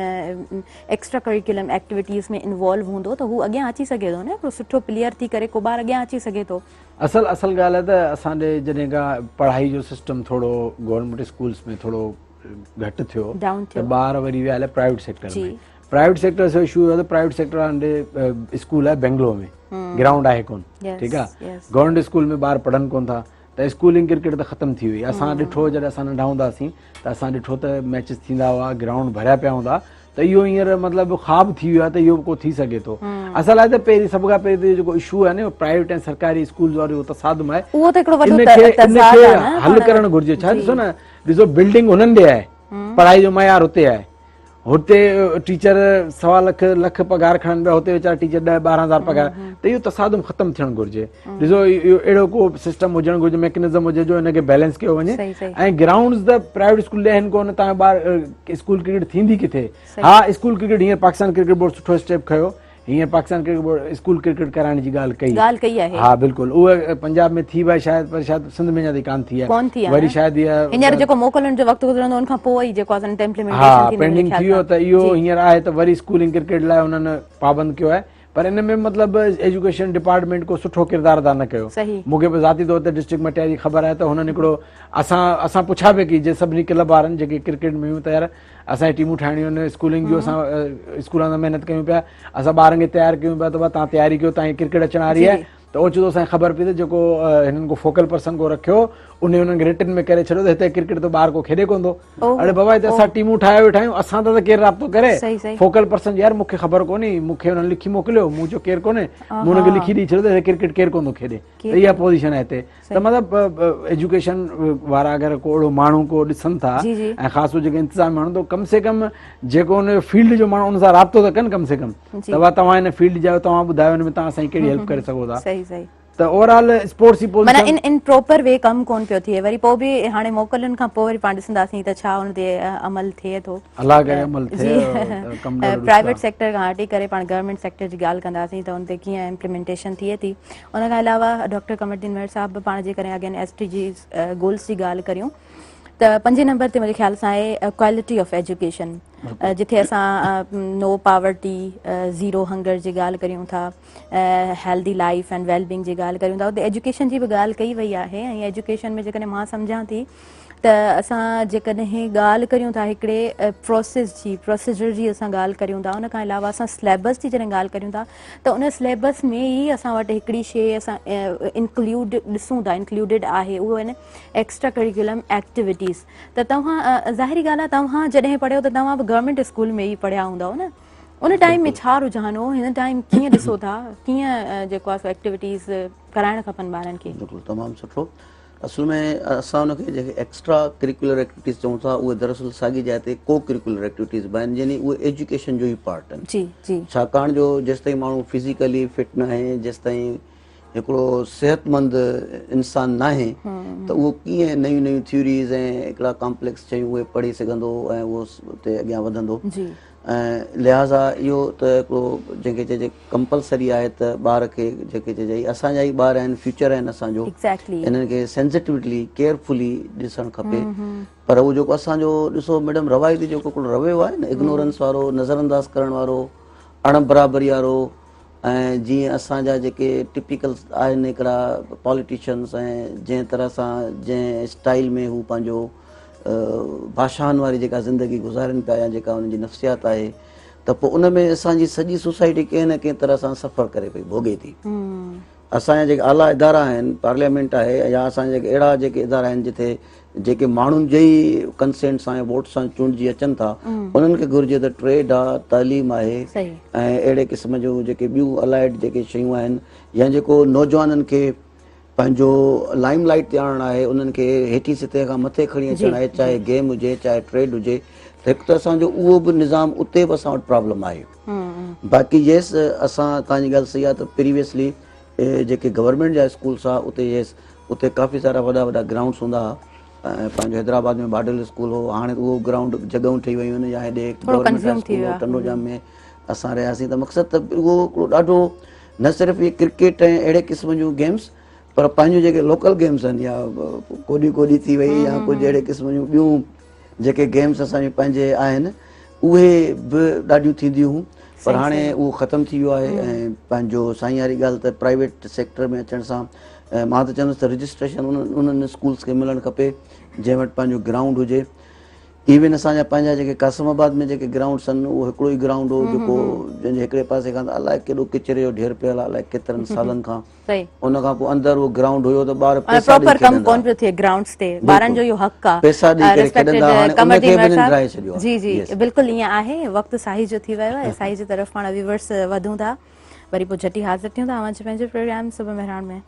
ايڪسٽرا ڪريڪولم ايڪٽيوٽيز ۾ انوالو هوندو ته هو اڳيان اچي سگهي ٿو نه هڪڙو سٺو پليئر ٿي ڪري ڪو ٻار اڳيان اچي سگهي ٿو. اصل اصل ڳالهه آهي ته اسان ڏي جڏهن کان پڙهائي جو سسٽم ٿورو گورنمينٽ اسڪولس ۾ ٿورو گهٽ ٿيو ته ٻار وري ويا هليا پرائيويٽ سيڪٽر ۾ پرائيويٽ سيڪٽر جو اشو هيو ته پرائيويٽ سيڪٽر وارن ڏي اسڪول آهي بنگلو ۾ گرائونڊ آهي ڪون ٺيڪ آهي گورنمينٽ اسڪول ۾ ٻار پڙهن ڪون ٿا ته اسڪولنگ ڪرڪيٽ ته ختم ٿي وئي اسان ڏٺو جڏهن اسان ننڍا هونداسين ته اسان ڏٺو ته ميچز ٿيندا هئا گرائونڊ ڀريا پيا هوندا ته اهو هينئر مطلب خواب ٿي ويو آهي ته اهو به ڪو ٿي سگهي ٿو اصل آهي ته پهرين سڀ کان پهرين ته جيڪو اشو آهي نه پرائيويٽ ۽ سرڪاري اسڪول وارو جيڪو تصادم آهي اهو ته هڪڙو وڏو تضاد آهي نه حل ڪرڻ گهرجي ڇا ڏسو نه ڏسو بلڊنگ هنن ڏي آهي پڙهائي جو معيار هتي آهي. هتي ٽيچر سوا لک لک پگهار کڻن پيا هتي ويچارا ٽيچر 10 12000 پگهار ته اهو تصادم ختم ٿيڻ گهرجي ڏسو اهو اهڙو ڪو سسٽم هجڻ گهرجي ميڪنزم هجي جو ان کي بيلنس ڪيو وڃي ۽ گرائونڊز ته پرائيويٽ اسڪول ڏين ڪونه تان ٻار اسڪول ڪرڪيٽ ٿيندي ڪٿي ها اسڪول ڪرڪيٽ هينئر پاڪستان ڪرڪيٽ بورڊ سٺو اسٽيپ کنيو هينئر Pakistan cricket board school cricket ڪرائڻ جي ڳالهه ڪئي ڳالهه ڪئي آهي ها بلڪل اهو پنجاب ۾ ٿي وئي شايد پر شايد سنڌ ۾ اڃا تائين ڪانه ٿي آهي ڪونه ٿي آهي وري شايد اها هينئر جيڪو موڪلن جو وقت گذرندو ان کان پوء ئي جيڪو آهي امپليمينٽيشن ٿيندي پينڊنگ ٿي ويو ته اهو هينئر آهي ته وري اسڪولنگ ڪرڪيٽ لاء انهن پابند ڪيو آهي پر ان ۾ مطلب ايجوڪيشن ڊپارٽمينٽ ڪو سٺو ڪردار ادا نه ڪيو مون کي به ذاتي طور تي ڊسٽرڪٽ مٽياري جي خبر آهي ته هنن هڪڙو اسان اسان پڇا پئي ڪئي جي سڀني ڪلب وارن جيڪي ڪرڪيٽ ۾ هيون ته يار اسان جي ٽيمون ٺاهڻيون آهن اسڪولنگ جو اسان اسڪولن سان محنت ڪيون پيا اسان ٻارن کي تيار ڪيون پيا ته بابا تان تياري ڪيو تان ڪرڪيٽ اچڻ واري آهي ته اوچتو اسان کي خبر پئي ته جيڪو هنن کو فوڪل پرسن کو رکيو ان انهن کي رٽن ۾ ڪري ڇڏيو ته هتي ڪرڪيٽ ته ٻار کو کيڏي ڪونه ٿو اڙي بابا هتي اسان ٽيمون ٺاهي ويٺا آهيون اسان ته ڪير رابطو ڪري فوڪل پرسن يار مون کي خبر ڪونهي مون کي انهن لکي موڪليو مون چيو ڪير ڪونهي مون انهن کي لکي ڏئي ڇڏيو ته هتي ڪرڪيٽ ڪير ڪونه ٿو کيڏي ته اها پوزيشن آهي هتي ته مطلب ايجوڪيشن وارا اگر ڪو اهڙو ماڻهو ڪو ڏسن ٿا ۽ خاص طور جيڪي انتظامي ماڻهو ته ڪم سي ڪم جيڪو ان فيلڊ جو ماڻهو ان سان رابطو ته ڪن ڪم سي ڪم ته وا توهان ان فيلڊ جا توهان ٻڌايو ان ۾ توهان اسان جي ڪهڙي هيلپ ڪري سگهو ٿا صحيح صحيح ته اوور آل اسپورٽس جي پوزيشن معنيٰ ان پراپر وي ڪم ڪون پيو ٿئي وري پوء به هاڻي موڪلن کان پوء وري پاڻ ڏسنداسين ته ڇا ان تي عمل ٿئي ٿو الله ڪري عمل ٿئي ڪم ڏاڍو پرائيويٽ سيڪٽر کان هٽي ڪري پاڻ گورنمينٽ سيڪٽر جي ڳالهه ڪنداسين ته ان تي ڪيئن امپليمينٽيشن ٿئي ٿي ان کان علاوه ڊاڪٽر قمر الدين مهر صاحب به پاڻ جيڪڏهن again S D Gs goals جي ڳالهه ڪريون ته پنجين نمبر تي منهنجي خيال سان آهي ڪوالٽي آف ايجوڪيشن جتي اسان نو پاورٽي زيرو هنگر جي ڳالهه ڪريون ٿا healthy life and well being جي ڳالهه ڪريون ٿا اتي ايجوڪيشن جي به ڳالهه ڪئي وئي آهي ۽ ايجوڪيشن ۾ جيڪڏهن مان سمجهان ٿي ته اسان جيڪڏهن ڳالهه ڪريون ٿا هڪڙي پروسيس جي پروسيجر جي اسان ڳالهه ڪريون ٿا ان کان علاوه اسان سليبس جي جڏهن ڳالهه ڪريون ٿا ته ان سليبس ۾ ئي اسان وٽ هڪڙي شي اسان انڪلوڊ ڏسون ٿا انڪلوڊيڊ آهي اهو آهن ايڪسٽرا ڪريڪولم ايڪٽيوٽيز ته توهان ظاهري ڳالهه آهي توهان جڏهن پڙهيو ته توهان به گورنمينٽ اسڪول ۾ ئي پڙهيا هوندؤ نه ان ٽائيم ۾ ڇا رجحان هو هن ٽائيم ڪيئن ڏسو ٿا ڪيئن جيڪو آهي سو ايڪٽيوٽيز ڪرائڻ کپن ٻارن کي. بلڪل تمام سٺو اصل ۾ اسان ان کي جيڪي ايڪسٽرا ڪريڪولر ايڪٽيوٽيز چئون ٿا اهي دراصل ساڳي جاء تي ڪو ڪريڪولر ايڪٽيوٽيز به آهن يعني اهي ايجوڪيشن جو ئي پارٽ آهن جي جي ڇاڪاڻ جو جيستائين ماڻهو فزيڪلي فٽ ناهي جيستائين هڪڙو صحت مند انسان ناهي ته اهو ڪيئن نيون نيون ٿيوريز ۽ هڪڙا ڪامپليڪس شيون اهي پڙهي سگهندو ۽ اهو اتي اڳيان وڌندو جي ۽ لهٰذا اهو ته هڪڙو جنهن کي چئجي ڪمپلسري آهي ته ٻار کي جيڪي چئجي هي اسان جا ئي ٻار آهن فيوچر آهن اسان جو انهن کي سينسٽيولي ڪيئرفلي ڏسڻ کپي پر اهو جيڪو اسان جو ڏسو ميڊم روايتي جيڪو هڪڙو رويو آهي نه اگنورنس وارو نظر انداز ڪرڻ وارو اڻ برابري وارو ۽ جيئن اسان جا جيڪي ٽپيڪل آهن هڪڙا پاليٽيشنس ۽ جنهن طرح سان جنهن اسٽائل ۾ هو پنهنجو بادشاهن واري جيڪا زندگي گذارين پيا يا جيڪا انهن جي نفسيات آهي ته پوء ان ۾ اسان جي سڄي سوسائٽي ڪنهن نه ڪنهن طرح سان سفر ڪري پئي ڀوڳي ٿي. اسان جا جيڪي اعليٰ ادارا آهن پارليامينٽ آهي يا اسان جا جيڪي اهڙا جيڪي ادارا آهن جتي جيڪي ماڻهن جي ئي ڪنسينٽ سان يا ووٽ سان چونڊجي اچن ٿا انهن کي گهرجي ته ٽريڊ آ تعليم آهي ۽ اهڙي قسم جون جيڪي ٻيون الائڊ جيڪي شيون آهن يا جيڪو نوجوانن کي پنهنجو لائم لائٽ تي آڻڻ آهي انهن کي هيٺين سطح کان مٿي کڻي اچڻ آهي چاهي گيم هجي چاهي ٽريڊ هجي ته هڪ ته اسان جو اهو به نظام اتي به اسان وٽ پرابلم آهي باقي يس اسان توهان جي ڳالهه صحيح آهي ته پريويسلي جيڪي گورنمينٽ جا اسڪولس هئا اتي يس اتي ڪافي سارا وڏا وڏا گرائونڊس هوندا هئا ۽ پنهنجو حيدرآباد ۾ ماڊل اسڪول هو هاڻي اهو گرائونڊ جڳهيون ٺهي ويون آهن يا هيڏي گورنمينٽ هاء اسڪول هو ٽنڊو ڄام ۾ اسان رهياسين ته مقصد ته اهو هڪڙو ڏاڍو نه صرف هي ڪرڪيٽ ۽ اهڙي قسم جون گيمس پر پنهنجون جيڪي لوڪل گيمس آهن يا ڪوڏي ڪوڏي ٿي وئي يا ڪجهه اهڙي قسم جون ٻيون جيڪي گيمس اسان جون پنهنجي آهن اهي به ڏاڍيون ٿينديون هيون پر هاڻي اهو ختم ٿي ويو آهي ۽ پنهنجو سائين واري ڳالهه ته پرائيويٽ سيڪٽر ۾ اچڻ سان مان ته چوندس ته رجسٽريشن انهن اسڪولس کي ملڻ کپي جنهن وٽ پنهنجو گرائونڊ هجي ايون اسان جا پنهنجا جيڪي قاسم آباد ۾ جيڪي گرائونڊس آهن اهو هڪڙو ئي گرائونڊ هو جيڪو جنهن جي هڪڙي پاسي کان ته الائي ڪيڏو ڪچري جو ڍير پيل آهي الائي ڪيترن سالن کان ان کان پوء اندر اهو گرائونڊ هيو ته ٻار پيسا ڏئي پراپر ڪم ڪون پيو ٿئي گرائونڊس تي ٻارن جو اهو حق آهي پيسا ڏئي ڪري کيڏندا هاڻي ان کي به انهن ڊاهي ڇڏيو آهي جي جي بلڪل ائين آهي وقت ساهي جو ٿي ويو آهي ساهي جي طرف پاڻ ويورس وڌون ٿا وري پوء جهٽي حاضر ٿيون ٿا اوهان جي پنهنجي پروگرام صبح مهراڻ ۾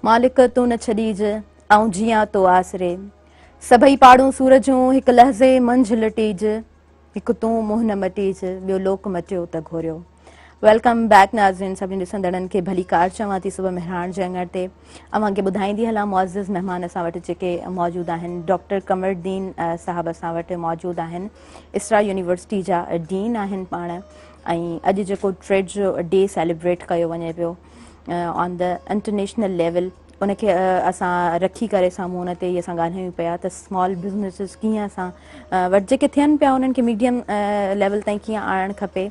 مالڪ تون نه ڇڏيج، آئون جيئان تو آسري. سڀئي پاڙون سور جون، هڪ لحظي منجهه لٽيج. هڪ تون منهن نه مٽيج، ٻيو لوڪ مٽيو ته گهوريو. Welcome back ناظرين سڀني ڏسندڙن کي ڀليڪار چوان ٿي صبح مهراڻ جي اڱڻ تي. اوهان کي ٻڌائيندي هلان معزز مهمان اسان وٽ جيڪي موجود آهن ڊاڪٽر قمر الدين صاحب اسان وٽ موجود آهن اسرا يونيورسٽي جا ڊين آهن پاڻ ۽ اڄ جيڪو ٽريڊ جو ڊي سيليبريٽ ڪيو وڃي پيو آن the international level ان کي اسان رکي ڪري سامهون ان تي ئي اسان ڳالهايون پيا ته اسمال بزنسز ڪيئن اسان وٽ جيڪي ٿين پيا انهن کي ميڊيم ليول تائين ڪيئن آڻڻ کپي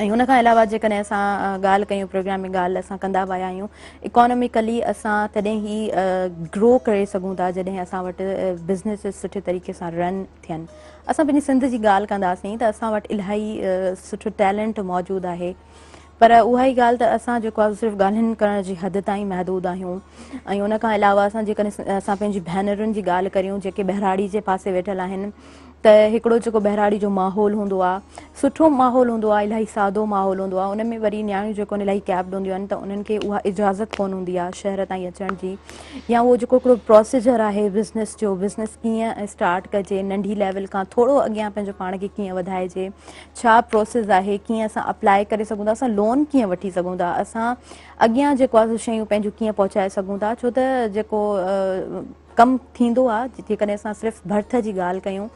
۽ ان کان علاوه جيڪڏهن اسان ڳالهه ڪيون پروگرام ۾ ڳالهه اسان ڪندا به آيا آهيون اڪانوميڪلي اسان تڏهن ئي گرو ڪري سگهون ٿا جڏهن اسان وٽ بزنسز سٺي طريقي سان رن ٿين. اسان پنهنجي سنڌ جي ڳالهه ڪنداسين ته اسان وٽ الاهي سٺو ٽيلنٽ موجود آهي پر اها ئي ڳالهه ته اسان جيڪو آهي صرف ڳالهين ڪرڻ جي حد تائين محدود آهيون ۽ ان کان علاوه اسان جيڪڏهن اسان پنهنجي ڀينرن جي ڳالهه ڪريون جيڪي ٻهراڙي جي پاسي ويٺل آهن ته هڪڙو جيڪو ٻهراڙي جو ماحول هوندو آهي سٺو ماحول هوندو آهي الاهي سادو ماحول هوندو آهي ان ۾ وري نياڻيون جيڪو الاهي ڪيپڊ هونديون آهن ته انهن کي اها اجازت ڪونه هوندي آهي شهر تائين اچڻ جي يا اهو جيڪو هڪڙو پروسيجر آهي بزنس جو بزنس ڪيئن اسٽارٽ ڪجي ننڍي ليول کان ٿورو اڳيان پنهنجو پاڻ کي ڪيئن وڌائجي ڇا پروسيس آهي ڪيئن اسان اپلائي ڪري سگهون ٿا اسان لون ڪيئن وٺي سگهون ٿا اسان اڳيان جيڪو آهي شيون پنهنجون ڪيئن پهچائي سگهون ٿا ڇو ته جيڪو ڪم ٿيندو آهي جيڪڏهن اسان صرف ڀرٿ جي ڳالهه ڪيون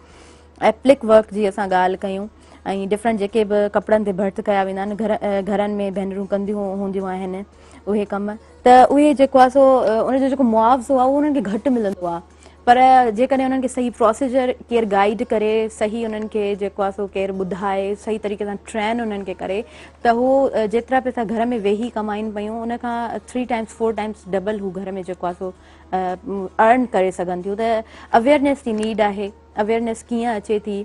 ايپلڪ ورڪ جي اسان ڳالهه ڪيون ۽ ڊفرنٽ جيڪي به ڪپڙن تي ڀرت ڪيا ويندا آهن گهر گهرن ۾ ڀينرون ڪنديون هونديون آهن اهي ڪم ته اهي جيڪو آهي سو ان جو جيڪو معاوضو آهي اهو انهن کي گهٽ ملندو آهي پر جيڪڏهن انهن کي صحيح پروسيجر ڪير گائيڊ ڪري صحيح انهن کي جيڪو آهي سو ڪير ٻڌائي صحيح طريقي سان ٽرين انهن کي ڪري ته هو جيترا پئسا گهر ۾ ويهي ڪمائين پيون ان کان 3 ٽائمس 4 ٽائمس ڊبل هو گهر ۾ جيڪو آهي سو ارن ڪري سگهن ٿيون ته اويئرنيس جي نيڊ آهي اويئرنيس ڪيئن اچي ٿي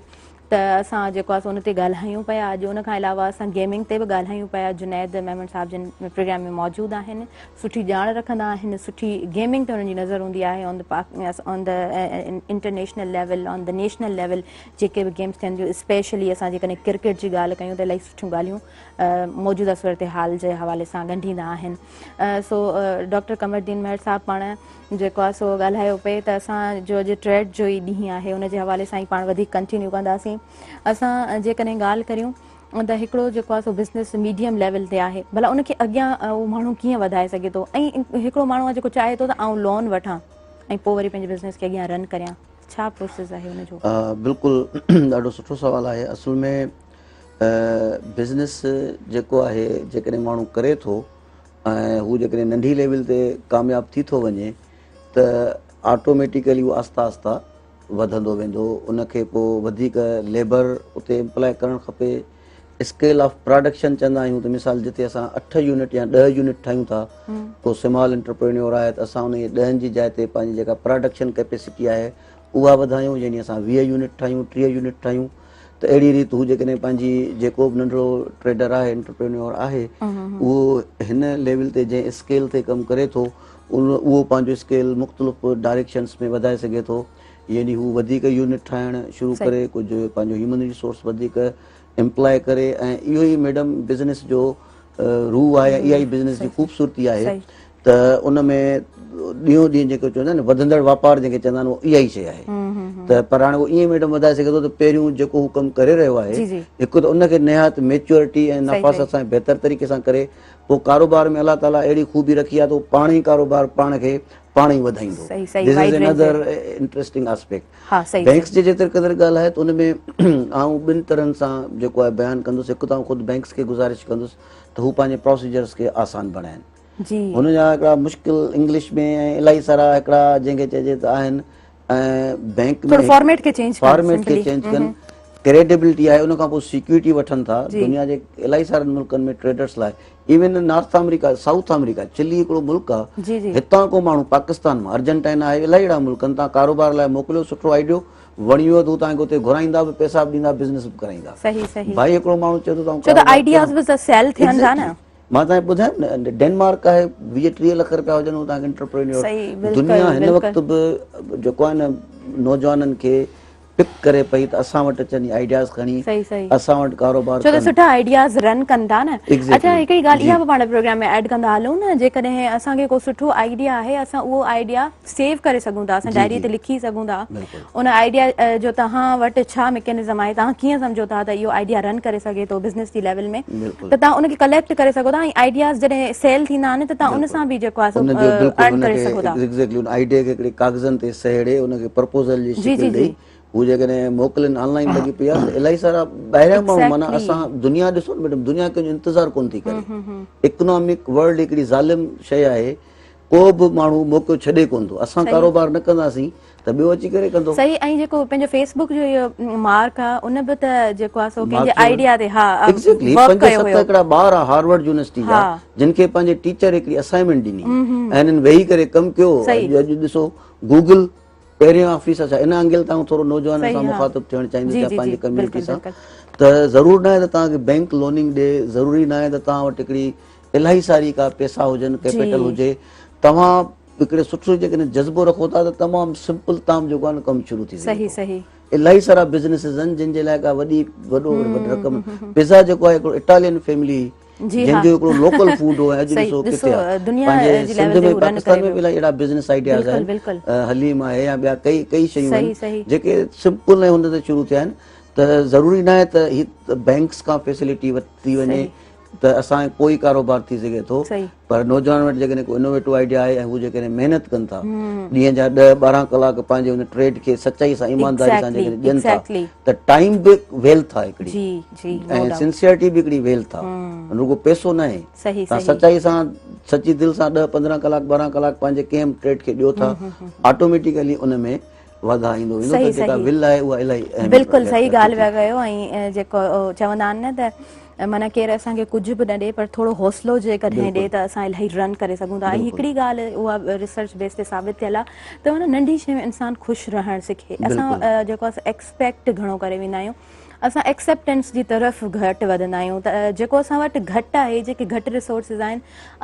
ته اسان جيڪو آهي سو ان تي ڳالهايون پيا اڄ ان کان علاوه اسان گيمنگ تي به ڳالهايون پيا جنيد ميمڻ صاحب جن پروگرام ۾ موجود آهن سٺي ڄاڻ رکندا آهن سٺي گيمنگ تي انهن جي نظر هوندي آهي on the on the international level on the national level جيڪي به گيمز ٿين ٿيون اسپيشلي اسان جيڪڏهن ڪرڪيٽ جي ڳالهه ڪيون ته الاهي سٺيون ڳالهيون موجوده صورتحال جي حوالي سان ڳنڍيندا آهن سو ڊاڪٽر قمر الدين مهر صاحب پاڻ جيڪو آهي سو ڳالهايو پئي ته اسان جو اڄ ٽريڊ جو ئي ڏينهن آهي ان جي حوالي سان ئي پاڻ وڌيڪ ڪنٽينيو ڪنداسين اسان جيڪڏهن ڳالهه ڪريون ته هڪڙو جيڪو آهي سو بزنس ميڊيم ليول تي آهي ڀلا ان کي اڳيان اهو ماڻهو ڪيئن وڌائي سگهي ٿو ۽ هڪڙو ماڻهو آهي جيڪو چاهي ٿو ته آئون لون وٺان ۽ پوء وري پنهنجي بزنس کي اڳيان رن ڪريان ڇا پروسيس آهي ان جو؟ بلڪل ڏاڍو سٺو سوال آهي اصل ۾ بزنس جيڪو آهي جيڪڏهن ماڻهو ڪري ٿو ۽ هو جيڪڏهن ننڍي ليول تي ڪامياب ٿي ٿو وڃي ته آٽوميٽيڪلي هو آهستي آهستي وڌندو ويندو ان کي پوء وڌيڪ ليبر اتي امپلائي ڪرڻ کپي اسڪيل آف پراڊڪشن چوندا آهيون ته مثال جتي اسان 8 يونٽ يا 10 يونٽ ٺاهيون ٿا ڪو سمال انٽرپرينيور آهي ته اسان ان جي 10 جي جاء تي پنهنجي جيڪا پراڊڪشن ڪيپيسٽي آهي اها وڌايون يعني اسان 20 يونٽ ٺاهيون 30 يونٽ ٺاهيون ته اهڙي ريت هو جيڪڏهن پنهنجي جيڪو به ننڍڙو ٽريڊر آهي انٽرپرينيور آهي اهو هن ليول تي جنهن اسڪيل تي ڪم ڪري ٿو ان اهو پنهنجو اسڪيل مختلف ڊائريڪشنس ۾ وڌائي سگهي ٿو يعني هو وڌيڪ يونٽ ٺاهڻ شروع ڪري ڪجهه پنهنجو هيومن ريسورس وڌيڪ امپلائي ڪري ۽ اهو ئي ميڊم بزنس جو روح آهي اها ئي بزنس جي خوبصورتي آهي ته ان ۾ ڏينهون ڏينهن جيڪو چوندا آهن وڌندڙ واپار جنهن کي چوندا آهن اها ئي شيء آهي ته پر هاڻي اهو ائين ميڊم وڌائي سگهي ٿو ته پهريون جيڪو هو ڪم ڪري رهيو آهي هڪ ته ان کي نهايت ميچورٽي ۽ نفاست سان بهتر طريقي سان ڪري پوء ڪاروبار ۾ الله تعاليٰ اهڙي خوبي رکي آهي ته هو پاڻ ئي ڪاروبار پاڻ کي پاڻ ئي وڌائيندو this is another interesting aspect banks جي جيتري قدر ڳالهه آهي ته ان ۾ آئون ٻن طرحن سان جيڪو آهي بيان ڪندس هڪ ته آئون خود بينڪس کي گذارش ڪندس ته هو پنهنجي پروسيجرس کي آسان بڻائن جي هن جا هڪڙا مشڪل انگلش ۾ ۽ الاهي سارا هڪڙا جنهن کي چئجي ته آهن ۽ بينڪ ۾ فارميٽ کي چينج ڪن فارميٽ کي چينج ڪن ڪريڊيبلٽي آهي ان کان پوء سيڪيورٽي وٺن ٿا دنيا جي الاهي سارن ملڪن ۾ ٽريڊرس لاء even north America south America Chile هڪڙو ملڪ آهي هتان ڪو ماڻهو پاڪستان مان ارجنٽائنا آهي الاهي اهڙا ملڪن تان ڪاروبار لاء موڪليو سٺو آئيڊيو وڻي ويو ته توهان کي اتي گهرائيندا به پئسا به ڏيندا بزنس به ڪرائيندا صحيح صحيح ڀائي هڪڙو ماڻهو چئي ٿو ته ڇو ته آئيڊياز به سيل ٿين ٿا نه مان توهان کي ٻڌايم نه ڊينمارڪ آهي 20 30 لک رپيا هجن توهان کي انٽرپرينيور دنيا هن وقت به جيڪو آهي نه نوجوانن کي پڪ ڪري پئي ته اسان وٽ اچن آئيڊياز کڻي اسان وٽ ڪاروبار ڇو ته سٺا آئيڊياز رن ڪن ٿا نه. اڇا هڪڙي ڳالهه اها به پاڻ پروگرام ۾ ايڊ ڪندا هلون نه جيڪڏهن اسان کي ڪو سٺو آئيڊيا آهي اسان اهو آئيڊيا سيو ڪري سگهون ٿا اسان ڊائري تي لکي سگهون ٿا ان آئيڊيا جو توهان وٽ ڇا ميڪينزم آهي توهان ڪيئن سمجهو ٿا ته اهو آئيڊيا رن ڪري سگهي ٿو بزنس جي ليول ۾ ته توهان ان کي ڪليڪٽ ڪري سگهو ٿا ۽ آئيڊياز جڏهن سيل ٿيندا آهن ته توهان ان سان به جيڪو آهي سو ارن ڪري سگهو ٿا. ايگزيڪٽلي ان آئيڊيا کي هڪڙي ڪاغذن تي سهيڙي ان کي پرپوزل جي شڪل ڏئي هو جيڪڏهن موڪلين آن لائين لڳي پئي آهي ته الاهي سارا ٻاهريان ماڻهو معنيٰ اسان دنيا ڏسو نه ميڊم دنيا ڪنهن جو انتظار ڪونه ٿي ڪري اڪنامڪ ورلڊ هڪڙي ظالم شيء آهي ڪو به ماڻهو موقعو ڇڏي ڪونه ٿو اسان ڪاروبار نه ڪنداسين ته ٻيو اچي ڪري ڪندو. صحيح ۽ جيڪو پنهنجو فيس بڪ جو اهو مارڪ آ ان به ته جيڪو آ سو ڪنهن جي آئيڊيا تي ها ايگزيڪٽلي پنج ست هڪڙا ٻار آ هارورڊ يونيورسٽي جا جن کي پنهنجي ٽيچر هڪڙي اسائنمينٽ ڏني ۽ هنن ويهي ڪري ڪم ڪيو اڄ ڏسو گوگل پهريون آفيس اڇا ان اينگل تان ٿورو نوجوانن سان مخاطب ٿيڻ چاهيندس يا پنهنجي ڪميونٽي سان ته ضرور ناهي ته توهان کي بينڪ لوننگ ڏي ضروري ناهي ته توهان وٽ هڪڙي الاهي ساري ڪا پيسا هجن ڪيپيٽل هجي توهان هڪڙي سٺو جيڪڏهن جذبو رکو ٿا ته تمام سمپل تام جيڪو آهي نه ڪم شروع ٿي سگهي ٿو. الاهي سارا بزنسز آهن جن جي لاء ڪا وڏي وڏو رقم پزا جيڪو آهي هڪڙو اٽالين فيملي جنهن جو هڪڙو لوڪل فوڊ هو ۽ اڄ ڏسو ڪٿي آهي پنهنجي سنڌ ۾ پاڪستان ۾ به الاهي اهڙا بزنس آئيڊياز آهن حليم آهي يا ٻيا ڪئي ڪئي شيون آهن جيڪي سمپل ۽ هن تي شروع ٿيا آهن ته ضروري ناهي ته هي بينڪس کان فيسلٽي ورتي وڃي ته اسان ڪو ئي ڪاروبار ٿي سگهي ٿو پر نوجوان وٽ جيڪڏهن ڪو انوويٽو آئيڊيا آهي ۽ هو جيڪڏهن محنت ڪن ٿا ڏينهن جا 10 12 ڪلاڪ پنهنجي ان ٽريڊ کي سچائي سان ايمانداري سان جيڪڏهن ڏين ٿا ته ٽائيم به ويلٿ آهي هڪڙي ۽ سنسيئرٽي به هڪڙي ويلٿ آهي رڳو پئسو نه آهي تان سچائي سان سچي دل سان 10 15 ڪلاڪ 12 ڪلاڪ پنهنجي ڪنهن به ٽريڊ کي ڏيو ٿا آٽوميٽيڪلي ان ۾ واڌا ايندو ويندو ته جيڪا ول آهي اها الاهي اهم بلڪل صحيح ڳالهه پيا ڪيو ۽ جيڪو چوندا آهن نه ته معنيٰ ڪير اسان کي ڪجهه به نه ڏي پر ٿورو حوصلو جيڪڏهن ڏي ته اسان الاهي رن ڪري سگهون ٿا ۽ هڪڙي ڳالهه اها ريسرچ بيس تي ثابت ٿيل آهي ته معنيٰ ننڍي شيء ۾ انسان خوش رهڻ سکي اسان جيڪو ايڪسپيڪٽ گهڻو ڪري ويندا آهيون اسان ايڪسيپٽنس جي طرف گهٽ وڌندا آهيون ته جيڪو اسان وٽ گهٽ آهي جيڪي گهٽ ريسورسز آهن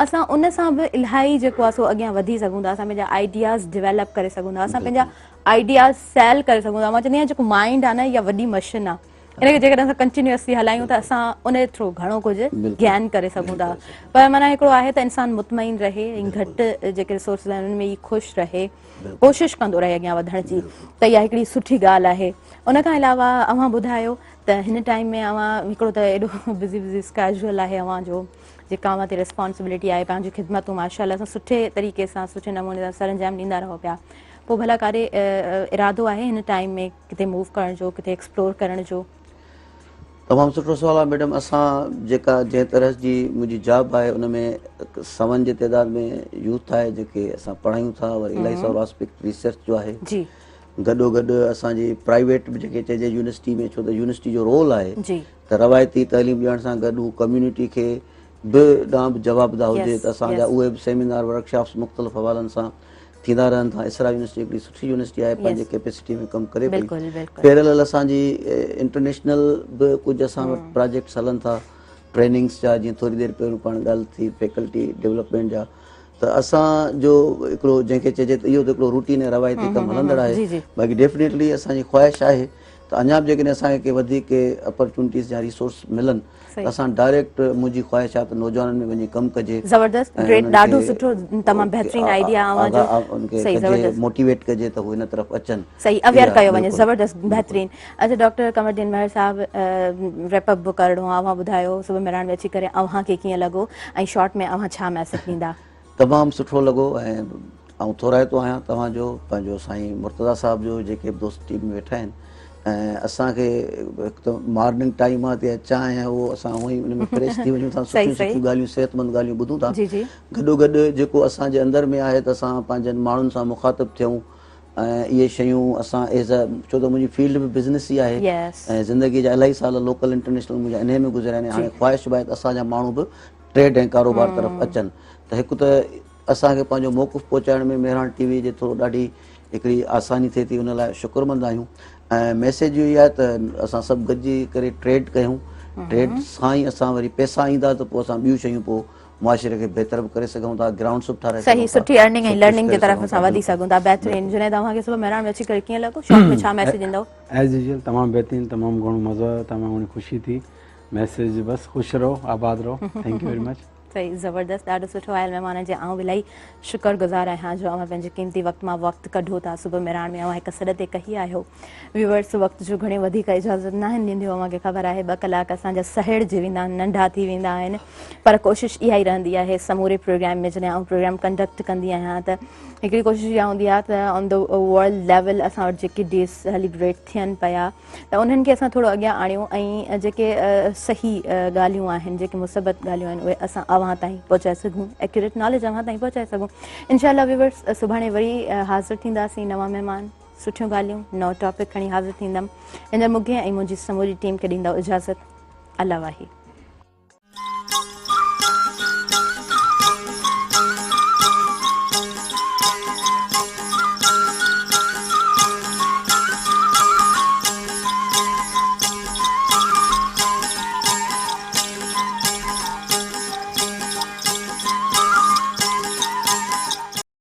اسان ان سان به الاهي جيڪو آهي سو اڳيان وڌي سگهون ٿا اسان پنهنجا آئيڊياز ڊيولپ ڪري سگهون ٿا اسان پنهنجا آئيڊياز سيل ڪري سگهون ٿا مان چوندي آهيان جيڪو مائنڊ آهي نه اها وڏي مشين آهي ان کي جيڪڏهن اسان ڪنٽينيوسلي هلايون ته اسان ان جي ٿرو گهڻو ڪجهه گين ڪري سگهون ٿا پر معنيٰ هڪڙو آهي ته انسان مطمئن رهي ۽ گهٽ جيڪي ريسورسز آهن انهن ۾ ئي خوش رهي ڪوشش ڪندو رهي اڳيان وڌڻ جي ته اها هڪڙي سٺي ڳالهه آهي ان کان علاوه اوهان ٻڌايو ته هن ٽائيم ۾ اوهان هڪڙو ته ايڏو بزي بزي اسڪيجول آهي اوهان جو جيڪا اوهان تي ريسپانسبلٽي آهي پنهنجون خدمتون ماشاء الله سان سٺي طريقي سان سٺي نموني سان سر انجام ڏيندا رهو پيا پوء ڀلا ڪاڏي ارادو آهي هن ٽائيم ۾ ڪٿي موو ڪرڻ جو ڪٿي ايڪسپلور ڪرڻ جو؟ تمام سٺو سوال آهي ميڊم اسان جيڪا جنهن طرح جي منهنجي جاب آهي ان ۾ سون جي تعداد ۾ يوٿ آهي جيڪي اسان پڙهايون ٿا وري الاهي سارو آسپيڪٽ ريسرچ جو آهي جي گڏو گڏ اسان جي پرائيويٽ به جيڪي چئجي يونيورسٽي ۾ ڇو ته يونيورسٽي جو رول آهي ته روايتي تعليم ڏيڻ سان گڏ هو ڪميونٽي کي به ڏانهن به جوابده هجي ته اسان جا اهي به سيمينار ورڪشاپس مختلف حوالن سان ٿيندا رهن ٿا اسرا يونيورسٽي هڪڙي سٺي يونيورسٽي آهي پنهنجي ڪيپيسٽي ۾ ڪم ڪري پئي پيرلل اسان جي انٽرنيشنل به ڪجهه اسان وٽ پراجيڪٽس هلن ٿا ٽريننگس جا جيئن ٿوري دير پهريون پاڻ ڳالهه ٿي فيڪلٽي ڊولپمينٽ جا ته اسان جو هڪڙو جنهن کي چئجي ته اهو ته هڪڙو روٽين ۽ روايتي ڪم هلندڙ آهي باقي ڊيفنيٽلي اسان جي خواهش آهي ته اڃا به جيڪڏهن اسان کي ڪي وڌيڪ ڪي اپرچونٽيز يا ريسورس ملن ته اسان ڊائريڪٽ منهنجي خواهش آهي ته نوجوانن ۾ وڃي ڪم ڪجي زبردست گريٽ ڏاڍو سٺو تمام بهترين آئيڊيا اوهان جو ان کي ڪجي موٽيويٽ ڪجي ته هو هن طرف اچن صحيح اويئر ڪيو وڃي زبردست بهترين اچا ڊاڪٽر قمر الدين مهر صاحب ريپ اپ به ڪرڻو آهي اوهان ٻڌايو صبح مهراڻ ۾ اچي ڪري اوهان کي ڪيئن لڳو ۽ شارٽ ۾ اوهان ڇا ميسيج ڏيندا. تمام سٺو لڳو ۽ آئون ٿورائتو آهيان توهان جو پنهنجو سائين مرتضيٰ صاحب جو جيڪي به دوست ٽيم ۾ ويٺا آهن ۽ اسان کي هڪ ته مارننگ ٽائيم آهي ته چانهه اهو اسان هونئن ئي ان ۾ فريش ٿي وڃون ٿا سٺيون سٺيون ڳالهيون صحت مند ڳالهيون ٻڌون ٿا گڏو گڏ جيڪو اسان جي اندر ۾ آهي ته اسان پنهنجن ماڻهن سان مخاطب ٿيون ۽ اهي شيون اسان ايز ا ڇو ته منهنجي فيلڊ به بزنس ئي آهي ۽ زندگي جا الاهي سال لوڪل انٽرنيشنل منهنجا انهي ۾ گذريا آهن هاڻي خواهش به آهي ته اسان جا ماڻهو به ٽريڊ ۽ ڪاروبار طرف اچن ته هڪ ته اسان کي پنهنجو موقف پهچائڻ ۾ مهراڻ ٽي وي جي ٿورو ڏاڍي هڪڙي آساني ٿئي ٿي ان لاء شڪرمند آهيون ۽ ميسيج اهو ئي آهي ته اسان سڀ گڏجي ڪري ٽريڊ ڪيون ٽريڊ سان ئي اسان وري پئسا ايندا ته پوء اسان ٻيون شيون پوء معاشري کي بهتر به ڪري سگهون ٿا، گرائونڊس به ٺاهرائي صحيح سگهون ٿا، سٺي ارننگ ۽ سڀ ڪجهه لرننگ جي ڪري طرف سگهون اسان ٿا، وڌي بلڪل سگهون ٿا. بهترين جنيد اوهان کي صبح مهراڻ ۾ اچي ڪري ڪيئن لڳو؟ شارٽ ۾ ڇا ميسيج ڏيندؤ؟ ايز يوزوئل تمام بهترين، تمام گهڻو مزو آيو، تمام گهڻي خوشي ٿي. ميسيج بس خوش رهو آباد رهو. Thank you very much. صحيح زبردست ڏاڍو سٺو آيل مهمانن جي آئون به الاهي شڪر گذار آهيان جو اوهان پنهنجي قيمتي وقت مان وقت ڪڍو ٿا صبح مهراڻ ۾ اوهان هڪ سڏ تي ڪهي آيو ويورس وقت جو گهڻي وڌيڪ اجازت ناهن ڏينديون اوهان کي خبر آهي ٻه ڪلاڪ اسان جا سهيڙجي ويندا آهن ننڍا ٿي ويندا آهن پر ڪوشش اها ئي رهندي آهي سموري پروگرام ۾ جڏهن آئون پروگرام ڪنڊڪٽ ڪندي آهيان ته هڪڙي ڪوشش اها هوندي آهي ته آن the world level اسان وٽ جيڪي ڊيز سيليبريٽ ٿين پيا ته انهن کي اسان ٿورو اڳيان آڻيون ۽ جيڪي صحيح ڳالهيون آهن جيڪي مثبت ڳالهيون آهن اهي اسان اوهان تائين پهچائي سگهون ايڪيوريٽ ناليج اوهان تائين پهچائي سگهون انشاء الله ويورس سڀاڻي وري حاضر ٿينداسين نوان مهمان سٺيون ڳالهيون نئون ٽاپڪ کڻي حاضر ٿيندم هينئر مون کي ۽ منهنجي سموري ٽيم کي ڏيندؤ اجازت الله واهي.